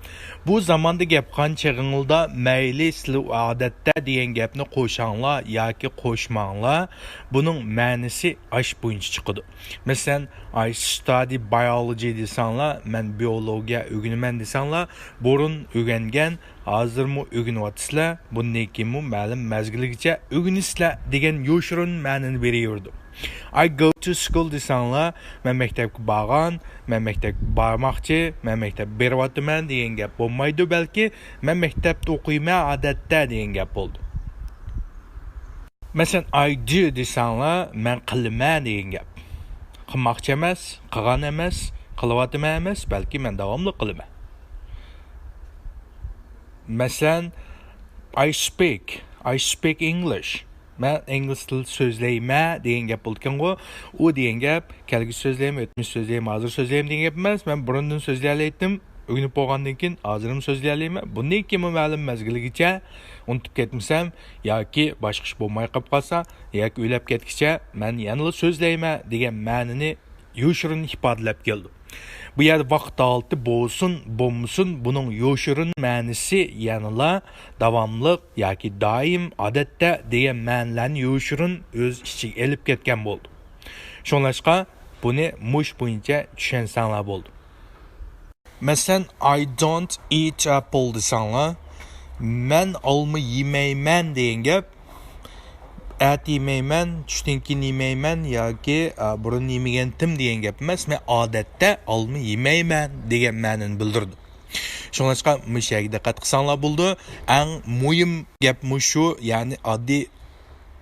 بۇ زاماندا گەپ قىلغان چېغىڭلاردا مەيلى سىلەر ئادەتتە دېگەن گەپنى قوشاڭلار ياكى قوشماڭلار، بۇنىڭ مەنىسى ئاش بويىچە چىقىدۇ. مەسىلەن، I study biology دېسەڭلار، مەن بىئولوگىيە ئۆگىنىمەن دېسەڭلار، بۇرۇن ئۆگەنگەن، ھازىرمۇ ئۆگىنىۋاتىسىلەر، بۇندىن كېيىنمۇ مەلۇم مەزگىلگىچە ئۆگىنىسىلەر دېگەن يوشۇرۇن مەنىنى بېرىۋېرىدۇ. I go to school دېسەڭلار، مەن مەكتەپكە بارغان، مەن مەكتەپكە بارماقچى، مەن مەكتەپ بېرىۋاتىمەن دېگەن گەپ بولمايدۇ، بەلكى مەن مەكتەپتە ئوقۇيمەن ئادەتتە دېگەن گەپ بولىدۇ. مەسىلەن، I do دېسەڭلار، مەن قىلىمەن دېگەن گەپ. قىلماقچى ئەمەس، قىلغان ئەمەس، قىلىۋاتىمەن ئەمەس، بەلكى مەن داۋاملىق قىلىمەن. مەسىلەن، I speak، I speak English. مەن ئىنگلىز تىلى سۆزلەيمەن دېگەن گەپ بولىدىكەنغۇ. ئۇ دېگەن گەپ، كەلگۈسى سۆزلەيمەن، ئۆتمۈش سۆزلەيمەن، ھازىر سۆزلەيمەن دېگەن گەپ ئەمەس. مەن بۇرۇندىن سۆزلىيەلەيتتىم. ئۆگىنىپ بولغاندىن كېيىن ھازىرمۇ سۆزلىيەلەيمەن. بۇندىن كېيىنمۇ مەلۇم مەزگىلگىچە ئۇنتۇپ كەتمىسەم ياكى باشقا ئىش بولماي قېلىپ قالسا ياكى ئۆلۈپ كەتكىچە مەن يەنىلا سۆزلەيمەن دېگەن مەنىنى يوشۇرۇن ئىپادىلەپ كېلىدۇ. بۇ يەردە ۋاقىت ھالىتى بولسۇن، بولمىسۇن، بۇنىڭ يوشۇرۇن مەنىسى يەنىلا داۋاملىق ياكى دائىم، ئادەتتە دېگەن مەنىلەرنى يوشۇرۇن ئۆز ئىچىگە ئېلىپ كەتكەن بولىدۇ. شۇڭلاشقا بۇنى مۇش بويىچە چۈشەنسەڭلار بولىدۇ. مەسىلەن، I don't eat apple دېسەڭلار، مەن ئالما يېمەيمەن دېگەن گەپ، ئەتە يېمەيمەن، چۈشتىن كېيىن يېمەيمەن ياكى، ئا، بۇرۇن يېمىگەنتىم دېگەن گەپ ئەمەس، مەن ئادەتتە ئالما يېمەيمەن دېگەن مەنىنى بىلدۈرىدۇ. شۇڭلاشقا مۇشۇ يەرگە دىققەت قىلساڭلار بولىدۇ. ئەڭ مۇھىم گەپ مۇشۇ، يەنى ئاددىي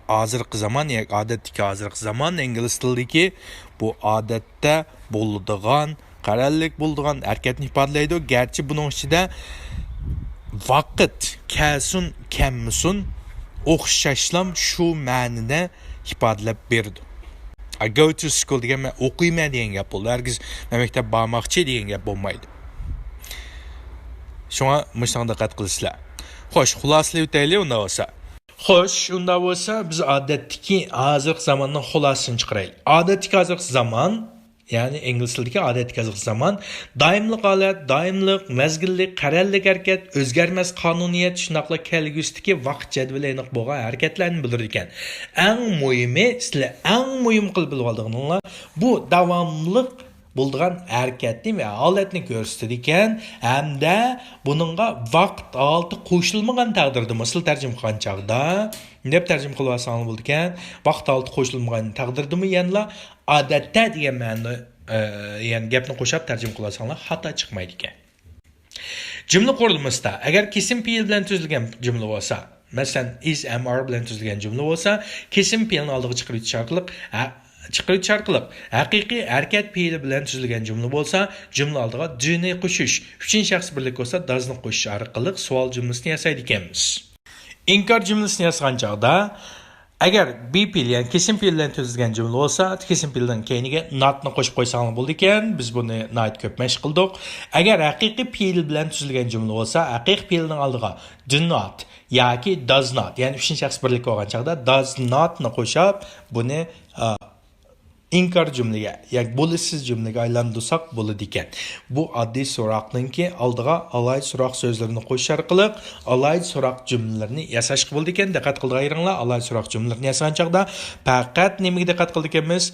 ھازىرقى زامان ياكى ئادەتتىكى ھازىرقى زامان ئىنگلىز تىلىدىكى بۇ ئادەتتە بولىدىغان، قەرەللىك بولىدىغان ھەرىكەتنى ئىپادىلەيدۇ. گەرچە بۇنىڭ ئىچىدە ۋاقىت كەلسۇن، كەلمىسۇن، ئوخشاشلام شۇ مەنىدە ئىپادىلەپ بېرىدۇ. I go to school دېگەن مەن ئوقۇيمەن دېگەن گەپ بولىدۇ. ھەرگىز مەن مەكتەپ بارماقچى دېگەن گەپ بولمايدۇ. شۇڭا مۇشۇنىڭغا دىققەت قىلىسىلەر. خوش، خۇلاسىلىۋېتەيلى ئۇنداق بولسا. خوش، ئۇنداق بولسا بىز ئادەتتىكى ھازىرقى زاماننىڭ خۇلاسىسىنى چىقىرايلى. ئادەتتىكى ھازىرقى زامان، يەنى ئىنگلىز تىلىدىكى ئادەتتىكى ھازىرقى زامان، دائىملىق ھالەت، دائىملىق، مەزگىللىك، قەرەللىك ھەرىكەت، ئۆزگەرمەس قانۇنىيەت، شۇنداقلا كەلگۈسىدىكى ۋاقىت جەدۋىلى ئېنىق بولغان ھەرىكەتلەرنى بىلدۈرىدىكەن. ئەڭ مۇھىمى، سىلەر ئەڭ مۇھىم قىلىپ بىلىۋالىدىغىنىڭلار، بۇ داۋاملىق بولىدىغان ھەرىكەتنى ۋە ھالەتنى كۆرسىتىدىكەن ھەمدە بۇنىڭغا ۋاقىت ھالىتى قوشۇلمىغان تەقدىردىمۇ، سىلەر تەرجىمە قىلغان چاغدا، دەپ تەرجىمە قىلىۋالساڭلار بولىدىكەن. ۋاقىت ھالىتى قوشۇلمىغان تەقدىردىمۇ يەنىلا ئادەتتە دېگەن مەنىنى، ئە، يەنى گەپنى قوشاپ تەرجىمە قىلىۋالساڭلار خاتا چىقمايدىكەن. جۈملە قۇرۇلمىسىدا ئەگەر كېسىم پېئىل بىلەن تۈزۈلگەن جۈملە بولسا، مەسىلەن، is، am، are بىلەن تۈزۈلگەن جۈملە بولسا، كېسىم پېئىلنى ئالدىغا چىقىرىۋېتىش ئارقىلىق، ھە، چىقىرىۋېتىش ئارقىلىق ھەقىقىي ھەرىكەت پېئىلى بىلەن تۈزۈلگەن جۈملە بولسا، جۈملە ئالدىغا do نى قوشۇش، ئۈچىنچى شەخس بىرلىك بولسا does نى قوشۇش ئارقىلىق سوئال جۈملىسىنى ياسايدىكەنمىز. ئىنكار جۈملىسىنى ياسىغان چاغدا، ئەگەر be پېئىل، يەنى كېسىم پېئىل بىلەن تۈزۈلگەن جۈملە بولسا، كېسىم پېئىلنىڭ كەينىگە not نى قوشۇپ قويساڭلار بولىدىكەن. بىز بۇنى ناھايىتى كۆپ مەشىق قىلدۇق. ئەگەر ھەقىقىي پېئىل بىلەن تۈزۈلگەن جۈملە بولسا، ھەقىقىي پېئىلنىڭ ئالدىغا do not ياكى does not، يەنى ئۈچىنچى شەخس بىرلىك بولغان چاغدا does not نى قوشۇپ، بۇنى، ئا، ئىنكار جۈملىگە ياكى بولۇشسىز جۈملىگە ئايلاندۇرساق بولىدىكەن. بۇ ئاددىي سوراقنىڭكى ئالدىغا ئالاھىدە سوراق سۆزلىرىنى قوشۇش ئارقىلىق ئالاھىدە سوراق جۈملىلىرىنى ياساشقا بولىدىكەن. دىققەت قىلىدىغان يېرىڭلار، ئالاھىدە سوراق جۈملىلىرىنى ياسىغان چاغدا پەقەت نېمىگە دىققەت قىلىدىكەنمىز؟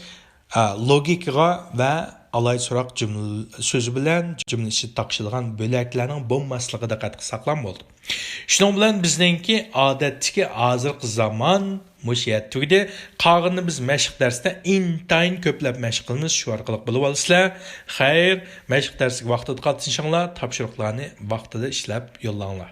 ئا، لوگىكىغا ۋە ئالاھىدە سوراق جۈملە سۆزى بىلەن جۈملە ئىچىدە تاقىشىدىغان بۆلەكلەرنىڭ بولماسلىقىغا دىققەت قىلساقلا بولدى. شۇنىڭ بىلەن بىزنىڭكى ئادەتتىكى ھازىرقى زامان مۇشۇ يەردە تۈگىدى. قالغىنىنى بىز مەشىق دەرسىدە ئىنتايىن كۆپلەپ مەشىق قىلىمىز، شۇ ئارقىلىق بىلىۋالىسىلەر. خەير، مەشىق دەرسىگە ۋاقتىدا قاتنىشىڭلار، تاپشۇرۇقلارنى ۋاقتىدا ئىشلەپ يوللاڭلار.